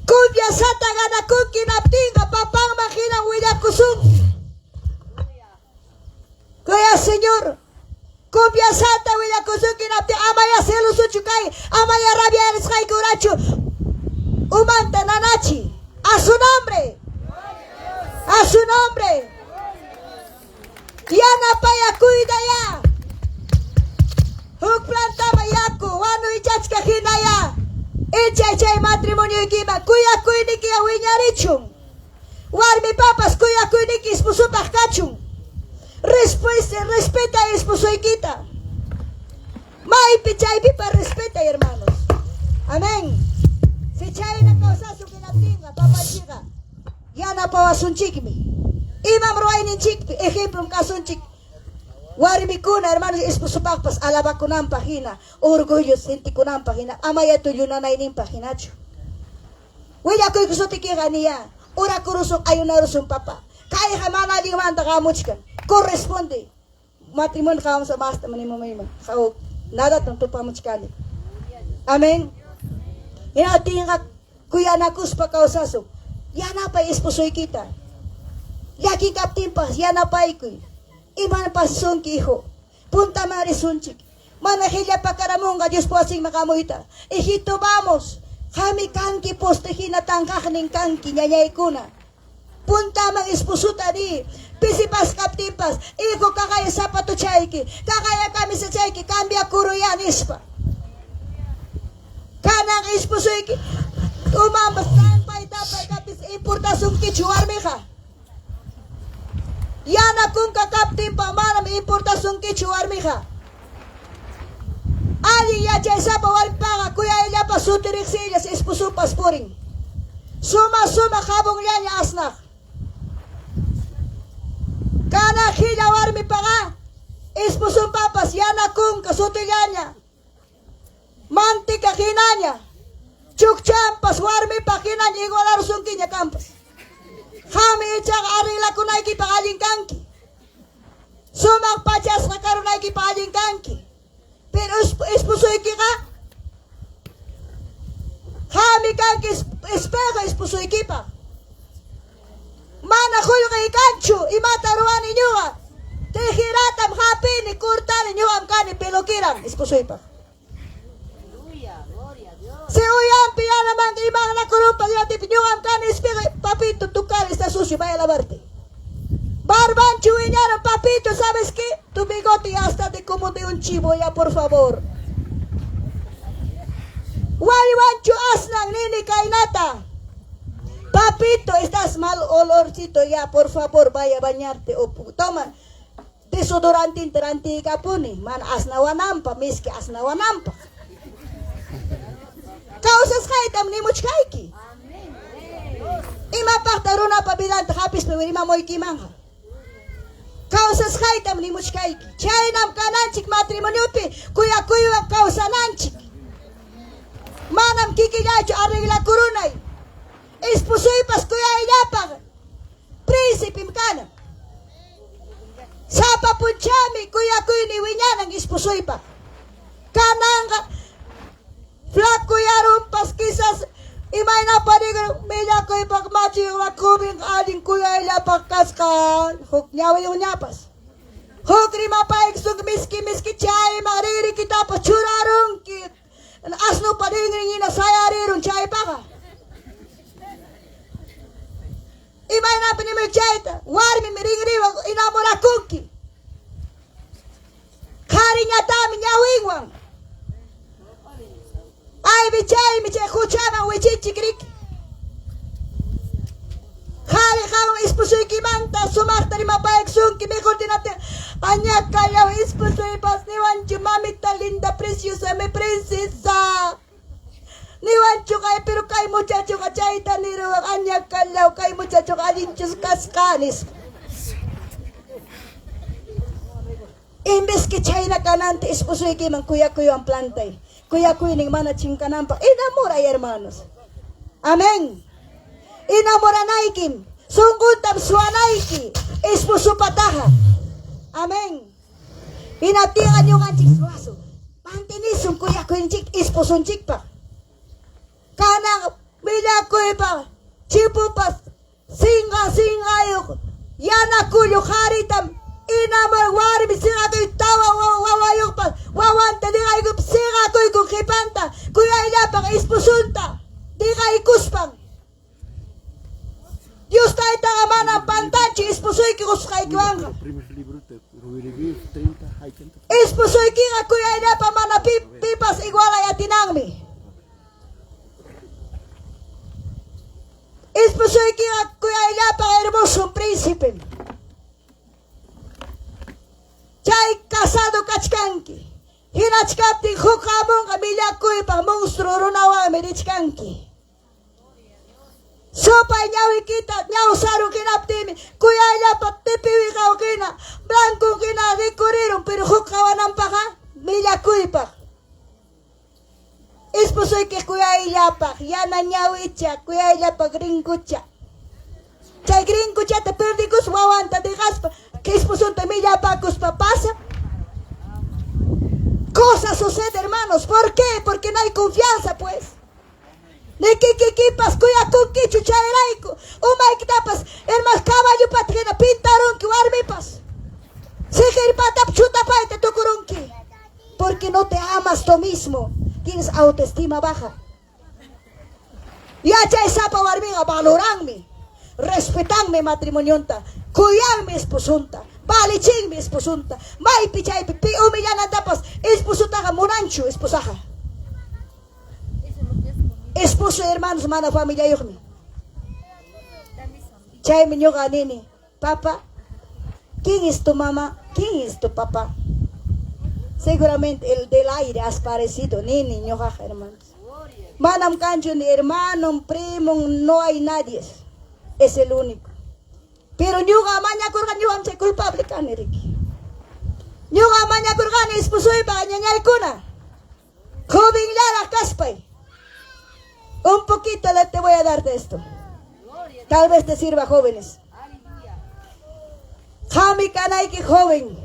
Confianzata ganakunki naptinqa papanman hinam willakusunki. Gloria al Señor. Confianzata willakusunki naptin amaya celosochu kay, amaya rabiarisqayki urachu. Umanta nanachi. A su nombre. A su nombre. Yanapaya, cuidaya. Huk plantama yaku wanuychachka hinaya. Ichay chay matrimonioykiman kuyakuynikiya wiñarichun. Warmi papas kuyakuyniki esposopaq kachun. Respuesta, respeta esposoykita. Maypi chaypipa respeta, hermanos. Amén. Si chayna kawsasun hinaptinqa papanchikqa yanapawasunchikmi. Imam ruwayninchikpi ejemplom kasunchik. Warmikuna, hermanos, esposopaqpas alabakunanpaq hina, orgullo sentikunanpaq hina, amaya tullunanayninpaq hinachu. Willakuyku sutikiqa niya, orakurusun, ayunarusun, papá. Kayqa mana allinmanta qamuchkan. Corresponde. Matrimonio qawamsa masta manimamayman. Nada tupamuchkani. Amén. Hinaptinqa kuyanakuspa kawsasun. Yanapay esposoykita. Llaki kaptinpas yanapaykuy. Iman pasasunki, hijo? Puntaman risunchik. Mana qillapakaramunqa Diospa wasinman hamuyta. Hijito, vamos. Qami kanki poste hina tanqaqnin kanki, ñañaykuna. Puntaman esposota niy, pisipas kaptinpas, hijo kaqaya zapatochayki, kaqaya camisachayki cambiakuruyá nispa. Kanan esposoyki umanpas tampay tampay kaptinpas importasunkichu warmiqa. Yana kunka kaptinpas manam importasunkichu warmiqa. Allin yachaysapa warmipaqa kuyayllapa suti riqsiyllas esposopas purin. Suma-suma jabonllaña asnaq. Kanan qilla warmipaqa esposonpapas yana kunka sutillaña. Manteca hinaña, chukchanpas warmipaq hinaña igualarusunkiña kanpas. Qammi ichaqa arreglakunaykipaq allin kanki. Sumaq pachasqa karunaykipaq allin kanki. Pero esposoykiqa qammi kanki espejo esposoykipaq. Mana qullqiy kanchu, imata ruwani ñuqa? Tijeratam hapini, cortani, ñuqam kani peluqueram esposoypaq. Si uyanpi yanamanqa imannakurunpas hinaptinpi ñuqam kani espejo, papito, tu cara está sucio, vaya a lavarte. Barbanchu wiñarun, papito, ¿sabes qué? Tu bigote ya está de como de un chivo, ya por favor. Wallwanchu asnan nini kaynata. Papito, estás mal olorcito ya, por favor, vaya a bañarte. O, toma, desodorantinta rantiykapuni, mana asnawananpaq, miski asnawananpaq. Kawsasqaytam nimuchkayki. Imapaqta runapa vidanta hapispa rimamuykimanqa? Kawsasqaytam nimuchkayki. Chaynam kananchik matrimoniopi kuyakuywan kawsananchik. Manam kikillaychu arreglakurunay. Esposoypas kuyayllapaq príncipem kanan. Sapa punchawmi kuyakuyniy wiñanan esposoypaq. Kananqa flacuyarunpas quizás imaynapa rigrun millakuypaq machuyqa joven allin kuyayllapaq kasqa huk ñawiyuqñapas. Huk rimapaykusunk miski miski chayman rinrikitapas churarunki. Asnopa rinrin hina sayarirun chaypaqa. Imaynapi nimuy chayta? Warmim rinriwan enamorakunki. Qhariñataqmi ñawinwan. Aymi chaymi chay huchaman wichinchik riki. Qhari qanwan esposoykimanta sumaqta rimapaykusunki mejor tinaptin añakallaw esposoypas niwanchu mamita linda preciosa mi princesa. Niwanchu kay pero kay muchachoqa chayta niruwan añakallaw kay muchachoqa allinchus kasqa nispa. En vez que chayna kananta esposoykiman kuyakuywan plantay. Kuyakuynin mana chinkananpaq. Enamoray, hermanos. Amén. Enamoranaykim. Sunquntam suwanayki. Esposopataqa. Amén. Hinaptinqa ñuqanchik suwasun. Mantenisun kuyakuyninchik esposonchikpaq. Kanan millakuypaq chipupas sinqa sinqayuq yana kullu qharitam enamor warmi sinqakuy tawa wawayuqpas wawanta diqaykup sinqakuykun qhipanta kuyayllapaq esposonta diqaykuspan. Dios taytaqa manam pantanchu esposoyki qusqaykiwanqa. Esposoykiqa kuyayllapa mana pipas igualay atinanmi. Esposoykiqa kuyayllapa hermoso príncipe. Chay casado kachkanki. Hinachkaptin huk hamunqa millakuypaq monstruo runawanmi richkanki. Supay ñawikita ñawsarun hinaptinmi kuyayllapa tipiwiqaw hina blanco hina rikurirun pero huk qawananpaqqa millakuypaq. Esposoyki kuyayllapaq yana ñawicha kuyayllapa gringucha. Chay gringuchata perdikus wawanta degaspa esposonta millapakuspa pasa. Cosa sucede, hermanos. ¿Por qué? Porque no hay confianza, pues. Ni kikikipas kuyakunkichu chayrayku. Umaykitapas hermanos caballopata hina pintarunki warmipas. Sijirpatap chutapayta tukurunki. Porque no te amas tú mismo. Tienes autoestima baja. Yachaysapa warmiqa valoranmi, respetanmi matrimonionta, kuyanmi esposonta, valichinmi esposonta, maypi chaypi pi humillanantapas esposotaqa munanchu esposaqa. Esposo hermanos mana familiayuqmi. Chaymi ñuqa nini, Papá, ¿quién es tu mamá? ¿Quién es tu papá? Seguramente el del aire has parecido, nini ñuqaqa hermanos. Manam kanchu ni hermano, primo, no hay nadie. Es el único. Pero ñuqa mañakurqani, ñuqam chay culpable kani riki. Ñuqa mañakurqani esposoypa ñañaykuna. Jovenllaraq kaspay. Un poquito le te voy a dar de esto. Tal vez te sirva, jóvenes. Qami kanayki joven.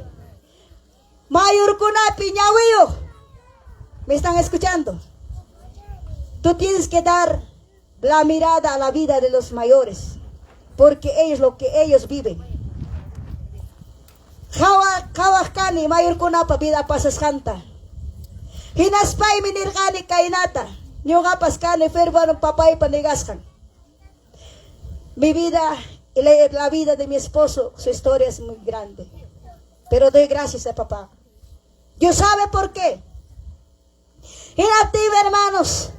Mayorkunapi ñawiyuq. ¿Me están escuchando? Tú tienes que dar la mirada a la vida de los mayores, porque ellos lo que ellos viven. Qhawaq kani mayorkunapa vida pasasqanta. Hinaspaymi nirqani kaynata, ñuqapas kani fervano papaypa negasqan. Mi vida y la vida de mi esposo, su historia es muy grande. Pero doy gracias a papá. Dios sabe por qué. Hinaptin, hermanos.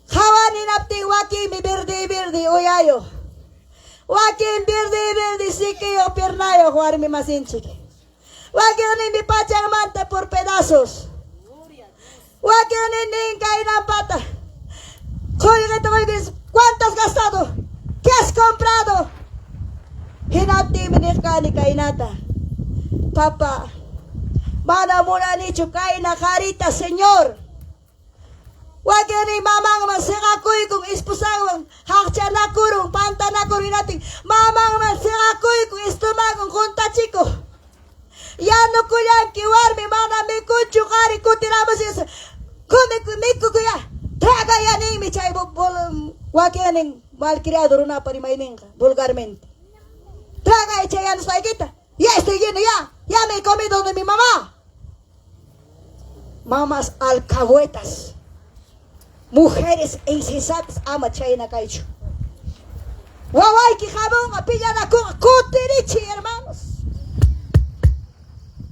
Qhawan hinaptin wakinmi verde verde uyayuq. Wakin verde verde sikiyuq piernayuq warmi masinchik. Wakinninmi pachanmanta por pedazos. Wakinnin kaynampata. Qullqita qoykis, ¿cuánto has gastado? ¿Qué has comprado? Hinaptinmi nirqani kaynata. Papá, mana munanichu kayna qarita, Señor. Wakinnin mamanman siqakuykun esposanwan haqchanakurun, pantanakurun hinatin mamanman siqakuykun estomagon juntachikuq. Yanukullanki warmi mana mikunchu qari kutiramus come mikukuya traga ninmi chay wakinnin malcriado runapa rimayninqa vulgarmente. Traga chay yanusqaykita. Ya estoy lleno ya. Ya me he comido de mi mamá. Mamas alcahuetas. Mujeres insensatas ama chayna kaychu. Wawayki hamunqa pillanakunqa kutirichi hermanos.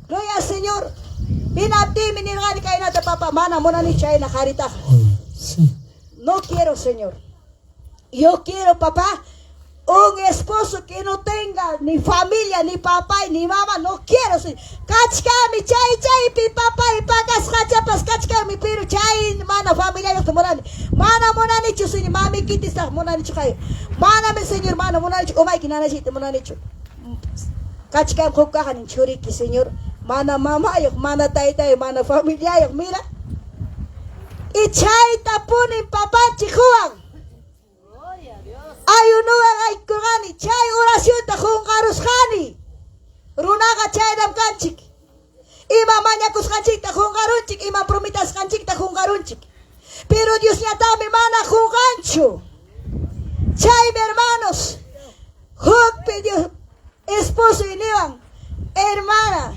Gloria al Señor. Hinaptinmi nirqani kaynata papá, mana munani chayna qaritaqa. Sí. No quiero, Señor. Yo quiero, papá, un esposo que no tenga ni familia, ni papá, ni mamá. No quiero, señor. Kachkami, chay, chaypi, papá, y pakasqachapas, kachkami, pero chay, mana familia, yo munani. Mana munanichu, señor, mami, kitisaq munanichu, kay. Manami, señor, mana munanichu, umayki nanachita munanichu. Kachkam huk kaqnin churiki, señor. Mana mamayuq, mana taytayuq, mana familiayuq, mira. Y chayta punin papanchik Juan. Ayunuwan aykurqani, chay oracionta qunqarusqani. Runaqa chaynam kanchik. Ima mañakusqanchikta qunqarunchik, ima prometasqanchikta qunqarunchik. Pero Diosñataqmi mana qunqanchu. Chaymi hermanos, hukpi Dios esposo niwan, hermana,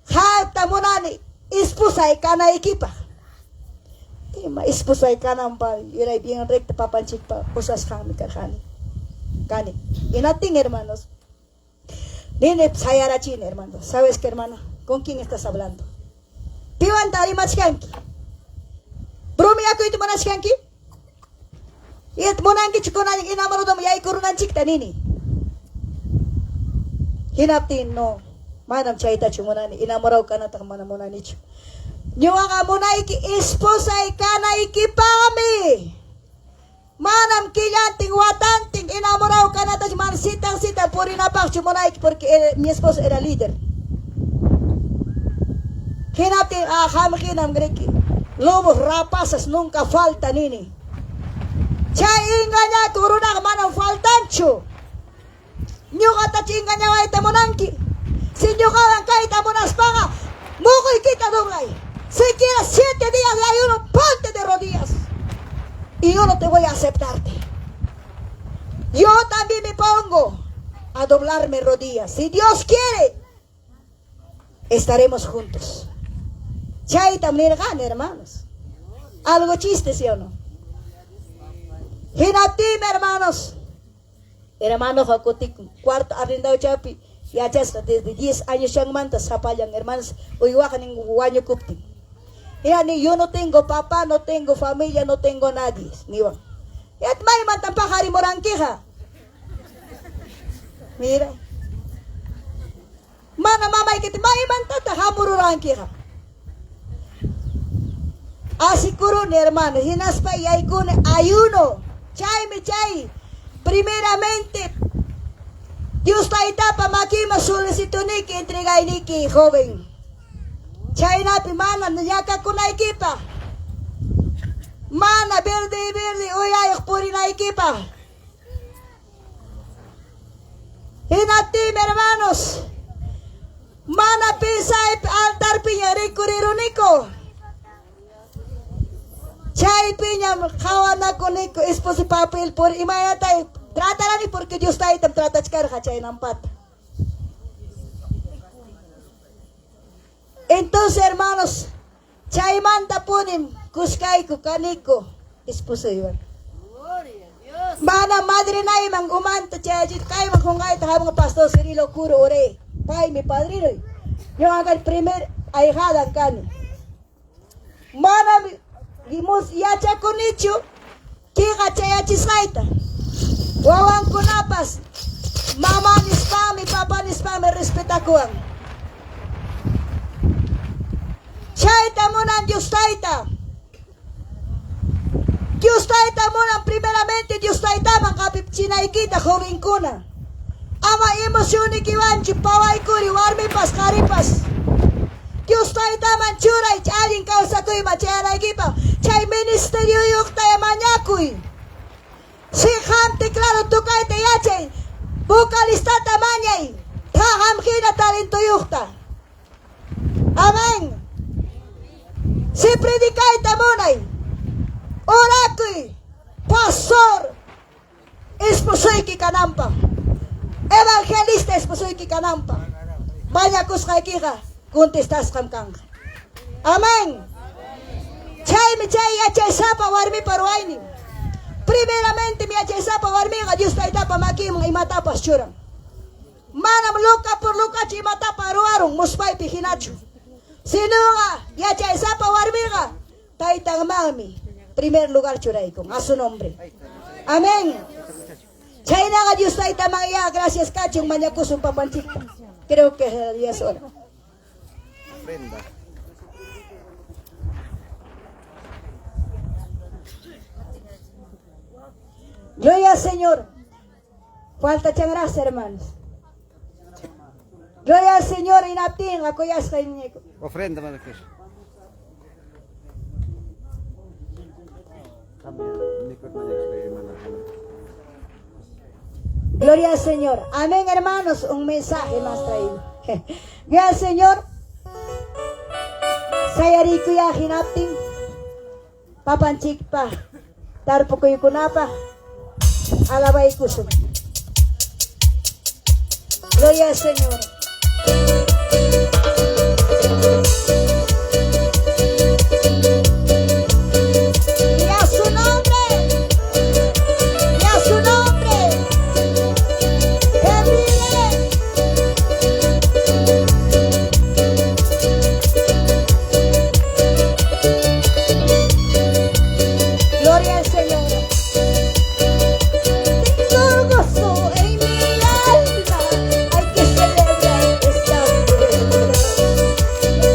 qamta munani esposay kanaykipaq. Ima esposay kananpaq yuray bien recta papanchikpa usasqanmi karqani. Kani. Hinaptin hermanos, nini sayarachini hermano. ¿Sabes qué, hermano? ¿Con quién estás hablando? Piwanta rimachkanki? Bromiyakuyta munachkanki? Yet munankichu kunan enamorado yaykurunanchikta nini. Hinaptin no, manam chaytachu munani, enamorado kanataqa mana munanichu. Ñuqaqa munayki esposay kanaykipaqmi. Manam killantin watantin enamorado kanatachu mana citan citan purinapaqchu munayki porque mi esposo era líder. Hinaptin ah qam hinam riki. Lobos rapaces nunca falta nini. Chay engañakuq runaqa manam faltanchu. Ñuqatachu engañawayta munanki. Si ñuqawan kayta munaspaqa muquykita doblay. Si quieres 7 días de ayuno, ponte de rodillas. Y yo no te voy a aceptarte. Yo también me pongo a doblarme rodillas. Si Dios quiere, estaremos juntos. Chaytam nirqani, hermanos. Algo chiste, ¿sí o no? Hinaptinmi, hermanos, hermanoqa kutikun cuarto arrendawchapi yachasqa desde 10 añoshanmanta sapallan, hermanos, uywaqnin wañukuptin. Hinani, yo no tengo papá, no tengo familia, no tengo nadie, niwan. Maymantam paqarimurankiqa? Mira. Mana mamaykita maymantataq hamururankiqa? Asikuruni, hermano, hinaspa yaykuni ayuno. Chaymi chay primeramente Dios Taytapa makinman solicituniki entregayniki, joven. Chaynapi mana ñakakunaykipaq. Mana verde verde uyayuq purinaykipaq. Hinaptinmi, hermanos, mana pensaypi altarpiña rikuriruniku. Chaypiñam qhawanakuniku esposo papel por imaynata tratarani porque Dios Taytam tratachkarqa chaynampata. Entonces, hermanos, chaymanta punim kuskayku kaniku esposoywan. Mana madrinayman umanta chayachit kayman qunqayta hamunqa pastor Cirilo Curo ore. Paymi padrinoy. Ñuqa kani primer ahijadan kani. Manam yachakunichu kiqa chayachisqayta. Wawankunapas mamá nispami, papá nispami respetakuwan. Chayta munan Dios Tayta. Dios Tayta munan primeramente Dios Taytaman qapipchinaykita jovenkuna. Ama emocionnikiwanchu pawaykuri warmipas qharipas. Dios Taytaman churay allin kawsakuyman chayanaykipaq. Chay ministerioyuqta mañakuy. Si qam teclado tocayta yachay, vocalistata mañay, qam hina talentuyuqta. Amén. Si predicayta munay, orakuy, pastor, esposoyki kananpaq, evangelista esposoyki kananpaq, mañakusqaykiqa contestasqam kanqa. Amén. Chaymi chay yachaysapa warmipa ruwaynin. Primeramente mi yachaysapa warmiqa Dios Taytapa makinman imatapas churan. Manam loca por locachu imatapa ruwarun muspaypi hinachu. Sinuqa yachaysapa warmiqa taytanmanmi primer lugar churaykun a su nombre. Amén. Chaynaqa Dios Taytaman ya gracias kachun mañakusun papanchikta. Creo que ya es hora. Ofrenda. Gloria al Señor. Falta changrasa, hermanos. Gloria al Señor, inaptin, akuyasqa iñiku. Ofrenda, madre Jesús. Gloria al Señor. Amén, hermanos. Un mensaje más traído. Gloria al Señor. Sayarikuya hinaptin. Papanchikpa. Tarpukuykunapa. Alabaykusun. Gloria al Señor. Y a su nombre. Y a su nombre. Que vive. Gloria al Señor. Tengo gozo en mi alma, hay que celebrar esta fiesta.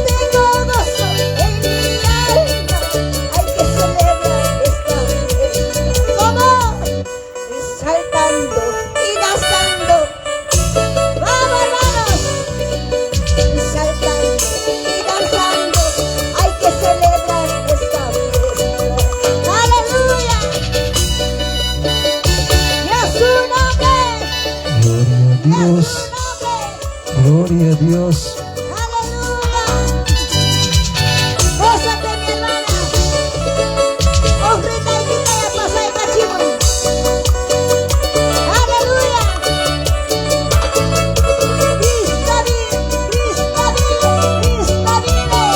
Tengo gozo en mi alma, hay que celebrar esta fiesta. ¿Cómo? Y saltando y danzando. ¡Vamos, hermanos! Y saltando y danzando, hay que celebrar esta fiesta. ¡Aleluya! ¡Y a su nombre! Gloria a ¡Y a Dios. su nombre! Gloria a Dios. ¡Aleluya! ¡Gózate, mi hermana! ¡Ofrenda y quita ya pasay kachimon! ¡Aleluya! ¡Cristo vive! ¡Cristo vive! ¡Cristo vive!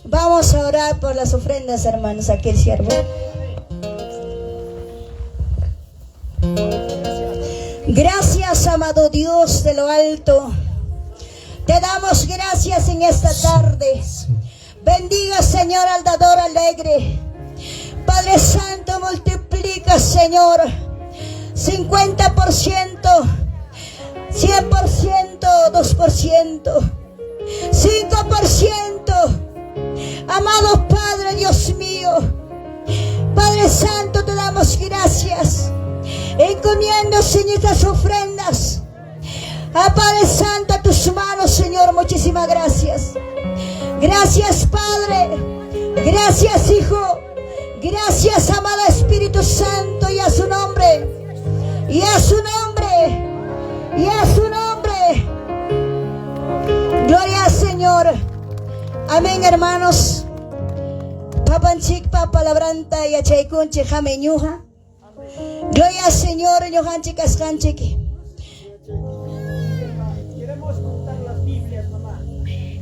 Vamos a orar por las ofrendas, hermanos, aquí el siervo. Gracias, amado Dios de lo alto. Te damos gracias en esta tarde. Bendiga, Señor, al dador alegre. Padre Santo, multiplica, Señor, 50%, 100%, 2%, 5%. Amado Padre, Dios mío, Padre Santo, te damos gracias. Encomiendo, Señor, estas ofrendas. A Padre Santo, a tus manos, Señor, muchísimas gracias. Gracias, Padre. Gracias, Hijo. Gracias, amado Espíritu Santo, y a su nombre. Y a su nombre. Y a su nombre. Gloria al Señor. Amén, hermanos. Papanchikpa palabranta yachaykunchik hame ñuqa. Gloria al Señor, ñuqanchik kasqanchik. Queremos contar las Biblias, mamá.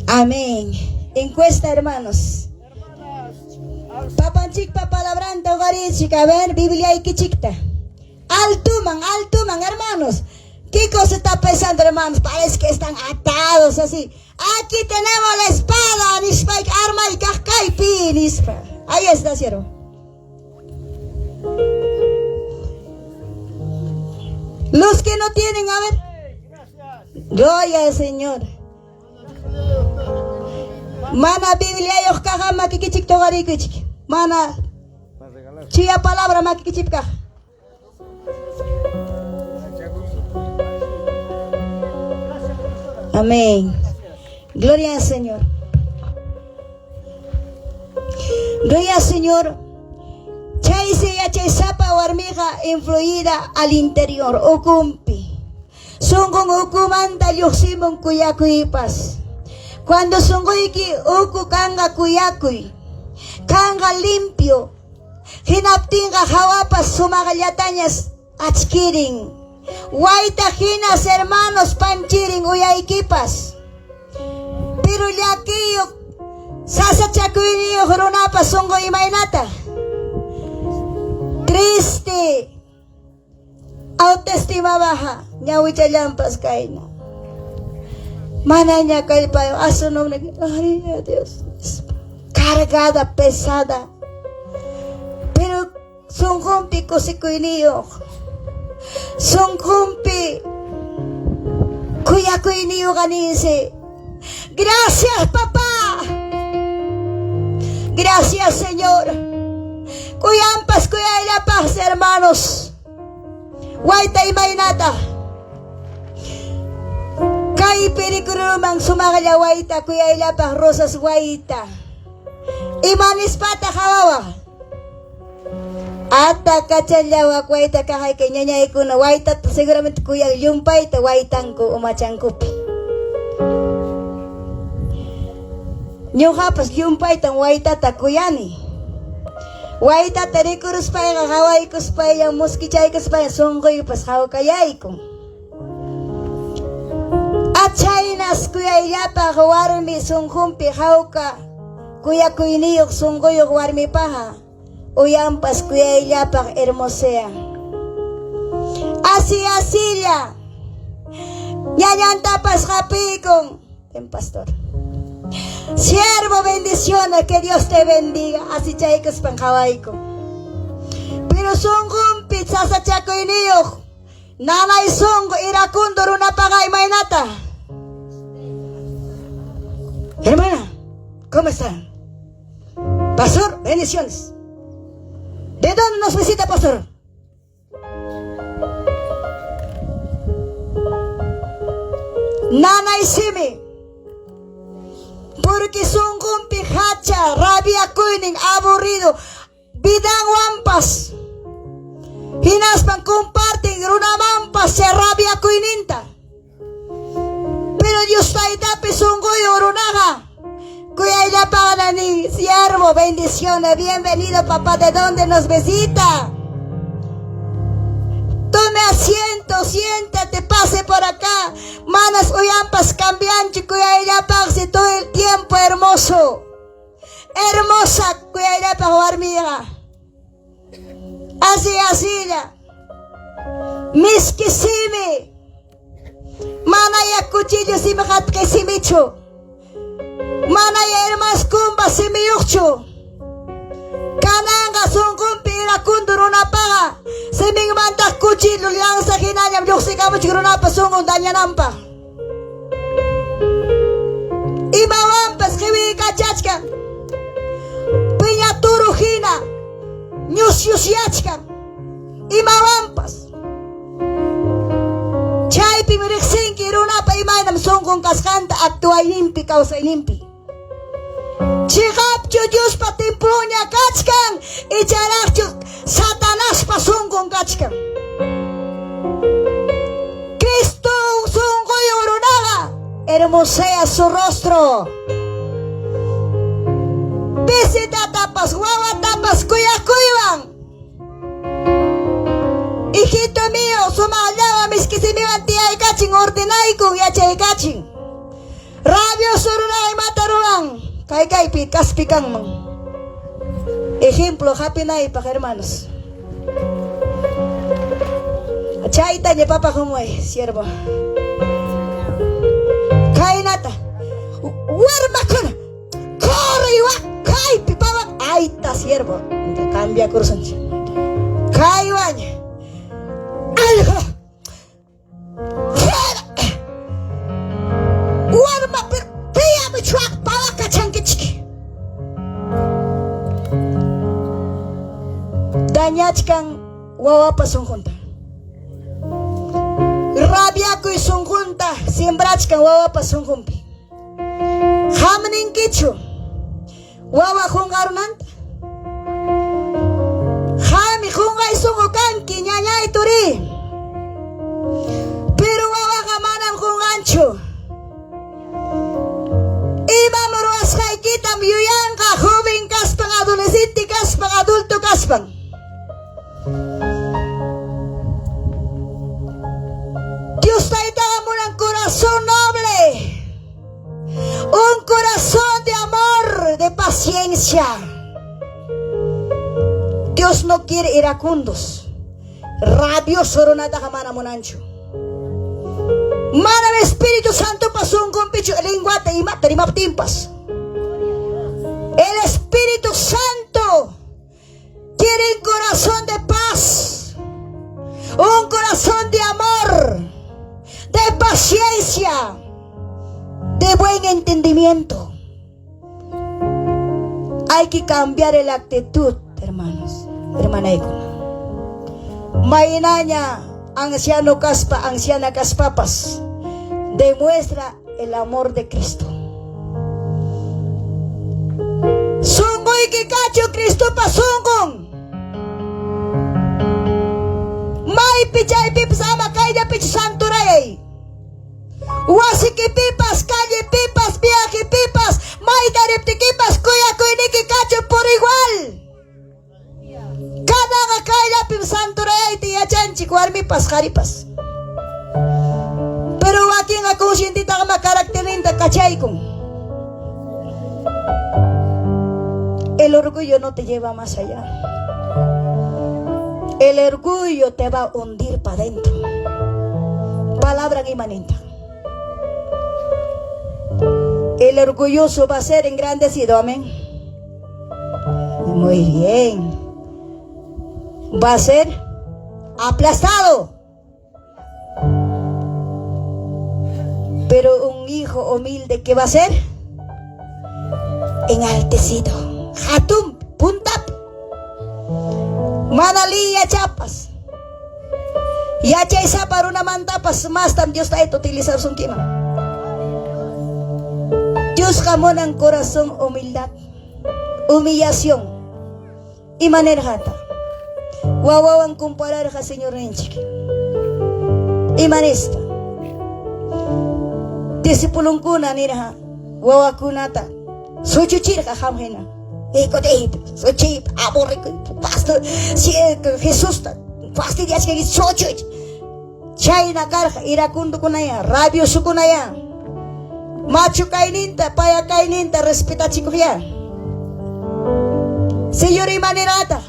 Amén. Encuesta, hermanos. Papanchikpa palabranta uqarichik, a ver, Bibliaykichikta. Altuman, altuman, hermanos. ¿Qué cosa está pensando, hermanos? Parece que están atados así. Aquí tenemos la espada, nispa, arma y kajkaypi, nispa. Ahí está, siervo. Los que no tienen, a ver. Gloria al Señor. Mana Bibliayuq kaqqa makikichik tuqariykichik. Mana chuya palabra makikichik kaq. Amén. Gloria al Señor. Gloria al Señor. Chaysi yachaysapa warmiqa influida al interior, ukumpi. Sunqun ukumanta lluqsimun kuyakuypas. Cuando sunquyki uku kanqa kuyakuy, kanqa limpio, hinaptinqa hawapas sumaqllatañas achkirin. Wayta hinas hermanos panchirin uyaykipas. Pero llakiyuq sasachakuyniyuq runapas sunqu imaynata? Triste. Autoestima baja, ñawichallampas kayna. Manaña kallpayo, a su nombre, ay Dios, cargada, pesada. Pero sunqunpi kusikuyniyuq, sunqunpi kuyakuyniyuq ninsi. Gracias, papá. Gracias, Señor. Kuyampas kuyayllapas, hermanos. Wayta imaynata. Kaypi rikuruman sumaqlla wayta kuyayllapaq rosas wayta. Ima nispata hawawa. Ata kachallawak wayta kaqayka ñañaykuna waytata seguramente kuyan llumpayta waytanku umachankupi. Ñuqapas llumpaytan waytata kuyani. Waytata rikuruspayqa hawaykuspaylla muskichaykuspaylla sunquypas hawkayaykun. Achaynas kuyayllapaq warmi sunqunpi hawka kuyakuyniyuq sunquyuq warmipaqa uyampas kuyayllapaq hermosea. Así asilla. Ñañantapas hapiykun. En pastor. Siervo, bendiciones, que Dios te bendiga. Así chaykuspan hawaykun. Pero sunqunpi sasachakuyniyuq nanay sunqu irakundo runapaqa imaynata. Hermana, ¿cómo están? Pastor, bendiciones. ¿De dónde nos visita, pastor? Nanay simi. Porque sunqunpi hacha, rabiakuynin, aburrido, vidanwanpas. Hinaspan comparten runamanpas chay rabiakuyninta. Pero Dios taytapi sunquyuq runaqa kuyayllapaqa nin, siervo, bendiciones, bienvenido papá, ¿de dónde nos visita? Tome asiento, siéntate, pase por acá. Manas uyampas cambianchi kuyayllapaqsi todo el tiempo hermoso. Hermosa kuyayllapaq warmiqa. Asi asilla. Miski simi. Manaya cuchillo simi qatqi simichu. Manaya hermaskumpa simiyuqchu. Kananqa sunqunpi irakundu runapaqa siminmantaq cuchillo lanza hinallam lluqsikamuchik runapa sunqun dañananpaq. Imawanpas qiwiykachachkan. Piña turu hina ñusyusyachkan. Imawanpas. Chaypim riqsinki runapa imaynam sunqun kasqanta actuayninpi kawsayninpi. Chiqapchu Diospa templonña kachkan icharaqchu Satanaspa sunqun kachkan. Cristo sunquyuq runaqa hermosea su rostro. Visitatapas wawatapas kuyakuywan. Hijito mío, sumaqllawan miski simiwan tiyaykachin, ordenaykun, yachaykachin. Rabioso runa imata ruwan, kay kaypi kaspi kanman. Ejemplo, hapinaypaq, hermanos. Chaytaña papa humuy, siervo. Kaynata, warmakuna, corre kaypi papa, ayta siervo. Cambia kursunchik. Kaywaña. Algo. Warma piyami chuaq pawakachankichik. Dañachkan wawapa sunqunta. Rabiakuy sunqunta sembrachkan wawapa sunqunpi. Qam ninkichu wawa qunqarunanta? Qami qunqay sunqu kanki ñañay turi. Pero wawaqa manam qunqanchu. Imam ruwasqaykitam yuyanqa joven kaspan, adolescente kaspan, adulto kaspan. Dios Taytaqa munan corazón noble. Un corazón de amor, de paciencia. Dios no quiere iracundos. Rabioso runataqa mana munanchu. Manam Espíritu Santopa sunqunpichu linguata imata rimaptinpas. El Espíritu Santo quiere un corazón de paz, un corazón de amor, de paciencia, de buen entendimiento. Hay que cambiar la actitud, hermanos, hermana Mainaña, anciano caspa, anciana caspapas, demuestra el amor de Cristo. Sunquyki kachu Cristopa sunqun. Maypi chaypipas ama kayllapichu santurayay. Wasikipipas, callepipas, viajepipas, mayta riptikipas kuyakuyniki kachu por igual. Kanaqa kayllapim santurayayta yachanchik warmipas, qharipas. Pero wakinqa conscientitaqa ma caracterninta kachaykun. El orgullo no te lleva más allá. El orgullo te va a hundir para adentro. Palabra imanenta. El orgulloso va a ser engrandecido, amén. Muy bien. Va a ser aplastado. Pero un hijo humilde, ¿qué va a ser? Enaltecido. Hatum, puntap. Manalía chapas. Yachaysapa runamantapas mastam Dios tayta utilizar sunkiman. Diosqa munan corazón humildad, humillación. Imanirqataq? Wawawan compararqa Señorninchik. Imanispa? Discipulonkuna nirqa wawakunata suchuchirqa qam hina. Suchiy, aburrikuy, pastor, Jesusta fastidiachkanki suchuy. Chayna karqa irakundukunaya, rabiosukunaya. Machu kayninta, paya kayninta respetachikuqya. Señor imanirqataq?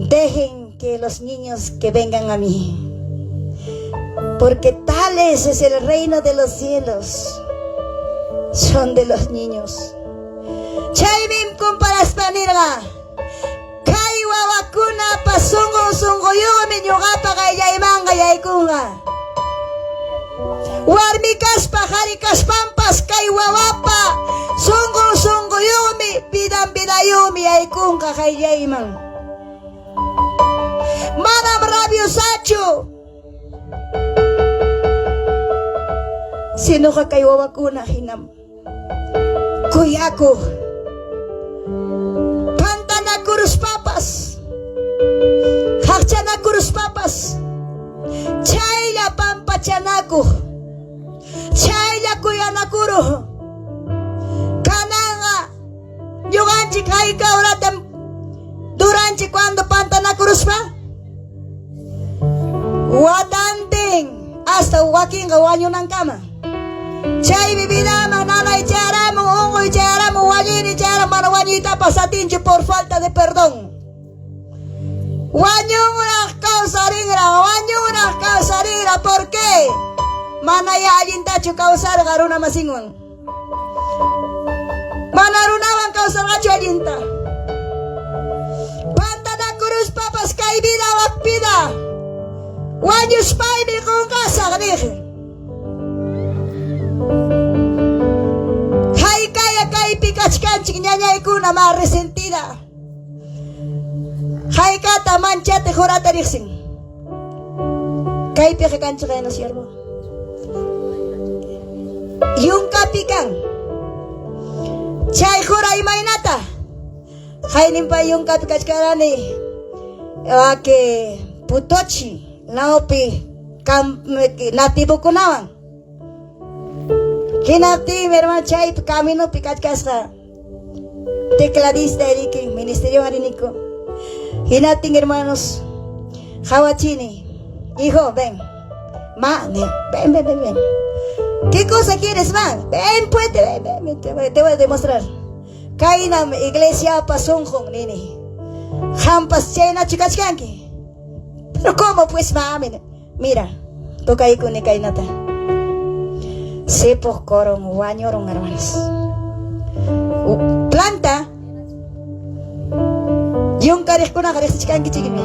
Dejen que los niños que vengan a mí, porque tales es el reino de los cielos, son de los niños. Chaymi comparaspa nirqa, kay wawakunapa sunqun sunquyuqmi ñuqapa qayllaymanqa yaykunqa. Warmi kaspa, qhari kaspampas kay wawapa sunqun sunquyuqmi, vidan vidayuqmi yaykunqa qayllayman. Manam rabiosachu, sinoqa kay wawakuna hinam kuyakuq, pantanakuruspapas, qaqchanakuruspapas, chaylla pampachanakuq, chaylla kuyanakuruq. Kananqa ñuqanchik hayka horatam duranchik cuando pantanakuruspa? Watantin hasta wakinqa wañunankama. Chaymi vidaman nanay chayaramun, unquy chayaramun, wañuyni chayaramun, mana wañuytapas atinchu por falta de perdón. Wañunraq kawsarinraq, wañunraq kawsarinraq, ¿por qué? Mana ya allintachu kawsarqa runa masinwan. Mana runawan kawsarqachu allinta. Pantanakuruspapas kay vida wak vida. Wañuspaymi qunqasaq niq. Haykaya kaypi kachkanchik ñañaykuna ma resentida. Haykata manchate jurata riqsin. Kaypiqa kanchik no siervo. Yunkapi kan. Chay jura imaynata. Hayninpa yunkapi kachkarani. Waki putochi lawpi nativokunawan. Hinaptinmi hermano chaypi caminopi kachkasqa. Tecladista Eriki, ministerio ariniko. Hinaptin hermanos, hawachini. Hijo, ven. Ma, ven, ven, ven, ven. ¿Qué cosa quieres, ma? Ven, puente, ven, ven, ven, te voy a demostrar. Kaynam iglesia pasunjun, nini. Hampas chaynachu kachkanki. Pero ¿cómo pues, mami? Mira, tokaykuni kaynata. Sepoq coron wañurun, hermanos. Planta. Yunkariqkunaqa riqsichkankichikmi.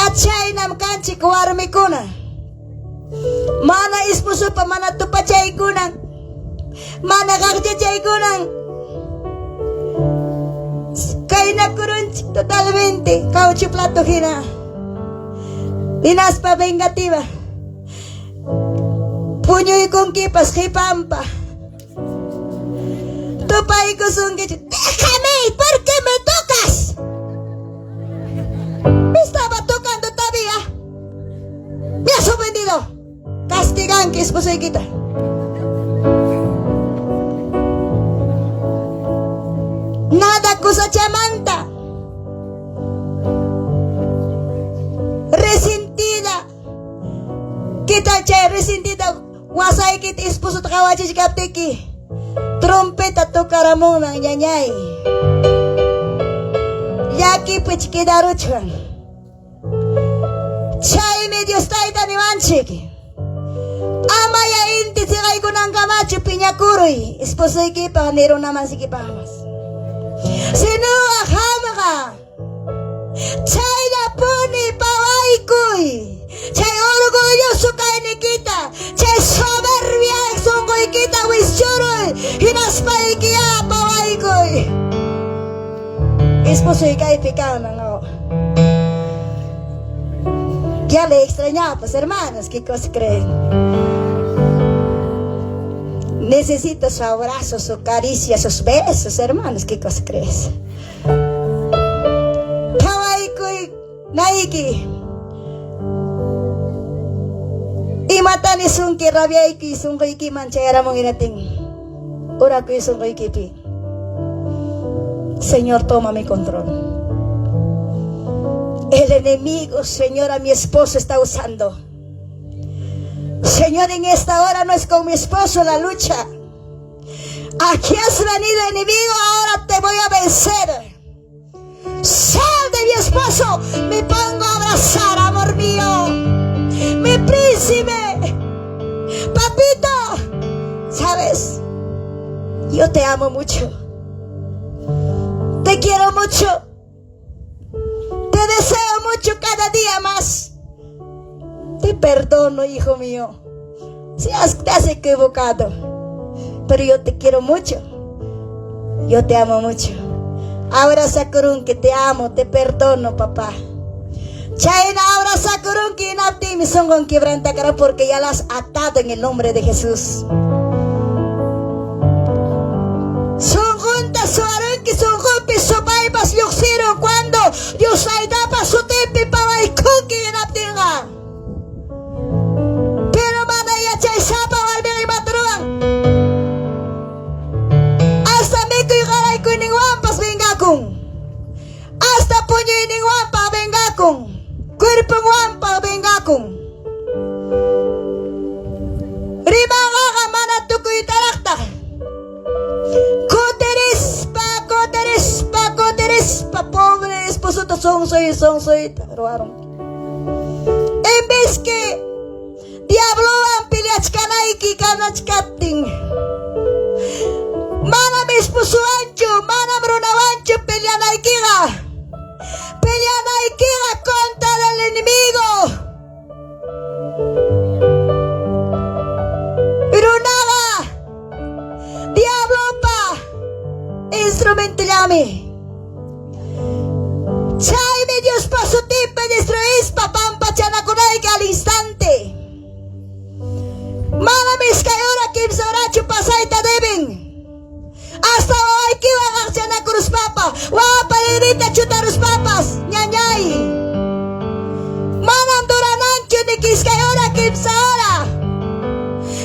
Achaynam kanchik warmikuna. Mana esposopa mana tupachaykunan. Mana qaqchachaykunan. Kaynakurunchik totalmente caucho plato hina. Hinaspa vengativa. Puñuykunkipas qhipanpa. Tupaykusunkichik. Déjame, ¿por qué me tocas? Me estaba tocando todavía. Me has ofendido. Castiganki esposoykita. Nada kusachamanta. Resentida. ¿Qué tal chay resentida? Wasaykita esposota qawachichkaptiki. Trompeta tocaramunman ñañay. Llakipich quedaruchwan. Chaymi Dios Tayta niwanchik. Amaya inti siqaykunankamachu piñakuruy esposoykipaq ni runamasikipaqpas. Sinuqa qamqa chayllapuni pawaykuy. Chay orgulloso kaynikita, chay soberbia sunquykita wischuruy, hinaspaykiya pawaykuy. Esposoy kaypi kanman. Ya le extrañaba, pues hermanos, ¿qué cosa creen? Necesito su abrazo, su caricia, sus besos, hermanos, ¿qué cosa crees? Pawaykuy nayki. Imatani sunki rabiayki sunquykiman chayaramun hinatin. Orakuy sunquykipi. Señor, toma mi control. El enemigo, Señor, a mi esposo está usando. Señor, en esta hora no es con mi esposo la lucha. Aquí has venido enemigo, ahora te voy a vencer. Sal de mi esposo, me pongo a abrazar, amor mío. Mi príncipe. Papito, ¿sabes? Yo te amo mucho. Te quiero mucho. Te deseo mucho cada día más. Te perdono, hijo mío. Si te has equivocado. Pero yo te quiero mucho. Yo te amo mucho. Abrazakurunki, te amo, te perdono, papá. Chayna abrazakurunki hinaptinmi sunqun quebrantakara porque ya la has atado en el nombre de Jesús. Sunqunta suwarunki, sunqunpi supaypas lluqsirun cuando Dios taytapa sutinpi pawaykunki hinaptinqa. Pero mana yachaysapa warmiqa imata ruwan? Hasta mikuy qaraykuyninwanpas vengakun. Hasta puñuyninwanpas vengakun. Cuerponwanpas vengakun. Rimanqaqa mana tukuytaraqtaq. Kutirispa, kutirispa, kutirispa, pobre esposota sonsoy, sonsoyta ruwarun. En vez que diablowan peleachkanayki kanachkaptin, manam esposowanchu, manam runawanchu peleanaykiqa. Peleanaykiqa contra el enemigo. Runaqa diablopa instrumentollami. Chaymi Diospa sutinpi destruispa pampachanakunayki al instante. Manam iskay hora, kimsa horachu pasayta deben. Hasta wawaykiwan aqchanakuruspapa, wawapa rinrinta chutaruspapas, ñañay. Manam durananchu ni iskay hora, kimsa hora.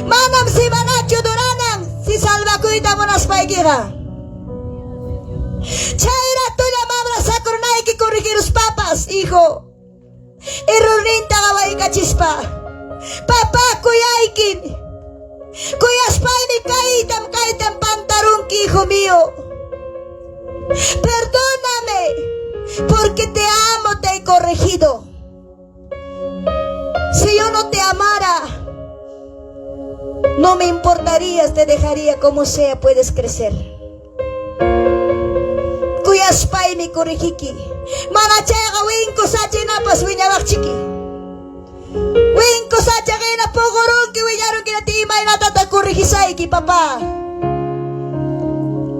Manam semanachu duranan si salvakuyta munaspaykiqa. Chay ratullam abrazakurunayki corregiruspapas, hijo. Errorninta qawaykachispa. Papá, kuyaykim. Kuyaspaymi kaytam kaytam pantarunki, hijo mío. Perdóname, porque te amo, te he corregido. Si yo no te amara, no me importarías, te dejaría como sea, puedes crecer. Kuyaspaymi corregiki. Mana chayqa winku sachinapas wiñawaqchiki. Winku sacha hina puqurunki wiñarunki imaynatataq corregisayki, papá.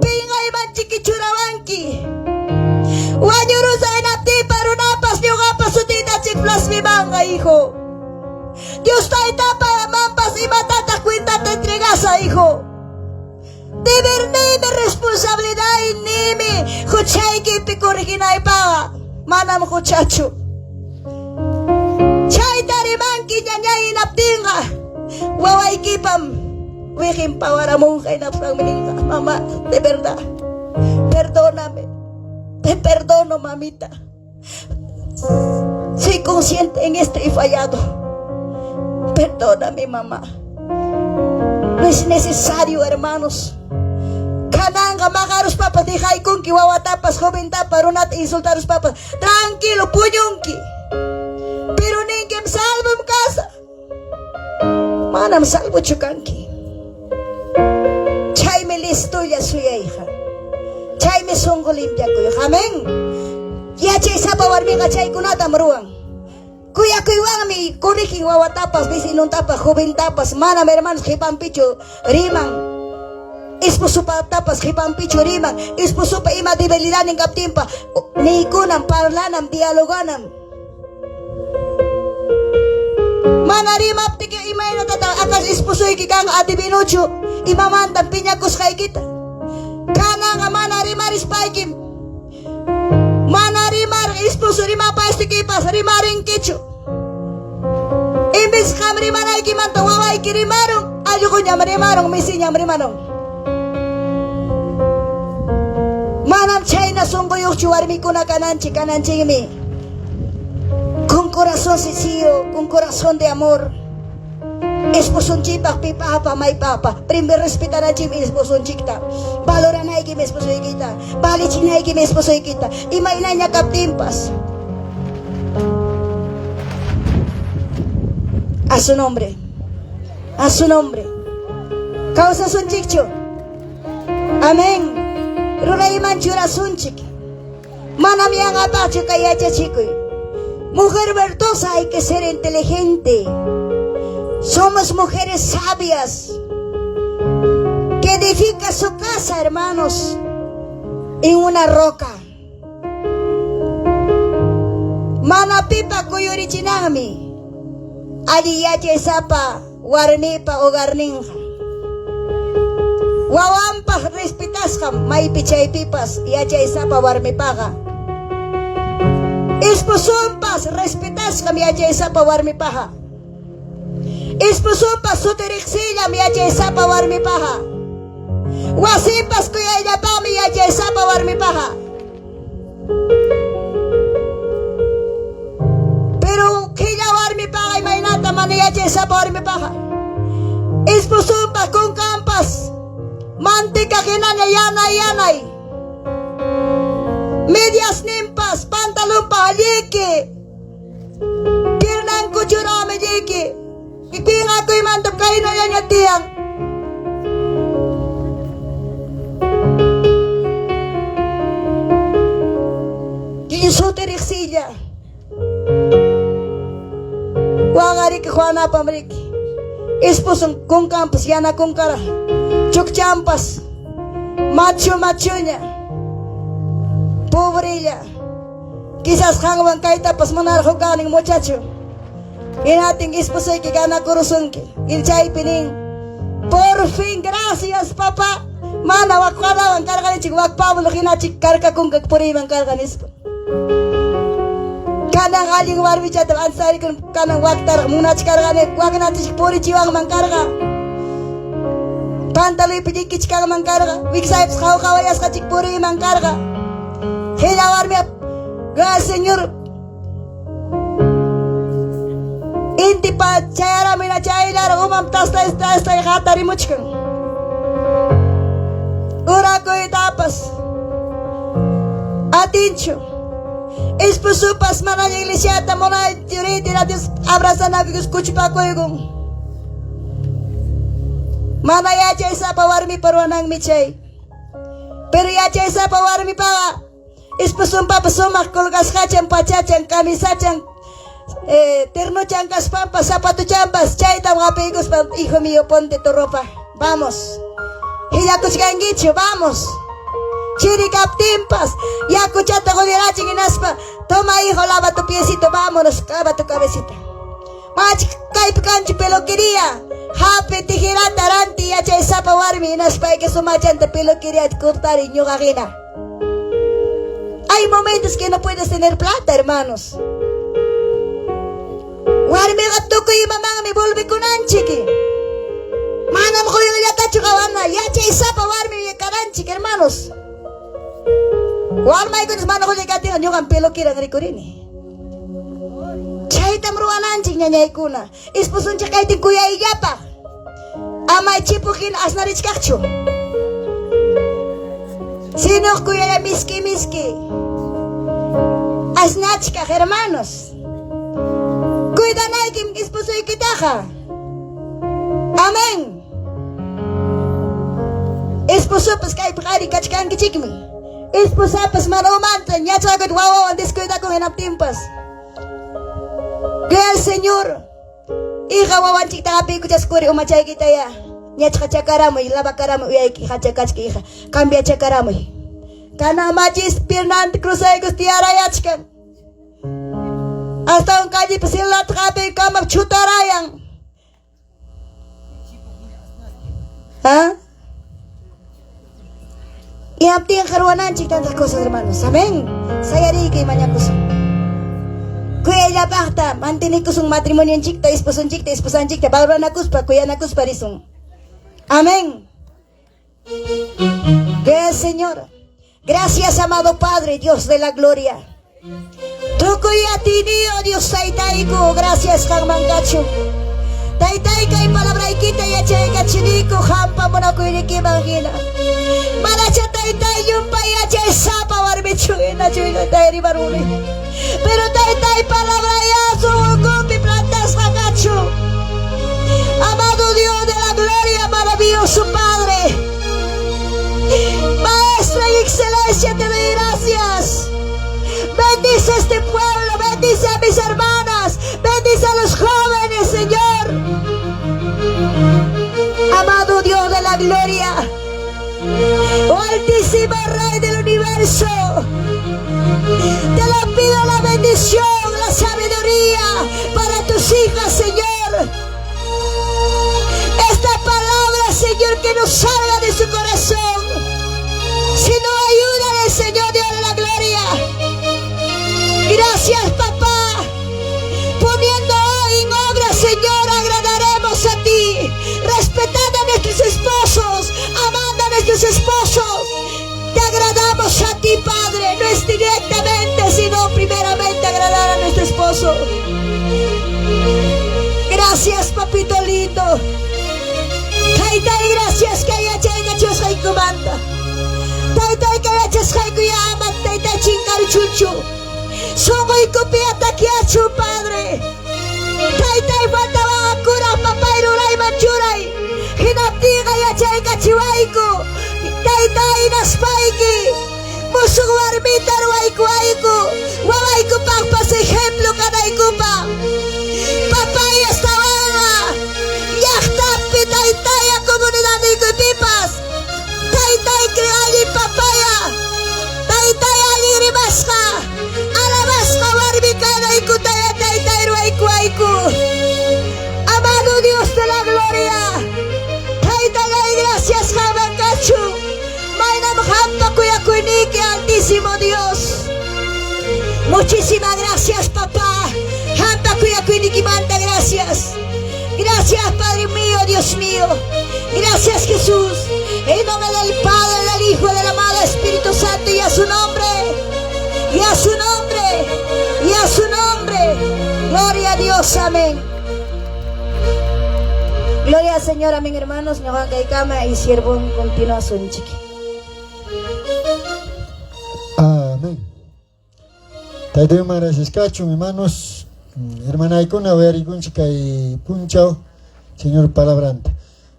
Pinqaymanchiki churawanki. Wañurusa hinaptinpa runapas ñuqapas sutiyta chiklasmimanqa, hijo. Dios taytapa mampas imatataq cuentata entregasa, hijo. Debernimi responsabilidad nimi huchaykipi correginaypaqa manam huchachu. Chayta rimanki ñañay hinaptinqa wawaykipam wiqin pawaramunqa hinaptinmi ninqa mamá, de verdad, perdóname, te perdono, mamita. Soy consciente en esto y fallado. Perdóname, mamá. No es necesario, hermanos. Kananqa maqaruspapas dejaykunki wawatapas joventapas runata insultaruspapas tranquilo puñunki. Pero ninkim salvom kasaq. Manam salvochu kanki. Chaymi listolla suyayqa. Chaymi sunqu limpiakuyqa. Amén. Yachaysapa warmiqa chaykunatam ruwan. Kuyakuywanmi corrigen wawatapas, vecinontapas, joventapas, manam hermanos qipanpichu riman. Esposopatapas qipanpichu riman. Esposopa ima debilidadnin kaptinpa niykunam, parlanam, dialoganam. Mana rimaptiki imaynatata akas esposoyki kanqa adivinuchu imamantam piñakusqaykita. Kananqa mana rimarispaykim mana rimar esposo rimapaysikipas rimarinkichu. Imbis qam rimanaykimanta wawayki rimarun, allquñam rimarun, misiñam rimarun. Manam chayna sunquyuqchu warmikuna kananchik, kananchikmi. Con corazón sencillo, con corazón de amor. Esposonchikpaq pipaqpa maypaqpa primer respetananchikmi esposonchikta. Valoranaykim esposoykita, valichinaykim esposoykita, imaynaña kaptinpas. A su nombre. A su nombre. Kawsasunchikchu. Amén. Rurayman churasunchik. Manam yanqapaqchu kay yachachikuy. Mujer virtuosa hay que ser inteligente. Somos mujeres sabias que edifica su casa, hermanos, en una roca. Mana pipa kuyurichinanmi alli yachaysapa warmipa hogarninqa. Wawanpaq respetasqam maypi chaypipas yachaysapa warmipaqa. Esposonpas respetasqam yachaysapa warmipaqa. Esposonpas suti riqsiyllam yachaysapa warmipaqa. Wasinpas kuyayllapaqmi yachaysapa warmipaqa. Pero qilla warmipaqa imaynata mana yachaysapa warmipaqa. Esposonpas kunkanpas manteca hinaña yanay yanay. Mediasninpas pantalonpas lliki. Piernan kuchuraqmi lliki. Pinqakuymantam kaynallaña tiyan. Suti riqsilla. Waqariki Juanapam riki. Esposon kunkanpas yana kunkara. Chukchampas. Machu machuña. Pobrella. Quizás qanwan kaytapas munarqu kanin muchacho. Hinatin esposoyki ganakurusunki. Chaypi nin. Por fin, gracias papá. Mana wak Juanawan karqanichik wak Pablo hinachik karkakunka puriyman karqa nispa. Kanan allin warmichata ansarikun kanan waktaraq munachkarqani waknachik purichiwanman karqa. Pantaluypi llikichkanman karqa. Wiksaypas qawqawayasqachik puriyman karqa. Hina warmi gracias Señor. Intipa chayaramina chayllaraq umam tastay tastay hatarimuchkan. Urakuytapas atinchu. Esposopas mana iglesiata munay yuriytina Dios abrazanakus kuchpakuykun. Mana yachaysapa warmipa ruwananmi chay. Pero yachaysapa warmipaqa esposonpapas sumaq colgasqachan pachachan camisachan ternuchan kaspanpas zapatuchanpas chaytam hapiykuspa hijo mío ponte tu ropa vamos hillakuchkankichu vamos chiri kaptinpas yakuchata qudirachin hinaspa toma hijo lava tu piecito vámonos lava tu cabecita mach kaypi kanchu peluquería hapi tijerata ranti yachaysapa warmi hinaspayki sumachanta peluquería cortari ñuqa hina. Hay momentos que no puedes tener plata, hermanos. Warmiqa tukuy imamanmi volvikunanchik. Manam quyllatachu qawana, yachaysapa warmi kananchik, hermanos. Warmaykunas mana qullqi katinqa ñuqam peluqueran rikurini. Chaytam ruwananchik ñañaykuna. Esposonchik kaytin kuyayllapaq. Ama chipuq hina asnarichkaqchu. Sino kuyaya miski miski. Asnachkaq, hermanos. Cuidanaykim esposoykitaqa. Amén. Esposopas kaypi qhari kachkankichikmi. Esposapas mana umanta ñachakut wawawan descuidakun hinaptinpas. Gloria al Señor. Hija wawanchikta hapiykuchaskuri umachaykita ya. Ñachqachakaramuy, lavakaramuy uyayki hachakachka hija. Cambiachakaramuy. Kana machis piernanta cruzaykus tiyarayachkan. Hasta un callepi celularta hapiykamap chutarayan. ¿Ah? Hinaptinqa ruwananchik tantas cosas, hermanos. Amén. Sayariyki mañakusun. Kuyayllapaqta mantenikusun matrimonionchikta, esposonchikta, esposanchikta, valoranakuspa, kuyanakuspa risun. Amén. Gracias, Señor. Gracias, amado Padre, Dios de la gloria. Tukuy atiniyo Dios taytayku, gracias qanman kachun. Taytay kay palabraykita yachaykachiniku qampa munakuynikiman hina. Manacha taytay llumpay yachaysapa warmichu hinachu taytay rimaruni. Pero taytay palabrayá sunqunkupi plantasqa kachu. Amado Dios de la gloria, maravilloso Padre. Maestro y excelencia, te doy gracias. Bendice este pueblo, bendice a mis hermanas, bendice a los jóvenes, Señor. Amado Dios de la gloria, oh Altísimo Rey del universo, te lo pido la bendición, la sabiduría para tus hijas, Señor. Esta palabra, Señor, que no salga de su corazón, sino ayúdale, Señor Dios de la gloria. Gracias, papá. Poniendo hoy en obra, Señor, agradaremos a ti. Respetando a nuestros esposos, amando a nuestros esposos. Te agradamos a ti, Padre. No es directamente, sino primeramente agradar a nuestro esposo. Gracias, papito lindo. Taytay, gracias kay yachaykachusqaykumanta. Taytay, kay yachasqayku ama taytay chinkaruchunchu. Sunquykupi takyachu, Padre. Taytay, watawan kuraq papay rurayman churay. Hinaptinqa yachaykachiwayku. Taytay, naspayki. Musuq warmita ruwaykuwayku. Wawaykupaqpas ejemplo kanaykupaq. Papay astawanqa. Llaqtapi taytaya comunidadniykupipas. Taytay allin papaya. Taytay allin rimasqa. Alabasqa warmi kanaykutaya taytay ruwaykuwayku. Amado Dios de la gloria. Taytallay gracias qamman kachu. Maynam qampa kuyakuyniyki altísimo Dios. Muchísimas gracias, papá. Qampa kuyakuynikimanta gracias. Gracias, Padre mío, Dios mío. Gracias, Jesús. En nombre del Padre, del Hijo, del amado Espíritu Santo y a su nombre. Y a su nombre. Y a su nombre. Gloria a Dios. Amén. Gloria al Señor, amén, hermanos. Ñuqankaykama y siervo en continuación, chiqui. Amén. Tayta gracias kachun, hermanos. Hermanaykuna uyarikunchik kay punchaw, Señor palabranta.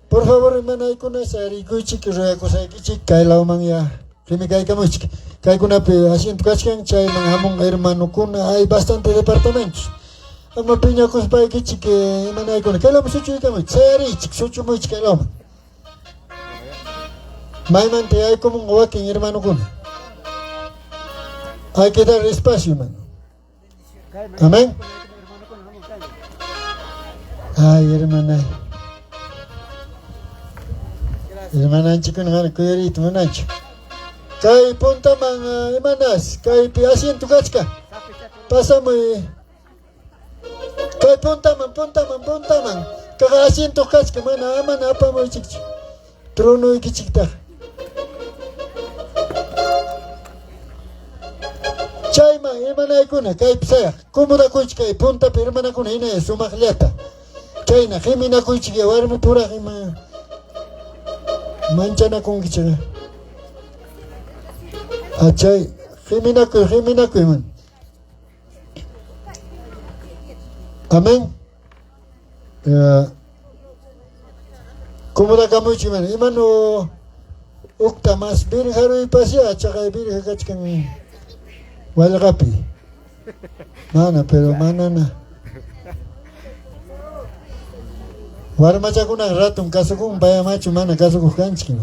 Por favor, hermanaykuna, sayarikuychik, ruyakusaykichik, kay lawman ya qimikaykamuchik. Kaykunapi asiento kachkan, chayman hamunqa hermanokuna, hay bastante departamentos. Ama piñakuspaykichik, hermanaykuna, kay lawman suchuykamuchik, sayariychik, suchumuychik kay lawman. Maymanta yaykumunqa wakin hermanokuna. Hay que dar espacio, hermano. Amén. Ay, hermana. Hermananchikuna mana kuyariyta munanchu. Kay puntaman, hermanas, kaypi asiento kachka. Pasamuy. Kay puntaman, puntaman, puntaman. Kaq asiento kachka, mana, mana apamuychikchu. Tronoykichiktaq. Chayman hermanaykuna kaypi sayaq, cómodakuychik kay puntapi hermanakuna hina sumaqllata. Chayna qiminakuychik ya warmi puraq ima manchanakunkichik. Achay qiminakuy, qiminakuy man. Amén. Cómodakamuychik man. Imano ukta mas virjaruypasya chaqay virja kachkan wallqapi. Mana, pero manana. Warmachakuna ratum kasukun paya machu mana kasukuq kanchik.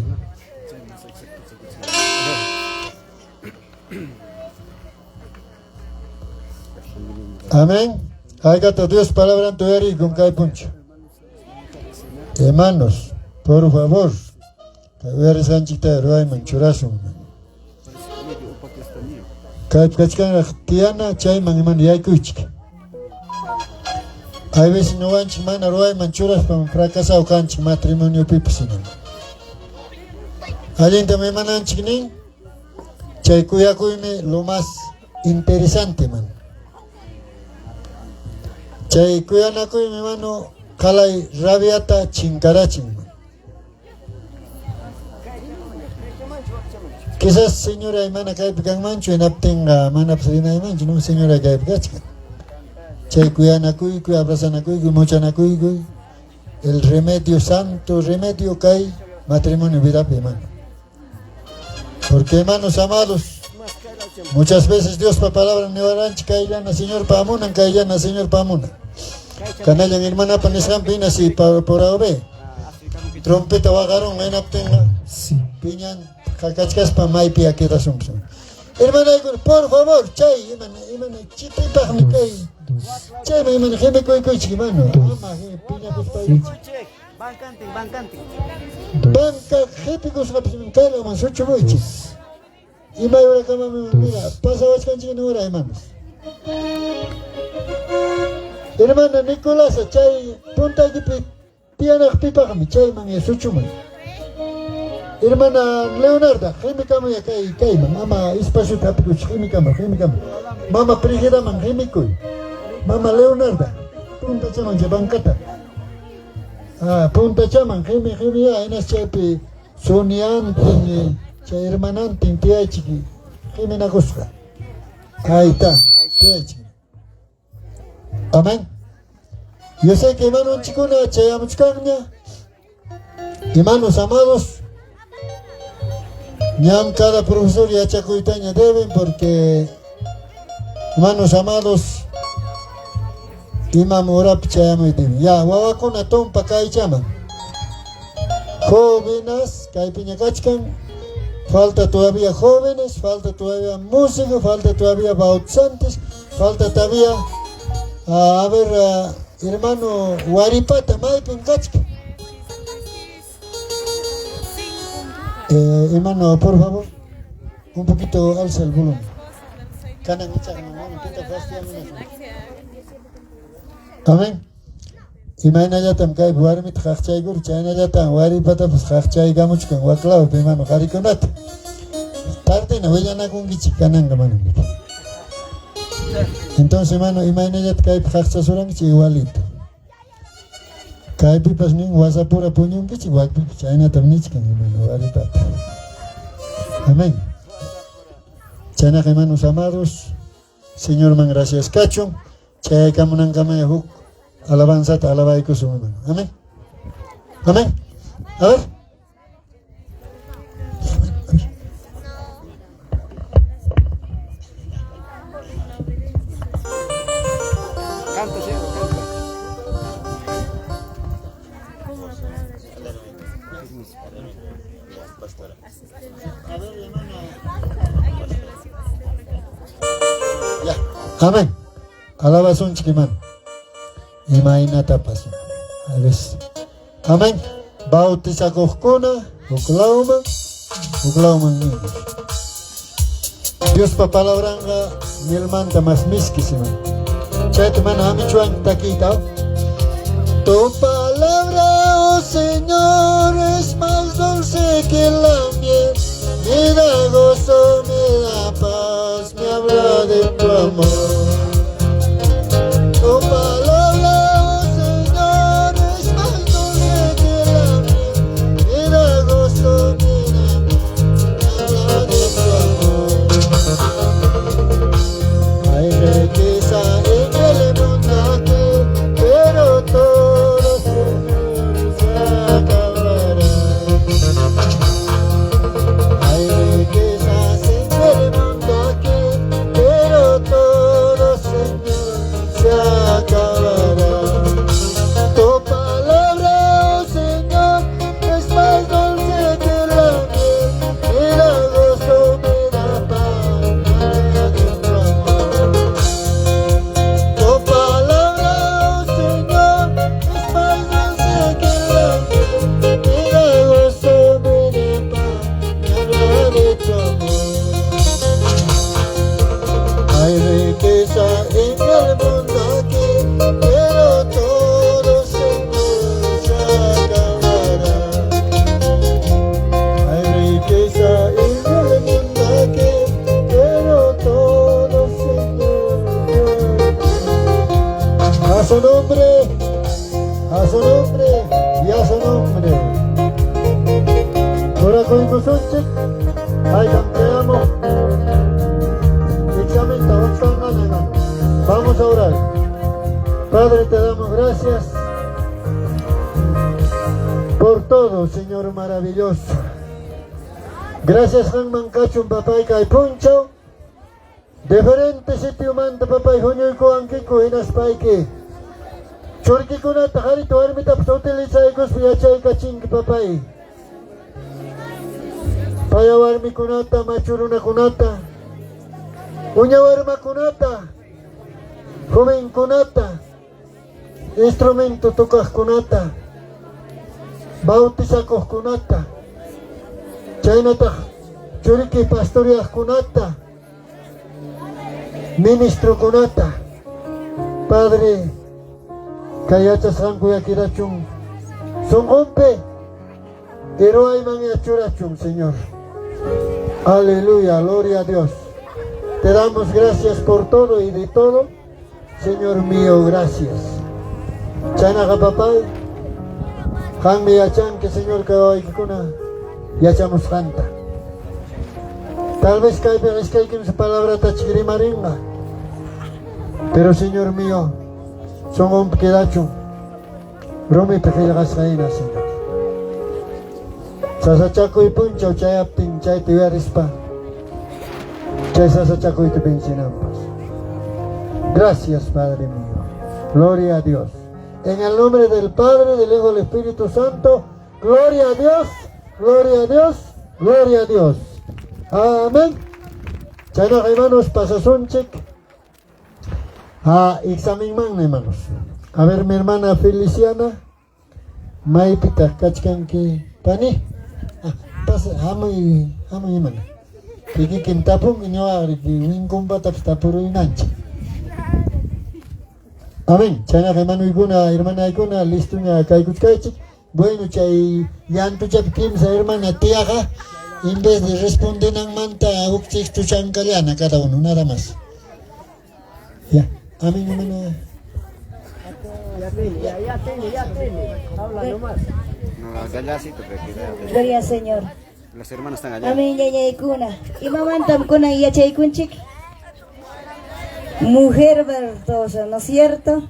Amén. Haykata Dios palabranta uyarikun kay puncha. Hermanos, por favor, uyarisqanchikta ruwayman churasun. Kaypi kachkanraq tiyana chayman hermano yaykuychik. Hay veces ñuqanchik mana ruwayman churaspa fracasado kanchik matrimoniopipas hina. Allintam hermananchik nin, chay kuyakuymi lo más interesante, man. Chay kuyanakuymi, mano, Qalay rabiata chinkarachin. Quizás señora mana kaypi kanmanchu, hinaptinqa manapas rimaymanchu, no señora kaypi kachkan. Chay kuyanakuykuy, abrazanakuykuy, muchanakuykuy, el remedio santo, remedio kay matrimonio vidapi, hermano. Porque hermanos amados, muchas veces Diospa palabra niwaranchik kayllana Señorpa amunan, kayllana Señorpa amunan. Kanallan hermanapa nisqanpi hina si por A o B. Trompeta waqarun hinaptinqa piñan qakachkaspa maypi quedasunpas. Hermanaykuna, por favor, chay imana imana chipipaqmi kay. Chayman imana qimikuykuychik, hermano. Ama piñakuspaykichik. Bancantin, bancantin. Banca qipikusqapas kaylaman suchumuychik. Imay hurakamami mira, pasawachkanchik hora, hermanos. Hermana Nicolasa, chay puntaykipi tiyanaq pipaqmi chayman ya suchumuy. Hermana Leonarda, qimikamuy kay kayman, ama espaciota hapikuch, qimikama, qimikama. Mama Brigidaman qimikuy. Mama Leonarda, puntachaman chay bancata. Ah, puntachaman qimi qimi ya, hinas chaypi suniantin, chay hermanantin tiyaychik qiminakusqa. Ahí está, tiyaychik. Amén. Yo sé que hermanonchikuna chayamuchkanña. Hermanos amados, ñam cada profesor yachakuytaña deben porque hermanos amados, imam urapi chayamuy deben. Ya, wawakuna tumpa kaychaman. Jóvenes, kaypiña kachkan. Falta todavía jóvenes, falta todavía músicos, falta todavía bautizantes, falta todavía, a ver, hermano Waripata, maypin kachkan. Hermano, por favor, un poquito alza el volumen. Kanan ichaq hermano, pita fastidiamuna. Amén. Imaynallatam kaypi warmita qaqchaykur, chaynallatam waripatapas qaqchaykamuchkan waklawpi hermano qharikunata. Tardena willanakunkichik kananqa mana. Entonces, hermano, imaynallata kaypi qaqchasurankichik igualito. Kaypipas nin wasapura puñunkichik, wakpipas chaynatam nichkan, hermano, waripata. Amén. Chaynaqa, hermanos amados, Señorman gracias kachun. Chayaykamunankamaya huk alabanzata alabaykusun, hermano. Amén. Amén. A ver. Canta, señor, canta. Ya. Amén. Alabasunchik, hermano. Imaynatapas. A ver. Amén. Bautizakuqkuna huklawman, huklawman niños. Diospa palabranqa mielmanta mas miski, hermano. Chayta mana amichuan takiyta. Tu palabra, oh Señor, es más dulce que la miel. Me da gozo, me da paz, me habla de tu amor. Tu palabra, oh Señor, es más dulce que la miel. Me da gozo, me da paz, me habla de tu amor. Hay riqueza en el mundo aquí, pero todo Señor se acabará. Hay riquezas en el mundo aquí, pero todo Señor se acabará. Tu palabra, oh Señor, es más dulce que la miel. Me da gozo, me da paz, me habla de tu amor. Tu palabra, oh Señor, es más dulce que la miel. Me da gozo, me da paz, me habla de tu amor. Hay riqueza en el mundo aquí, pero todo Señor se acabará. Hay riqueza en el mundo aquí, pero todo Señor se acabará. A su nombre. A su nombre y a su nombre. Orakuykusunchik. Haykam te amo. Examenta, hermano. Vamos a orar. Padre, te damos gracias por todo, Señor maravilloso. Gracias, Qamman kachun, papay, kay punchaw. Diferente sitiomanta, papay, huñuykuwankiku, hinaspayki. Churikikunata, qarita, warmitapas utilizaykuspa yachaykachinki, papay. Paya warmikunata, machu runakunata, uña warmakunata, jovenkunata, instrumento tocaqkunata, bautizakuqkunata, chaynataq churiki pastoriaqkunata, ministrokunata, Padre, kay yachasqanku yakirachun sunqunpi ruwayman yachurachun, Señor. Aleluya, gloria a Dios. Te damos gracias por todo y de todo. Señor mío, gracias. Chaynaqa papay, qammi yachanki, Señor, kay wawaykikuna yachamusqanta. Tal vez kaypi iskay kimsa palabrata rimarinqa. Pero Señor mío, sunqunpi quedachun. Rumipi qillqasqa hina, Señor. Sasachakuy punchaw chayaptin chayta yuyarispa chay sasachakuyta vencinanpas. Gracias, Padre mío. Gloria a Dios. En el nombre del Padre, del Hijo y del Espíritu Santo, gloria a Dios, gloria a Dios, gloria a Dios. Amén. Chaynaqa, hermanos, pasasunchik. A examen hermanos. A ver, mi hermana Feliciana. Maypitaq kachkanki pani? Ah, pasa, hamuy, hamuy hermana. Kikikim tapunki ñuqariki winkunpatapas tapuruymanchik. Amén. Chaynaqa hermanoykuna, hermanaykuna, listoña kaykuchkaychik. Bueno, chay llantuchapi kimsa hermana tiyaqa, en vez de respondenanmanta huk texto chankallana cada uno, nada más. Ya. Amén, hermana. Ya tiene, ya, ya tiene, ya tiene. Habla nomás. No, gallasito, pero que- Gloria al Señor. Las hermanas están allá. Amén, ñañaykuna. Imamantam kunan yachaykunchik? Mujer virtuosa, ¿no es cierto?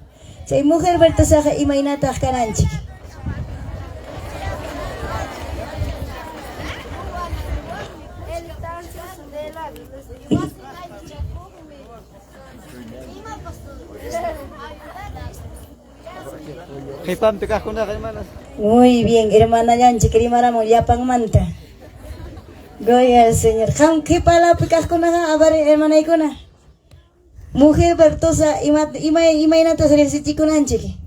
Chay mujer virtuosaqa imaynataq kananchik? Qhipanpi kaqkunaqa, hermanas. Muy bien, hermanallanchik rimaramun llapanmanta. Gloria al Señor. Qam qhipalapi kaqkunaqa, a ver, hermanaykuna. Mujer virtuosa, ima, ima, imaynatas riqsichikunanchik?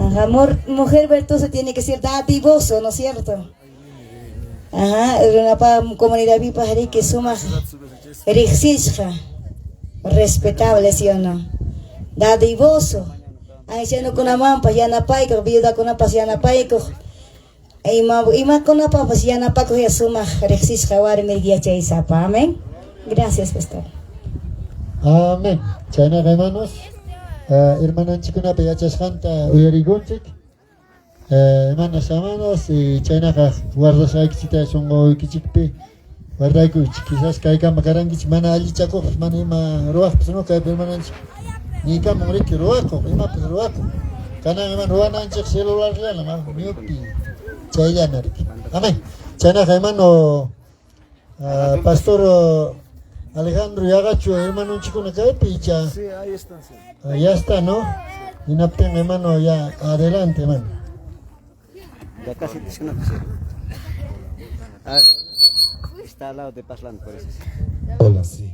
Ajá, mujer virtuosa tiene que ser dadivoso, ¿no es cierto? Ajá, runapa comunidad pipas riki sumaq riqsisqa, respetable, ¿sí o no? Dadivoso. Ancianokunamanpas yanapaykuq, viudakunapas yanapaykuq. Ima imakunapapas yanapakuq ya sumaq riqsisqa warmi yachaysapa. Amén. Gracias, pastor. Amén. Chaynaqa, hermanos, hermananchikkunapa yachasqanta uyarikunchik. Hermanas, hermanos, y chaynaqa guardasqaykichikta sunquykichikpi guardaykuychik. Quizás kaykama karankichik mana allichakuqpas, mana ima ruwaqpas, no, kaypi hermananchik niykamun riki ruwakuq, imapas ruwakuq. Kanan ima ruwananchik celularllana, miupi chayllana riki. Amén. Chaynaqa, hermano, pastor Alejandro yaqachu hermanonchikkuna kaypi icha? Sí, ahí están. Sí. Ah, ya está, ¿no? Hinaptin, hermano, ya adelante, hermano. Ya casi dice no, sí. Ah, está al lado de Paslán, por eso. Hola, sí.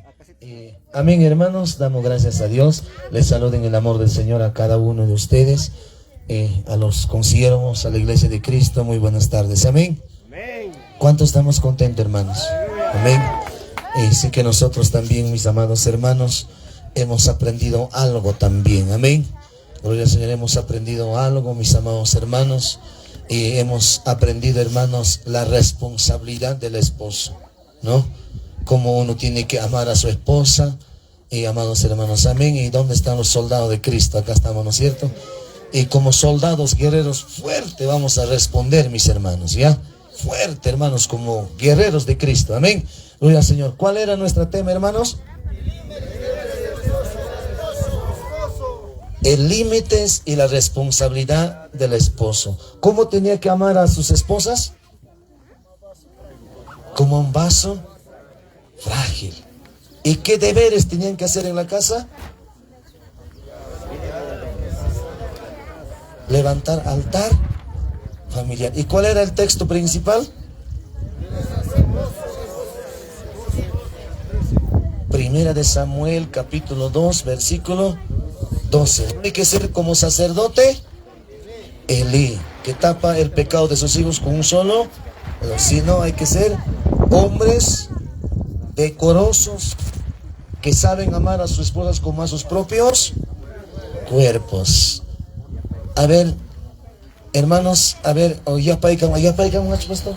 Amén, hermanos, damos gracias a Dios. Les saludo en el amor del Señor a cada uno de ustedes, a los consiervos, a la iglesia de Cristo. Muy buenas tardes. Amén. ¿Cuánto estamos contentos, hermanos? Amén. Sé que nosotros también, mis amados hermanos, hemos aprendido algo también. Amén. Gloria al Señor, hemos aprendido algo, mis amados hermanos. Y hemos aprendido, hermanos, la responsabilidad del esposo, ¿no? Cómo uno tiene que amar a su esposa. Y amados hermanos, amén. ¿Y dónde están los soldados de Cristo? Acá estamos, ¿no es cierto? Y como soldados guerreros fuerte vamos a responder, mis hermanos, ¿ya? Fuerte, hermanos, como guerreros de Cristo, amén. Gloria al Señor. ¿Cuál era nuestro tema, hermanos? El límites y la responsabilidad del esposo. ¿Cómo tenía que amar a sus esposas? Como un vaso frágil. ¿Y qué deberes tenían que hacer en la casa? Levantar altar familiar. ¿Y cuál era el texto principal? Primera de Samuel, capítulo 2, versículo 12. Hay que ser como sacerdote Elí, que tapa el pecado de sus hijos con un solo, pero si no, hay que ser hombres decorosos que saben amar a sus esposas como a sus propios cuerpos. A ver, hermanos, a ver, oh, ya paikan, ya paikan, pastor.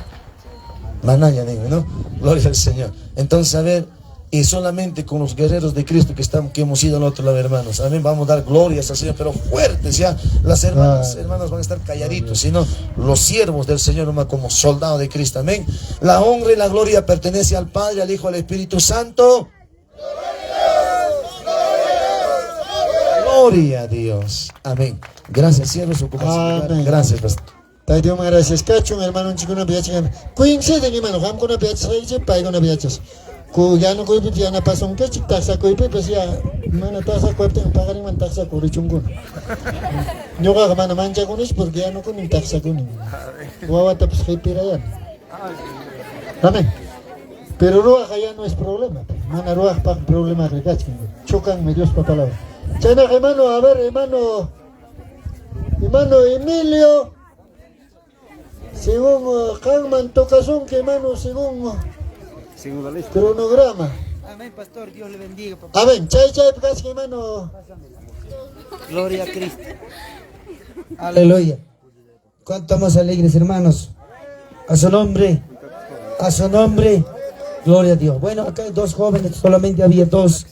Manaya, digo, ¿no? Gloria al Señor. Entonces, a ver, y solamente con los guerreros de Cristo que estamos, que hemos ido al otro lado, hermanos. Amén, vamos a dar glorias al Señor, pero fuertes ya. Las hermanas, hermanas van a estar calladitos, sino los siervos del Señor, nomás como soldados de Cristo. Amén. La honra y la gloria pertenece al Padre, al Hijo, al Espíritu Santo. Gloria a Dios. Amén. Gracias, siervos. Amén. Gracias, pastor. Tayta Diosman gracias kachun, hermanonchikkuna yachachin. Coinciden, hermano, qamkunapi yachasqaykichik, paykunapi yachas. Ku yanukuypipas yanapasunkichik, taqsakuypipas ya mana taqsakuyptin paqarinman taqsakurichunkuna. Ñuqaqa mana manchakunichu porque yanukunim taqsakunim. Wawatapas qipirayani. Amén. Pero ruwaqqa ya no es problema. Mana ruwaqpaq problemaqa kachkan. Chocanmi Diospa palabra. Chaynaqa, hermano, a ver, hermano, hermano Emilio, según qanman tocasunki, hermano, según Según la lista. cronograma. Amén, pastor, Dios le bendiga, papá. Amén, chay, chay, casi, hermano. Gloria a Cristo. Aleluya. Cuánto más alegres, hermanos. A su nombre, a su nombre. Gloria a Dios. Bueno, acá hay dos jóvenes, solamente había dos.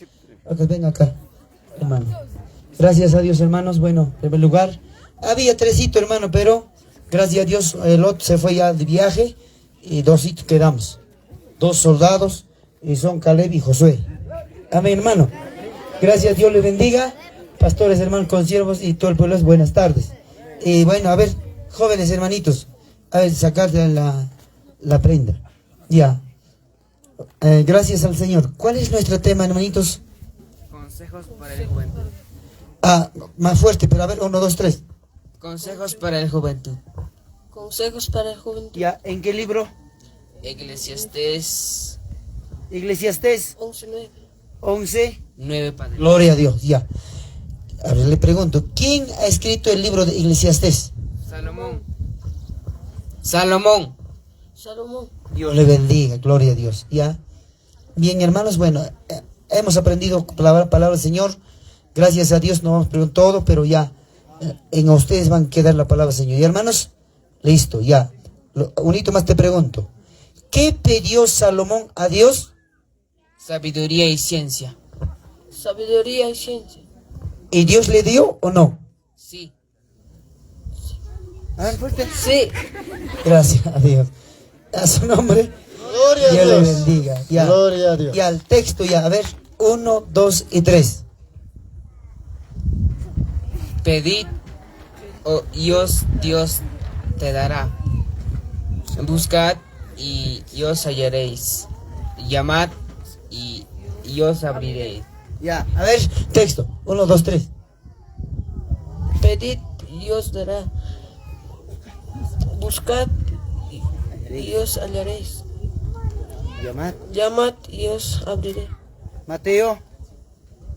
Acá, ven acá, hermano. Gracias a Dios, hermanos. Bueno, en primer lugar, había tresito, hermano, pero gracias a Dios, el otro se fue ya de viaje y dosito quedamos. Dos soldados, y son Caleb y Josué. Amén, hermano. Gracias, Dios le bendiga. Pastores, hermanos, consiervos y todo el pueblo, buenas tardes. Y bueno, a ver, jóvenes hermanitos, a ver, sacarle la prenda. Ya. Gracias al Señor. ¿Cuál es nuestro tema, hermanitos? Consejos para el juventud. Ah, más fuerte, pero a ver, 1, 2, 3. Consejos para el juventud. Consejos para el juventud. Ya, ¿en qué libro? Eclesiastés. Eclesiastés. 11, 9. 11. 9, padre. Gloria a Dios, ya. A ver, le pregunto, ¿quién ha escrito el libro de Eclesiastés? Salomón. Salomón. Salomón. Dios le bendiga, gloria a Dios. Ya. Bien, hermanos, bueno, hemos aprendido palabra, palabra del Señor. Gracias a Dios no vamos a preguntar todo, pero ya en ustedes van a quedar la palabra del Señor. Y hermanos, listo, ya. Un hito más te pregunto. ¿Qué pidió Salomón a Dios? Sabiduría y ciencia. Sabiduría y ciencia. ¿Y Dios le dio o no? Sí. A ver, fuerte. Sí. Gracias a Dios. A su nombre. Gloria a Dios le Dios. bendiga. Ya. Gloria a Dios. Y al texto ya, a ver, 1, 2 y 3. Pedid y os Dios te dará. Buscad y os hallaréis. Llamad y os abriréis. Ya, a ver, texto. 1, 2, 3. Pedid y os dará. Buscad y os hallaréis. Llamad. Llamad y os abriré. Mateo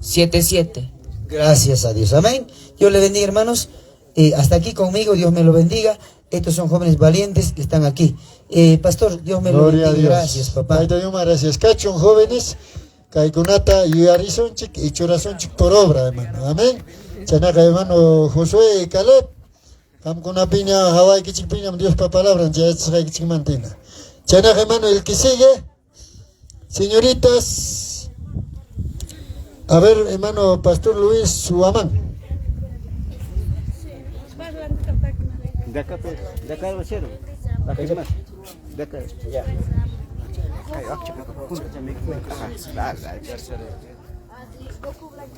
7:7. Gracias a Dios. Amén. Dios le bendiga, hermanos. Hasta aquí conmigo, Dios me lo bendiga. Estos son jóvenes valientes que están aquí. Pastor, Dios me lo Gloria a bendiga. Dios. Gracias, papá. Tayta Diosman gracias. Kachun, jóvenes. Kaykunata yuyarisonchik y churasonchik por obra, hermano. Amén. Chanaqa, hermano Josué y Caleb. Qamkunapiña, hawaykichikpiñam Diospa palabran chayachisqaykichikmantina. Chanaqa, hermano, el que sigue. Señoritas, a ver, hermano Pastor Luis Suamán. De acá, pues, de acá lo hicieron. La firma. De acá. Ya.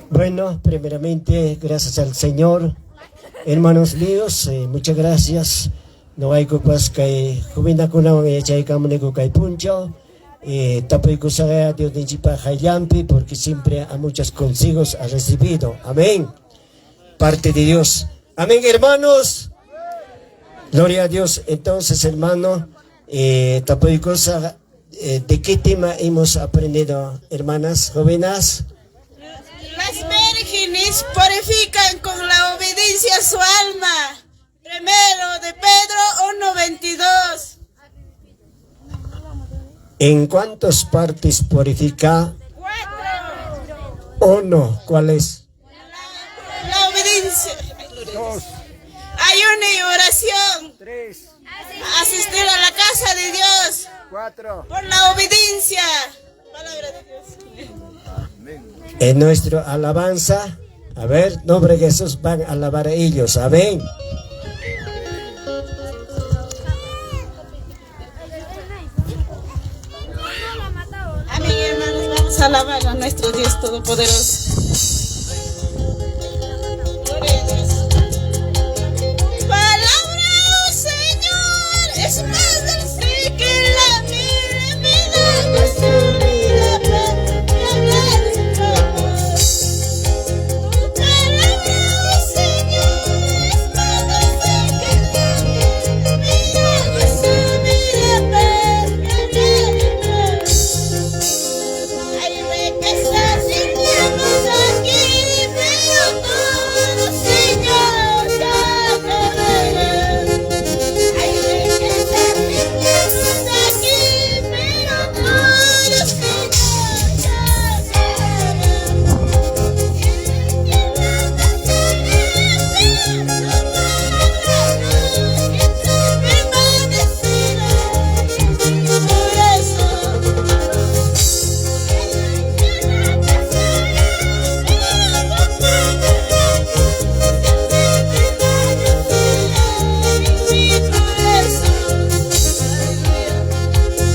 Bueno, primeramente, gracias al Señor. Hermanos míos, muchas gracias. Noqaykupas kay jovenakunawan yachaykamuniku kay punchaw. Tapuykusaqyá Diosninchikpa qayllanpi porque siempre a muchos consejos ha recibido. Amén. Parte de Dios. Amén, hermanos. Gloria a Dios. Entonces, hermano, tapuykusaq, ¿de qué tema hemos aprendido, hermanas, jóvenes? Las vírgenes purifican con la obediencia su alma. Primero de Pedro 1:22. ¿En cuántas partes purifica? 4. Uno, ¿cuál es? La obediencia. 2. Ayuno y oración. 3. Asistir a la casa de Dios. 4. Por la obediencia. Palabra de Dios. En nuestra alabanza, a ver, nombre de Jesús van a alabar a ellos. Amén. Amén, hermanos, vamos a alabar a nuestro Dios Todopoderoso. Gloria a Dios. Palabra, oh Señor, es más dulce que la miel, me da gozo, me da paz, me habla de tu amor. Tu palabra, oh Señor, es más dulce que la miel, me da gozo, me da paz, me habla de tu amor. Hay riquezas y tenemos aquí, pero todo, Señor, se acabará. Hay riquezas y tenemos aquí, pero todo, Señor, se acabará.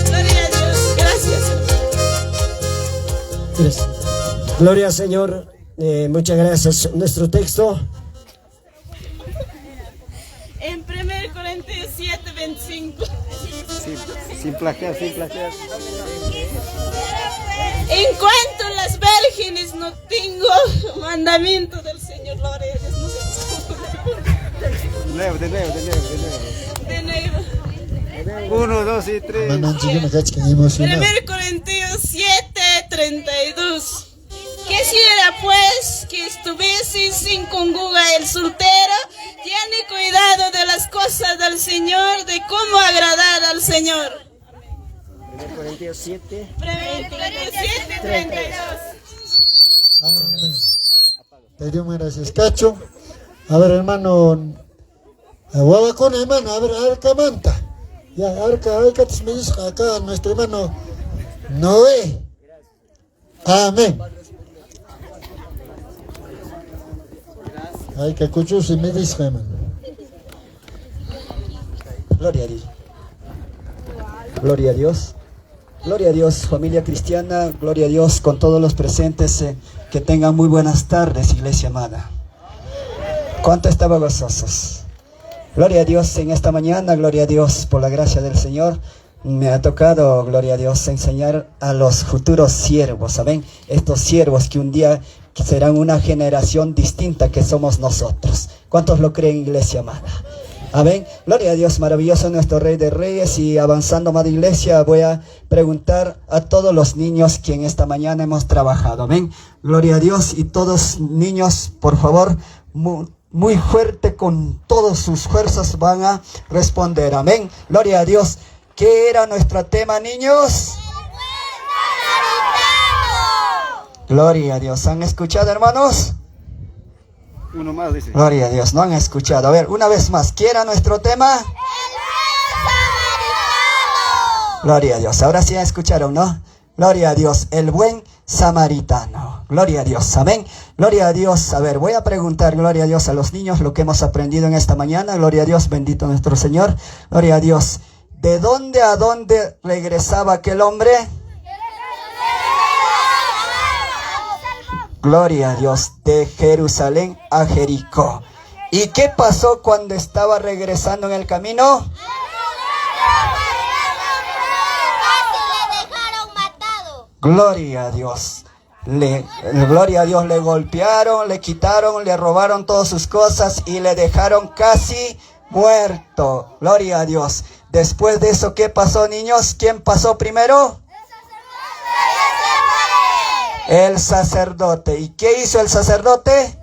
Gloria a Dios, gracias. Gracias. Gloria al Señor. Muchas gracias. Nuestro texto. En 1 Corintios 7, 25. Sin plagiar, sin plagiar. En cuanto a las vírgenes, no tengo mandamiento del Señor. Gloria a Dios. No sé. De nuevo, de nuevo, de nuevo, de nuevo. De nuevo. 1, 2 y 3. Mananchikuna kachkan emocionado. 1 Corintios 7, 32. Quisiera pues que estuviese sin cónyuge el soltero, tiene cuidado de las cosas del Señor, de cómo agradar al Señor. 1 Corintios 7. 1 Corintios 7, 32. Amén. Te dio gracias, Cacho. A ver, hermano. Wawakuna, hermano, a ver, arca manta. Ya, arca, arca, me dice acá nuestro hermano Noé. Amén. Ay, que cuchus y me dice, hermano. Gloria a Dios. Gloria a Dios. Gloria a Dios, familia cristiana. Gloria a Dios con todos los presentes. Que tengan muy buenas tardes, iglesia amada. ¿Cuánto estaban gozosos? Gloria a Dios en esta mañana, gloria a Dios por la gracia del Señor. Me ha tocado, gloria a Dios, enseñar a los futuros siervos, ¿saben? Estos siervos que un día serán una generación distinta que somos nosotros. ¿Cuántos lo creen, iglesia amada? Amén. Gloria a Dios, maravilloso nuestro Rey de Reyes. Y avanzando, amada iglesia, voy a preguntar a todos los niños que en esta mañana hemos trabajado. Amén. Gloria a Dios. Y todos niños, por favor, muy fuerte, con todas sus fuerzas van a responder. Amén. Gloria a Dios. ¿Qué era nuestro tema, niños? Gloria a Dios. ¿Han escuchado, hermanos? Uno más, dice. Gloria a Dios, no han escuchado. A ver, una vez más, ¿qué era nuestro tema? Gloria a Dios. Ahora sí escucharon, ¿no? Gloria a Dios, el buen samaritano. Gloria a Dios, amén. Gloria a Dios. A ver, voy a preguntar, gloria a Dios, a los niños lo que hemos aprendido en esta mañana. Gloria a Dios, bendito nuestro Señor. Gloria a Dios. ¿De dónde a dónde regresaba aquel hombre? Gloria a Dios, de Jerusalén a Jericó. ¿Y qué pasó cuando estaba regresando en el camino? Gloria a Dios. Gloria a Dios, le golpearon, le quitaron, le robaron todas sus cosas y le dejaron casi muerto. Gloria a Dios. Después de eso, ¿qué pasó, niños? ¿Quién pasó primero? El sacerdote. ¿Y qué hizo el sacerdote?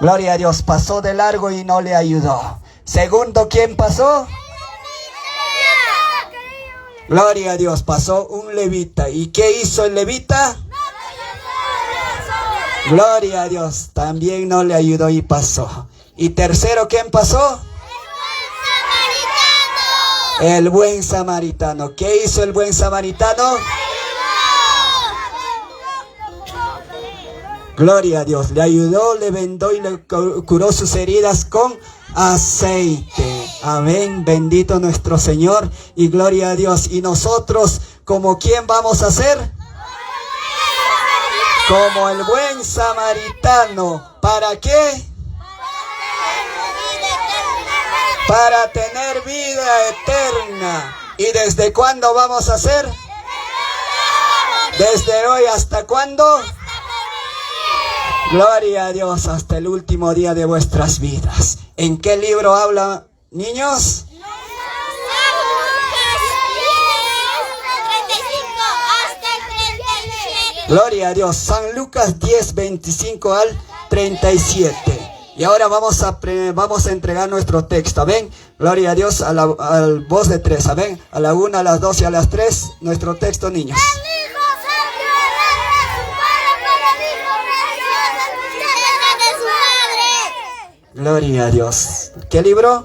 Gloria a Dios, pasó de largo y no le ayudó. Segundo, ¿quién pasó? Gloria a Dios, pasó un levita. ¿Y qué hizo el levita? Gloria a Dios, también no le ayudó y pasó. Y tercero, ¿quién pasó? El buen samaritano. ¿Qué hizo el buen samaritano? Gloria a Dios, le ayudó, le vendó y le curó sus heridas con aceite. Amén, bendito nuestro Señor y gloria a Dios. Y nosotros, ¿como quién vamos a ser? Como el buen samaritano. ¿Para qué? Para tener vida eterna. ¿Y desde cuándo vamos a ser? ¿Desde hoy hasta cuándo? Gloria a Dios, hasta el último día de vuestras vidas. ¿En qué libro habla, niños? Gloria a Dios. San Lucas 10, 25 al 37. Y ahora vamos a entregar nuestro texto. ¿Ven? Gloria a Dios, a la voz de tres. ¿Amén? A la 1, a las 2 y a las 3. Nuestro texto, niños. Gloria a Dios. ¿Qué libro?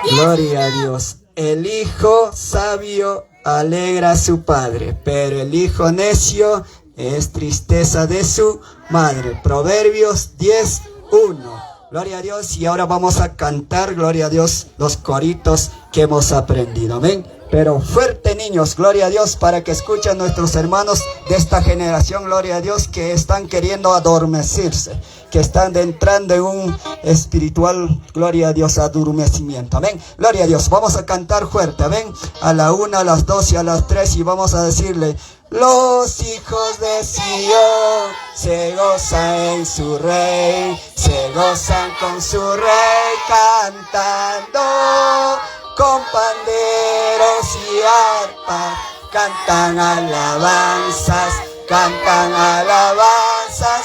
Gloria a Dios. El hijo sabio alegra a su padre, pero el hijo necio es tristeza de su madre. Proverbios 10:1. Gloria a Dios. Y ahora vamos a cantar, gloria a Dios, los coritos que hemos aprendido. Amén. Pero fuerte, niños, gloria a Dios, para que escuchen nuestros hermanos de esta generación, gloria a Dios, que están queriendo adormecerse, que están entrando en un espiritual, gloria a Dios, adormecimiento. Amén. Gloria a Dios. Vamos a cantar fuerte, amén. A la 1, a las 2 y a las 3 y vamos a decirle: los hijos de Sion se gozan en su rey, se gozan con su rey cantando, con panderos y arpas, cantan alabanzas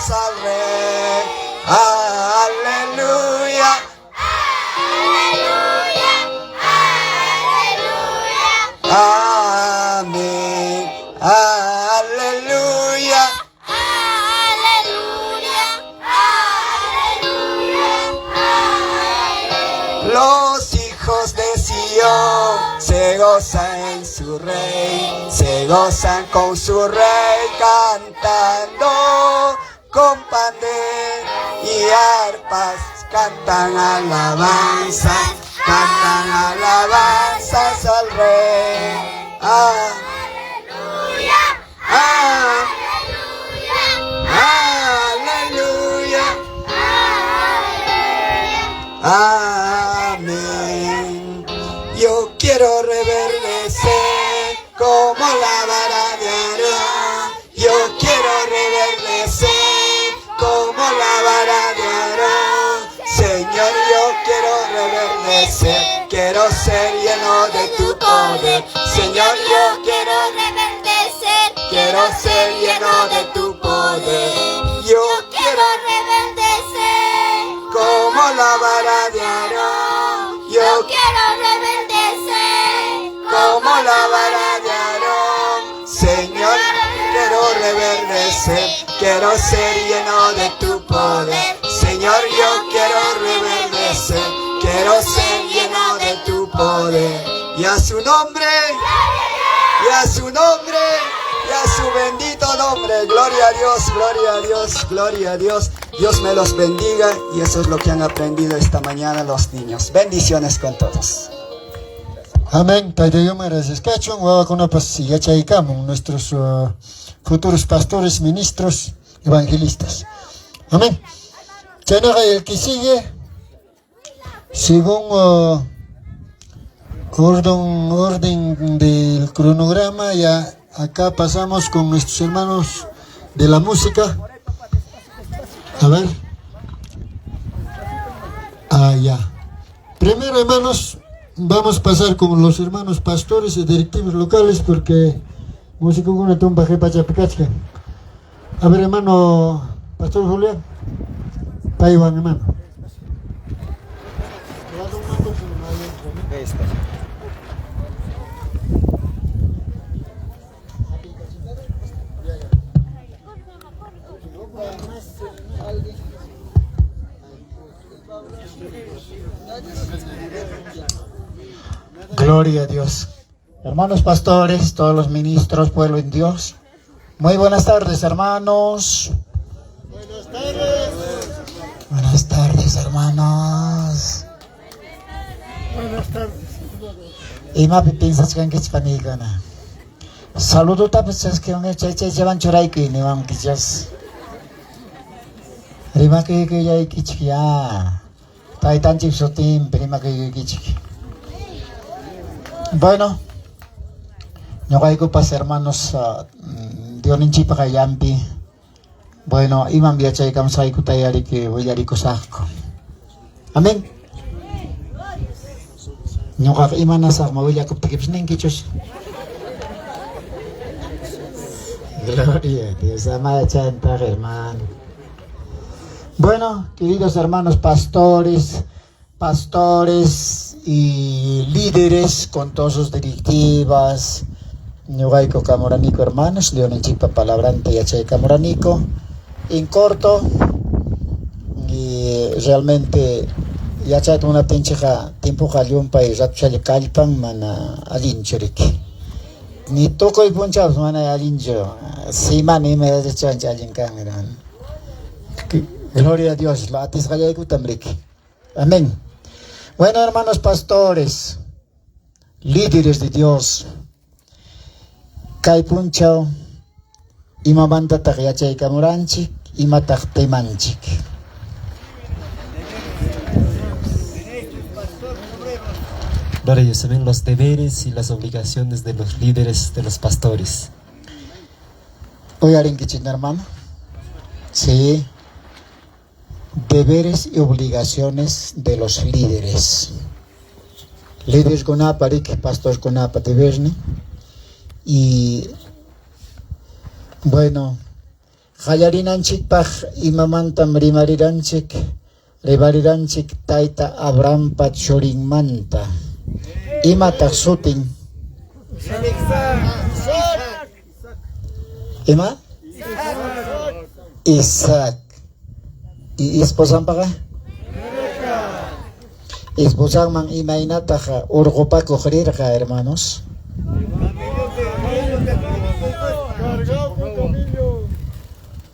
al rey. Aleluya, aleluya, aleluya. Amén. Aleluya, aleluya, aleluya, aleluya. Los hijos de Sion se gozan en su rey, se gozan con su rey cantando, con panderos y arpas, cantan alabanzas al rey. Aleluya, aleluya, amén. Yo quiero reverdecer como la vara de Aarón. Yo quiero reverdecer como la vara de Aarón. Señor, yo quiero reverdecer, quiero ser lleno de tu poder. Señor, yo quiero reverdecer, quiero ser lleno de tu poder. Yo quiero reverdecer como la vara de Aarón. Yo quiero reverdecer como la vara de Aarón. Señor, quiero reverdecer, quiero ser lleno de tu poder. Señor, yo quiero reverdecer, quiero ser lleno de tu poder. Y Y a su nombre, y a su nombre, y a su bendito nombre. Gloria a Dios, gloria a Dios, gloria a Dios. Dios me los bendiga y eso es lo que han aprendido esta mañana los niños. Bendiciones con todos. Amén. Tayta Diosman gracias kachun. Wawakunapas yachaykamun nuestros futuros pastores, ministros, evangelistas. Amén. Chaynaqa el que sigue, según orden del cronograma, ya acá pasamos con nuestros hermanos de la música. A ver. Ah, ya. Primero, hermanos, vamos a pasar con los hermanos pastores y directivos locales porque músico tumpa qhipachapikachkan. A ver, hermano Pastor Julián. Paywan, hermano. Ahí está. Gloria a Dios. Hermanos pastores, todos los ministros, pueblo en Dios. Muy buenas tardes, hermanos. Buenas tardes. Buenas tardes, hermanos. Buenas tardes. Imapi piensachkankichik paniykuna. Saludotapas chaskiwan chay chay chawan churaykuy niwankichas. Rimakuykullaykichik ya. Taytanchik sutinpi rimakuykichik. Bueno, ñuqaykupas hermanos Diosninchikpa qayllanpi. Bueno, imam yachaykamusqaykuta yariki willarikusaqku. Amén. Ñuqaqa imanasaqmi willakuptikipas ninkichus. Gloria a Dios, amada chanta, hermano. Bueno, queridos hermanos pastores, pastores y líderes con todas sus directivas, ñuqayku kamuraniku hermanos, Diosninchikpa palabranta yachaykamuraniku, en corto, y realmente yachayta munaptinchikqa tiempoqa llumpay ratuchalla kallpan mana allinchu riki. Ni tukuy punchawpas mana allinchu, simana ima yachachanchik allin kan, hermano. Gloria a Dios, lo atisqallaykutam riki. Amén. Bueno, hermanos pastores, líderes de Dios, kay punchaw imamantataq yachaykamuranchik, imataq temanchik. Gloria a Dios, amén. Los deberes y las obligaciones de los líderes, de los pastores. Uyarinkichik, hermano. Sí. Deberes y obligaciones de los líderes. Líderes kunapa riki, pastor kunapa deberni. Y bueno, qallarinanchikpaq imamantam rimariranchik, rimariranchik tayta Abrahampa churinmanta. Imataq sutin? Ima? Isaac. ¿Y esposanpaqa? Esposanman imaynataq urqupakuq rirqa, hermanos?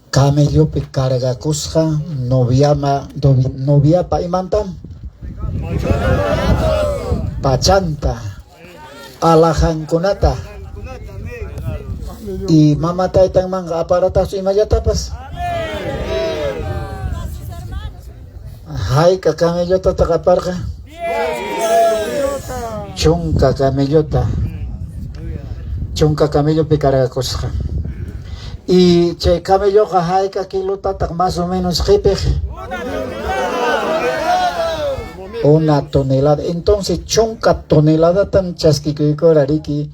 Camellopi cargakusqa noviama, noviapa imantam? Pachanta, alhajankunata. Y mama taytanmanqa aparataqchu imallatapas? Hayka camellotataq aparqa? Chunka camellota. Chunka camellopi cargakusqa. Y chay camelloqa hayka kilotataq más o menos qipiq? Una tonelada. Entonces chunka toneladatam chaskikuykura riki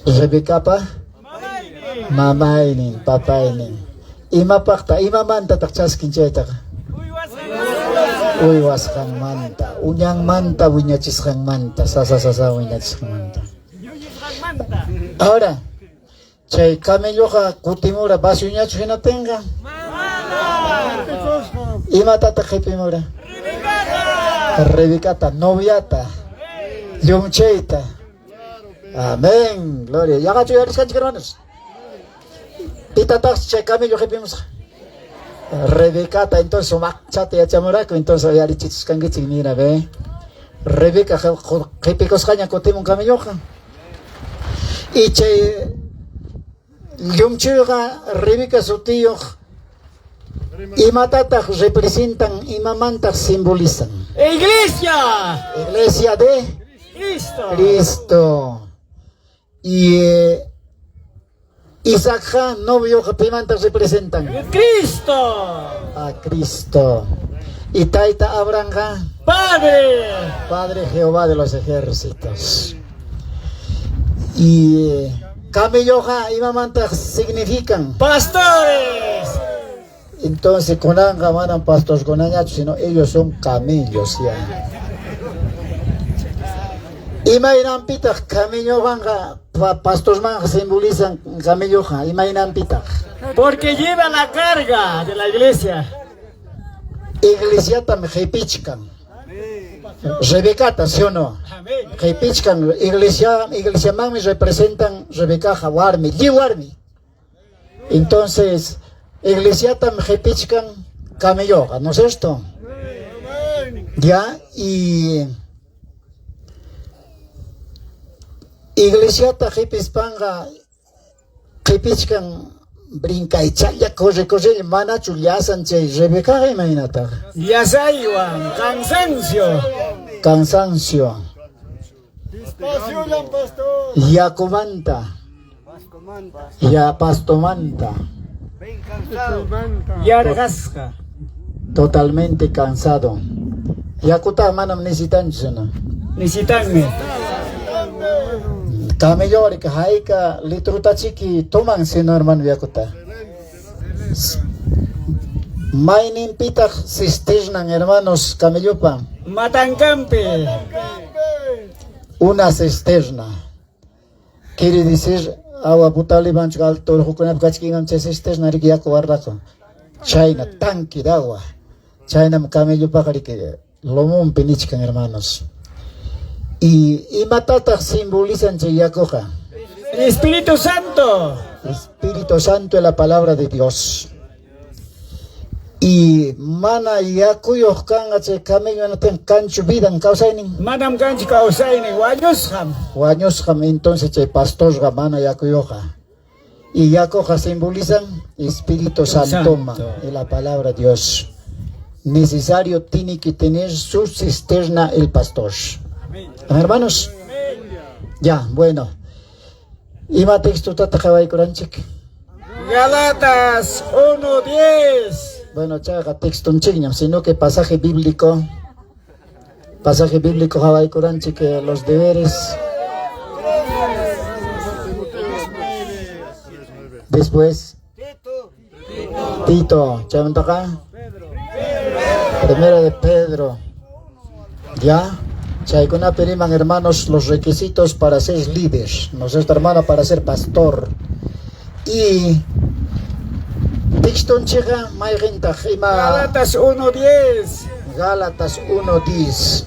Rebecapa mamaynin, papaynin. Imapaqta, imamantataq chaskin chaytaqa? Uywasqanmanta, uñanmanta wiñachisqanmanta, sasa sasa wiñachisqanmanta. Ahora, chay camelloqa kutimura vaciuñachu hinaptinqa? Imatataq qipimura? Rebecata, noviata. Llumchayta. Amén. Gloria. Yaqachu uyarisqanchik hermanos? Pitataqsi chay camello qipimusqa? Rebecata entonces sumaqchata yachamuraku entonces uyarichichkankichik mira ve. Rebeca qipikusqaña kutimun camelloqa. Y chay llumchuyqa Rebeca sutiyuq imatataq representan, imamantaq simbolizan? Iglesia. Iglesia de Cristo. Cristo. Y Isaacqa novioqa pimantaq representan? Cristo. A Cristo. Y tayta Abrahamqa Padre. Padre Jehová de los ejércitos. Y camelloqa imamantaq significan? Pastores. Entonces kunanqa manam pastorkunañachu, sino ellos son camellos ya. Imaynanpitaq camellowanqa pastormanqa simbolizan camelloqa? Imaynanpitaq? Porque lleva la carga de la iglesia. Iglesiatam qipichkan. Rebecata, ¿sí o no? Qipichkan iglesia, iglesiamanmi representan Rebecaja warmi, lliw warmi. Entonces, iglesiatam qipichkan camelloqa, ¿no es esto? Ya, y iglesiata qipispanqa qipichkan brincaychalla corre corrella manachu llasan chay Rebecaqa imaynataq? Llasaywan, cansancio. Cansancio. Yakumanta. Ya pastomanta. Yarqasqa. Totalmente cansado. Yakuta manam necesitanchu, ¿no? Necesitanmi. Camello riki hayka litrutachiki toman sino hermano yakuta. Mayninpitaq cisternan hermanos camellopa? Matankampi. Una cisterna. Quiere decir agua potable manchu alto urqukunapi kachkinman chay cisterna riki yaku wardaqa. Chayna tanque de agua. Chaynam camellopaqa riki lomonpi nichkan hermanos. Y imatataq simbolizan chay yakuqa? El Espíritu Santo. Espíritu Santo es la palabra de Dios. Y mana yakuyuq kanqa chay camello natin kanchu vidan kawsaynin. Manam kanchu kawsaynin, wañusqam. Wañusqam entonces chay pastorqa mana yakuyuqqa. Y yakuqa simbolizan Espíritu Santo, y la palabra de Dios. Necesario tiene que tener su cisterna el pastor. Amén. Hermanos. Ya, bueno. Ima texto tata qawaykuranchik? Galatas 1:10. Bueno, chayqa textonchikñam, sino que pasaje bíblico. Pasaje bíblico qawaykuranchik los deberes. Después Tito, chaymantaqa Primera de Pedro. Ya. Chaykunapi riman hermanos los requisitos para ser líder, no sé, esta hermana para ser pastor. Y textonchikqa mayqintaq ima Gálatas 1:10. Gálatas 1:10.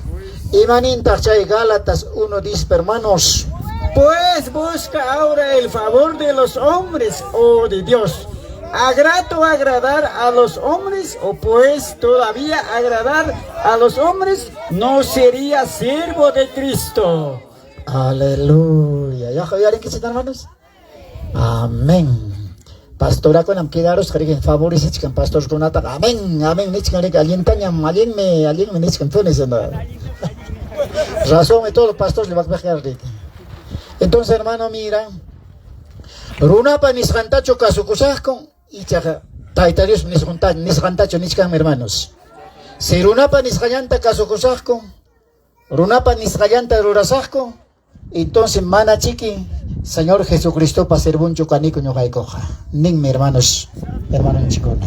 Imanintaq chay Gálatas 1:10, hermanos? Pues busca ahora el favor de los hombres o de Dios. ¿Agrato agradar a los hombres o pues todavía agradar a los hombres? No sería siervo de Cristo. Aleluya. ¿Ya uyarinkichik hermanos? Amén. Pastorakunam quedarusqa riki favorecichkan pastorkunataqa. Amén, amén nichkan riki allintañam, allinmi, allinmi nichkan puni Razón y todo pastor le va a riki. Entonces, hermano, mira, runapa nisqantachu kasukusaqku ichaqa Tayta Dios nisqantachu nichkanmi, hermanos. Si runapa nisqallanta kasukusaqku, runapa nisqallanta rurasaqku, entonces mana chiki Señor Jesucristopa siervonchu kaniku ñuqaykuqa. Ninmi, hermanos, hermanonchikuna.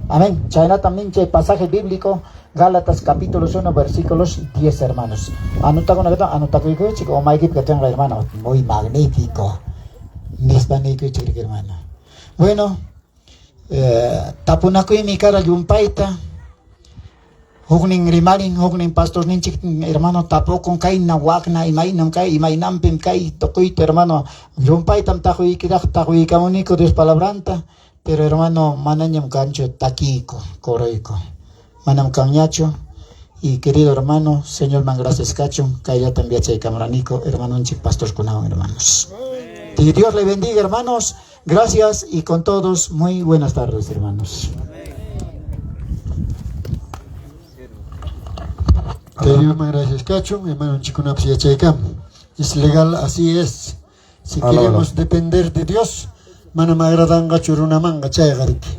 Amén. Chaynatam nin chay pasaje bíblico Gálatas capítulo 1 versículos 10, hermanos. Anotakuna anotakuykuchik o maykipika kanqa, hermano. Muy magnífico. Nispa niykuchik, hermano. Bueno, tapunakuymi kara llumpayta. Huknin rimarin, huknin pastorninchik hermano tapukun kayna wakna imaynam kay imaynanpim kay tukuyta hermano llumpaytam taqwiykiraq taqwiykamuniku Dios palabranta, pero hermano manañam kanchu takiyku, coroyku. Manam kanñachu. Y querido hermano, Señorman gracias kachun, kayllatam yachaykamuraniku hermanonchik pastorkunawan hermanos. Y Dios le bendiga, hermanos. Gracias y con todos, muy buenas tardes, hermanos. Diosman gracias kachun, hermanonchikkunapas yachaykamun. Es legal, así es. Si queremos depender de Dios, manam agradanqachu runamanqa chayqa riki.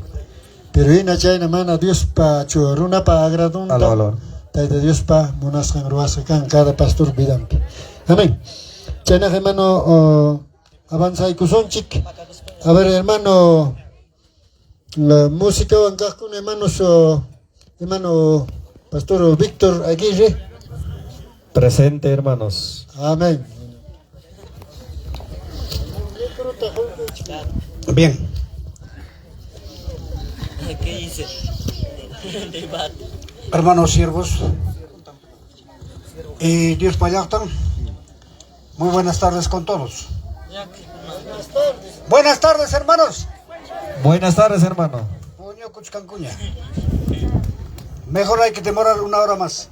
Pero hina chayna mana Diospa chu runapa agradunta Tayta Diospa munasqan ruwasqa kan cada pastor vidanpi. Amén. Chaynaqa hermano avanzaykusunchik. A ver hermano músicawan kaqkuna hermanos hermano pastor Víctor Aguirre. Presente, hermanos. Amén. Bien. ¿Qué dice? Hermanos siervos y Dios payactan. Muy buenas tardes con todos. Buenas tardes, hermanos. Buenas tardes, hermano. Mejor hay que demorar una hora más.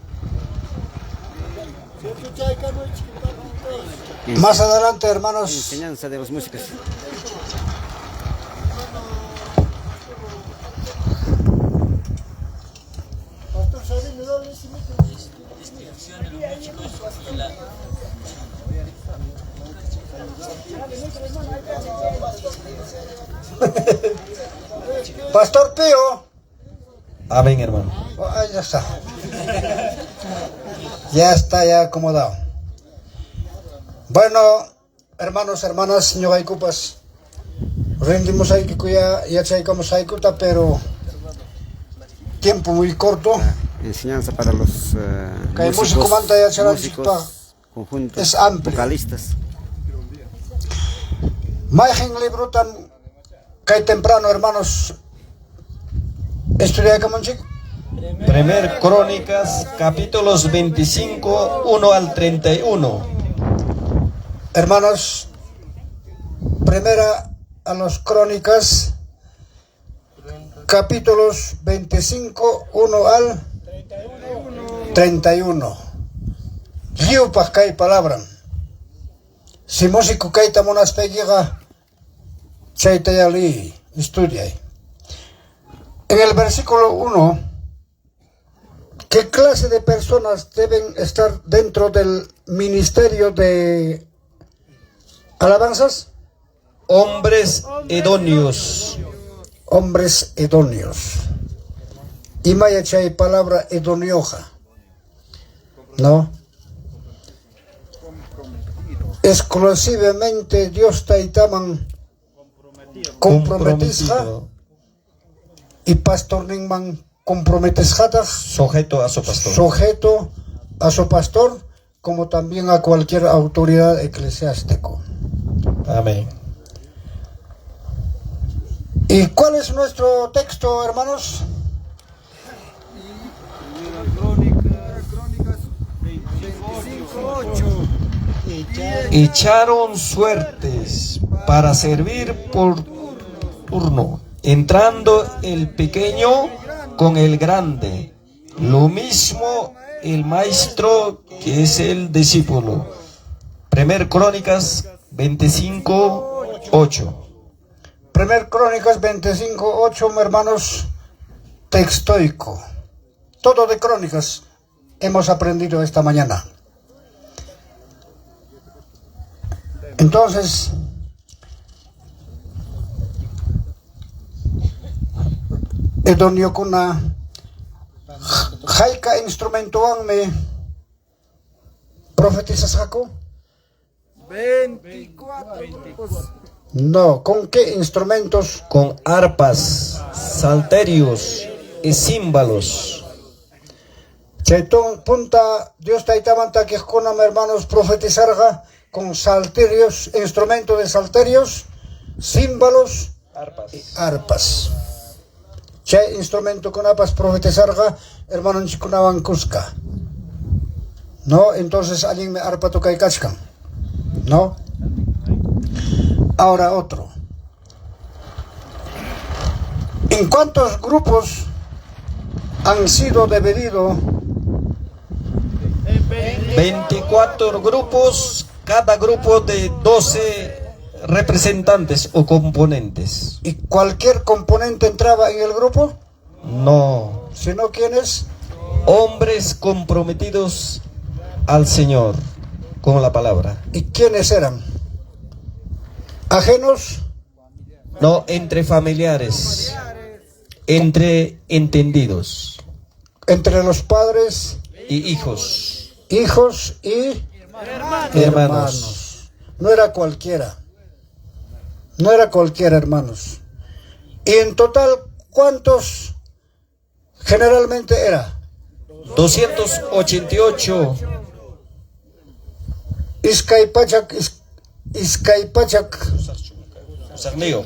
Más adelante, hermanos. Enseñanza de los músicos. Pastor Pío. Amén, hermano. Ah, ya está. Ya está, ya acomodado. Bueno, hermanos, hermanas, ñuqaykupas rendimos aykuya yachaykamus aykuta, pero tiempo muy corto. Enseñanza para los Kay músicos, musikomanta yacharanchikpaq músicos, conjuntos, es amplio. vocalistas. Mayqin librotam kay temprano, hermanos, estudiaykamunchik? Primer Crónicas, capítulos 25, 1 al 31. Hermanos, primera a los Crónicas, capítulos 25, 1 al 31. Lliwpaq kay palabra. Si músico kayta munaspaykiqa, chayta ya liy, estudiay. En el versículo 1, ¿qué clase de personas deben estar dentro del ministerio de alabanzas? Hombres idóneos. Hombres idóneos. Y maya chay palabra idóneoja. ¿No? Exclusivamente Dios taytaman comprometisqa y pastorninman comprometisqataq Sujeto a su pastor. Sujeto a su pastor, como también a cualquier autoridad eclesiástico. Amén. ¿Y cuál es nuestro texto, hermanos? Echaron suertes para servir por turno, entrando el pequeño con el grande. Lo mismo el maestro que es el discípulo. Primer Crónicas 25, 8. Primer Crónicas 25, 8, hermanos, textoico. Todo de Crónicas hemos aprendido esta mañana. Entonces, idóneokuna hayka instrumentowanmi profetizasqaku? 24. No, ¿con qué instrumentos? Con arpas, salterios y címbalos. Chayton punta Dios taytaman takiqkunam, hermanos, profetizarqa con salterios, instrumento de salterios, címbalos, arpas. Y arpas. Chay instrumento kunapas profetizarqa Hermanonchikkunawan kuska. ¿No? Entonces allinmi arpa tocay kachkan. ¿No? Ahora otro. ¿En cuántos grupos han sido divididos? 24 grupos, cada grupo de 12 representantes o componentes. ¿Y cualquier componente entraba en el grupo? No. ¿Sino quiénes? Hombres comprometidos al Señor con la palabra. ¿Y quiénes eran? ¿Ajenos? No, entre familiares, entre entendidos. Entre los padres y hijos. Hijos y hermanos. Hermanos. No era cualquiera. No era cualquiera, hermanos. Y en total, ¿cuántos generalmente era? 288. Iskay pachak, iskay pachak. Pusaqniyuq.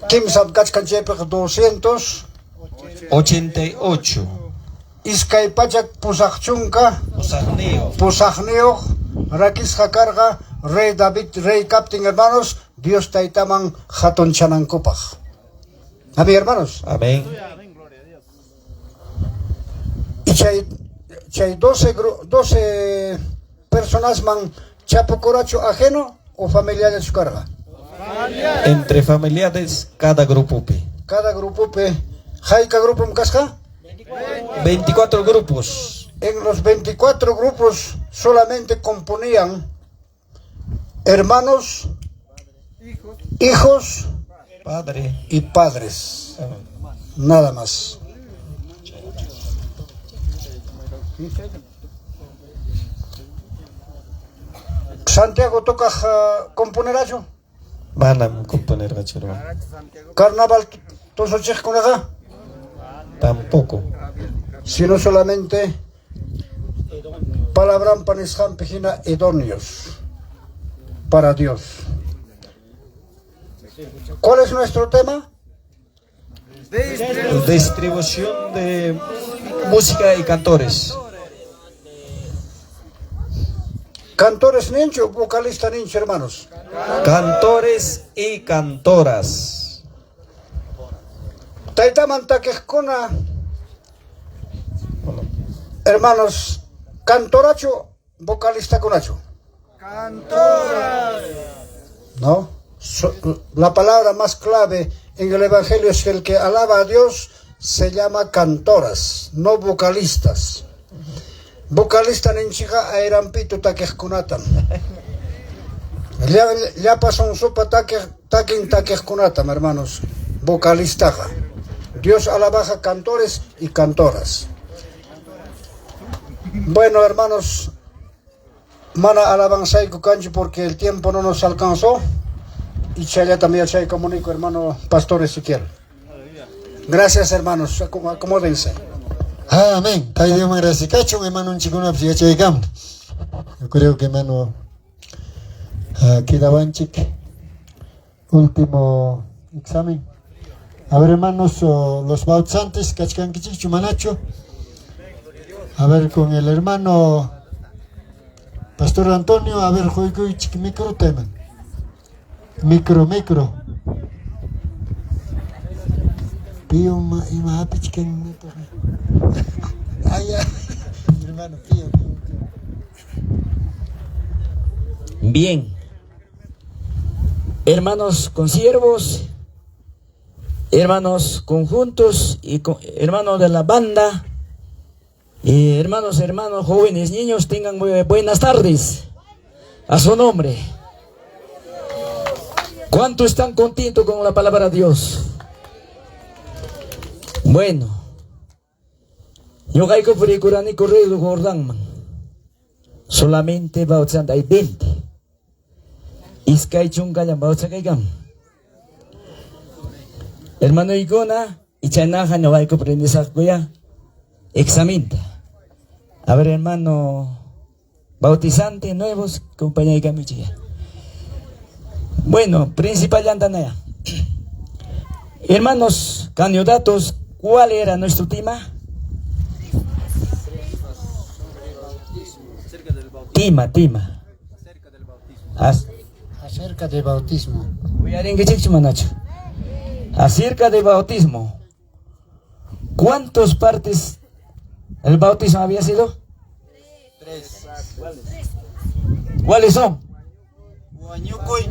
Kimsam kachkan chaypiqa 288. Iskay pachak pusaq chunka pusaqniyuq. Pusaqniyuq rakisqa karqa rey David rey kaptin, hermanos, Dios taytaman hatunchanankupaq. Amén, hermanos. Amén. Y chay, chay 12, 12 personas man chapukurachu ajeno o familiares karqa. Entre familiares cada grupo. Cada grupo Hayka grupo kasqa? 24 grupos. En los 24 grupos solamente componían hermanos, hijos, Padre y padres. Nada más. Santiago toca componerachu? Manam componerqachu, hermano. Carnaval tusuchiqkunaqa? Tampoco. Sino solamente palabrampa nisqanpi hina idóneos para Dios. ¿Cuál es nuestro tema? Distribución de música y cantores. Cantores ninchu, vocalista ninchu, hermanos. Cantores y cantoras. Taytaman takiqkuna, hermanos, cantorachu, vocalistakunachu. Cantoras. ¿No? La palabra más clave en el Evangelio es que el que alaba a Dios se llama cantoras, no vocalistas. Vocalista ninchikqa ayranpitu takiqkunatam. Llapa sonsopa takiq, takin takiqkunatam, hermanos. Vocalistaqa. Dios alabaja cantores y cantoras. Bueno, hermanos, mana alabanzayku kanchu porque el tiempo no nos alcanzó. Y chayllatam yachaykamuniku, hermano pastor Ezequiel. Gracias, hermanos. Acomódense. Amén. Tayta Diosman gracias kachun, hermanonchikkunapas yachaykamun. Yo creo que, hermano, quedawanchik último examen. A ver, hermanos, los bautizantes, kachkankichikchu manachu. A ver, con el hermano Pastor Antonio, a ver, quykuychik microta, hermano. Micro, micro. Pío, ima hapichkan. Ay, ay, hermano, pío, pío, pío. Bien. Hermanos consiervos, hermanos conjuntos y hermanos de la banda, y hermanos, hermanos, jóvenes, niños, tengan muy buenas tardes. A su nombre. ¿Cuánto están contentos con la palabra de Dios? Bueno. Ñuqayku purikuraniku río Jordánman. Solamente bautizando hay 20. Iskay chunkallam bautizakaykan. Hermanoykuna, ichaynaqa ñuqayku prendisaqkuya examinta. A ver, hermano bautizante nuevos, compañero. Bueno, principal ya. Hermanos candidatos, ¿cuál era nuestro tema? Tema, tema. Acerca del bautismo. Uyarinkichikchu manachu? Acerca del bautismo. ¿Cuántas partes el bautismo había sido? Tres. ¿Cuáles son? Wañukuy,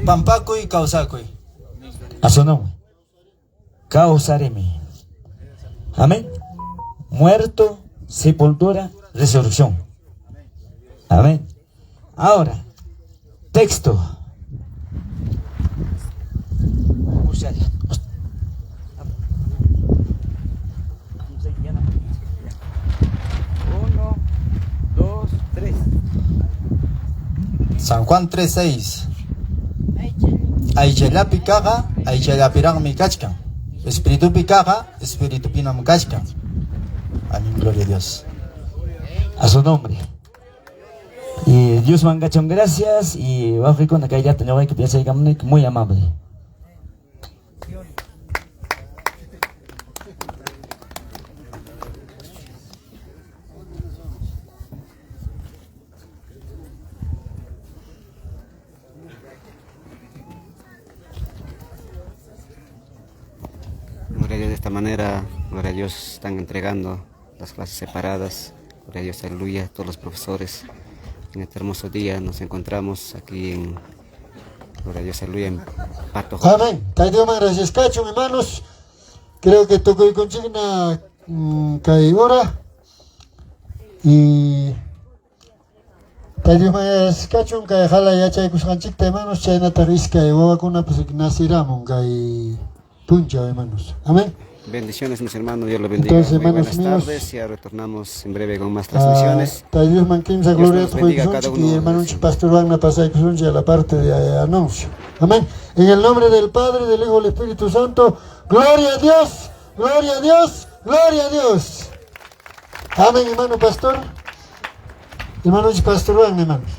Pampakuy, Kawsakuy. A su nombre. Kawsarimi. Amén. Muerto, sepultura, resurrección. Amén. Ahora, texto. Uno, dos, tres. San Juan 3.6. Aychallapi kaqqa, aychallapiraqmi kachkan. Espiritupi kaqqa, espiritupinam kachkan. Amén, gloria a Dios. A su nombre. Y Dios mangachón, gracias. Y wawqikuna kayllata ñuqayku yachaykamunayku muy amable. Gloria a Dios, de esta manera, gloria a Dios, están entregando las clases separadas. Gloria a Dios, aleluya, todos los profesores. En este hermoso día nos encontramos aquí en, gloria a Dios, aleluya, en Pato. Amén. Tayta Diosman gracias kachun, hermanos. Creo que tukuykunchikna kay hora. Y Tayta Diosman gracias kachun kay hala yachaykusqanchikta, hermanos, chaynataq iskay wawakunapas naciramun kay punchaw, hermanos. Amén. Bendiciones, mis hermanos, Dios los bendiga. Entonces, Muy hermanos buenas míos, tardes, ya retornamos en breve con más transmisiones. Tayta Diosman kimsa Dios gloria nos bendiga a cada y uno. hermano Pastor Wagner pasaykusunchik a la parte de anuncio. Amén. En el nombre del Padre, del Hijo y del Espíritu Santo, gloria a Dios, gloria a Dios, gloria a Dios. Amén, hermano pastor. Hermano Pastor Wagner, hermanos.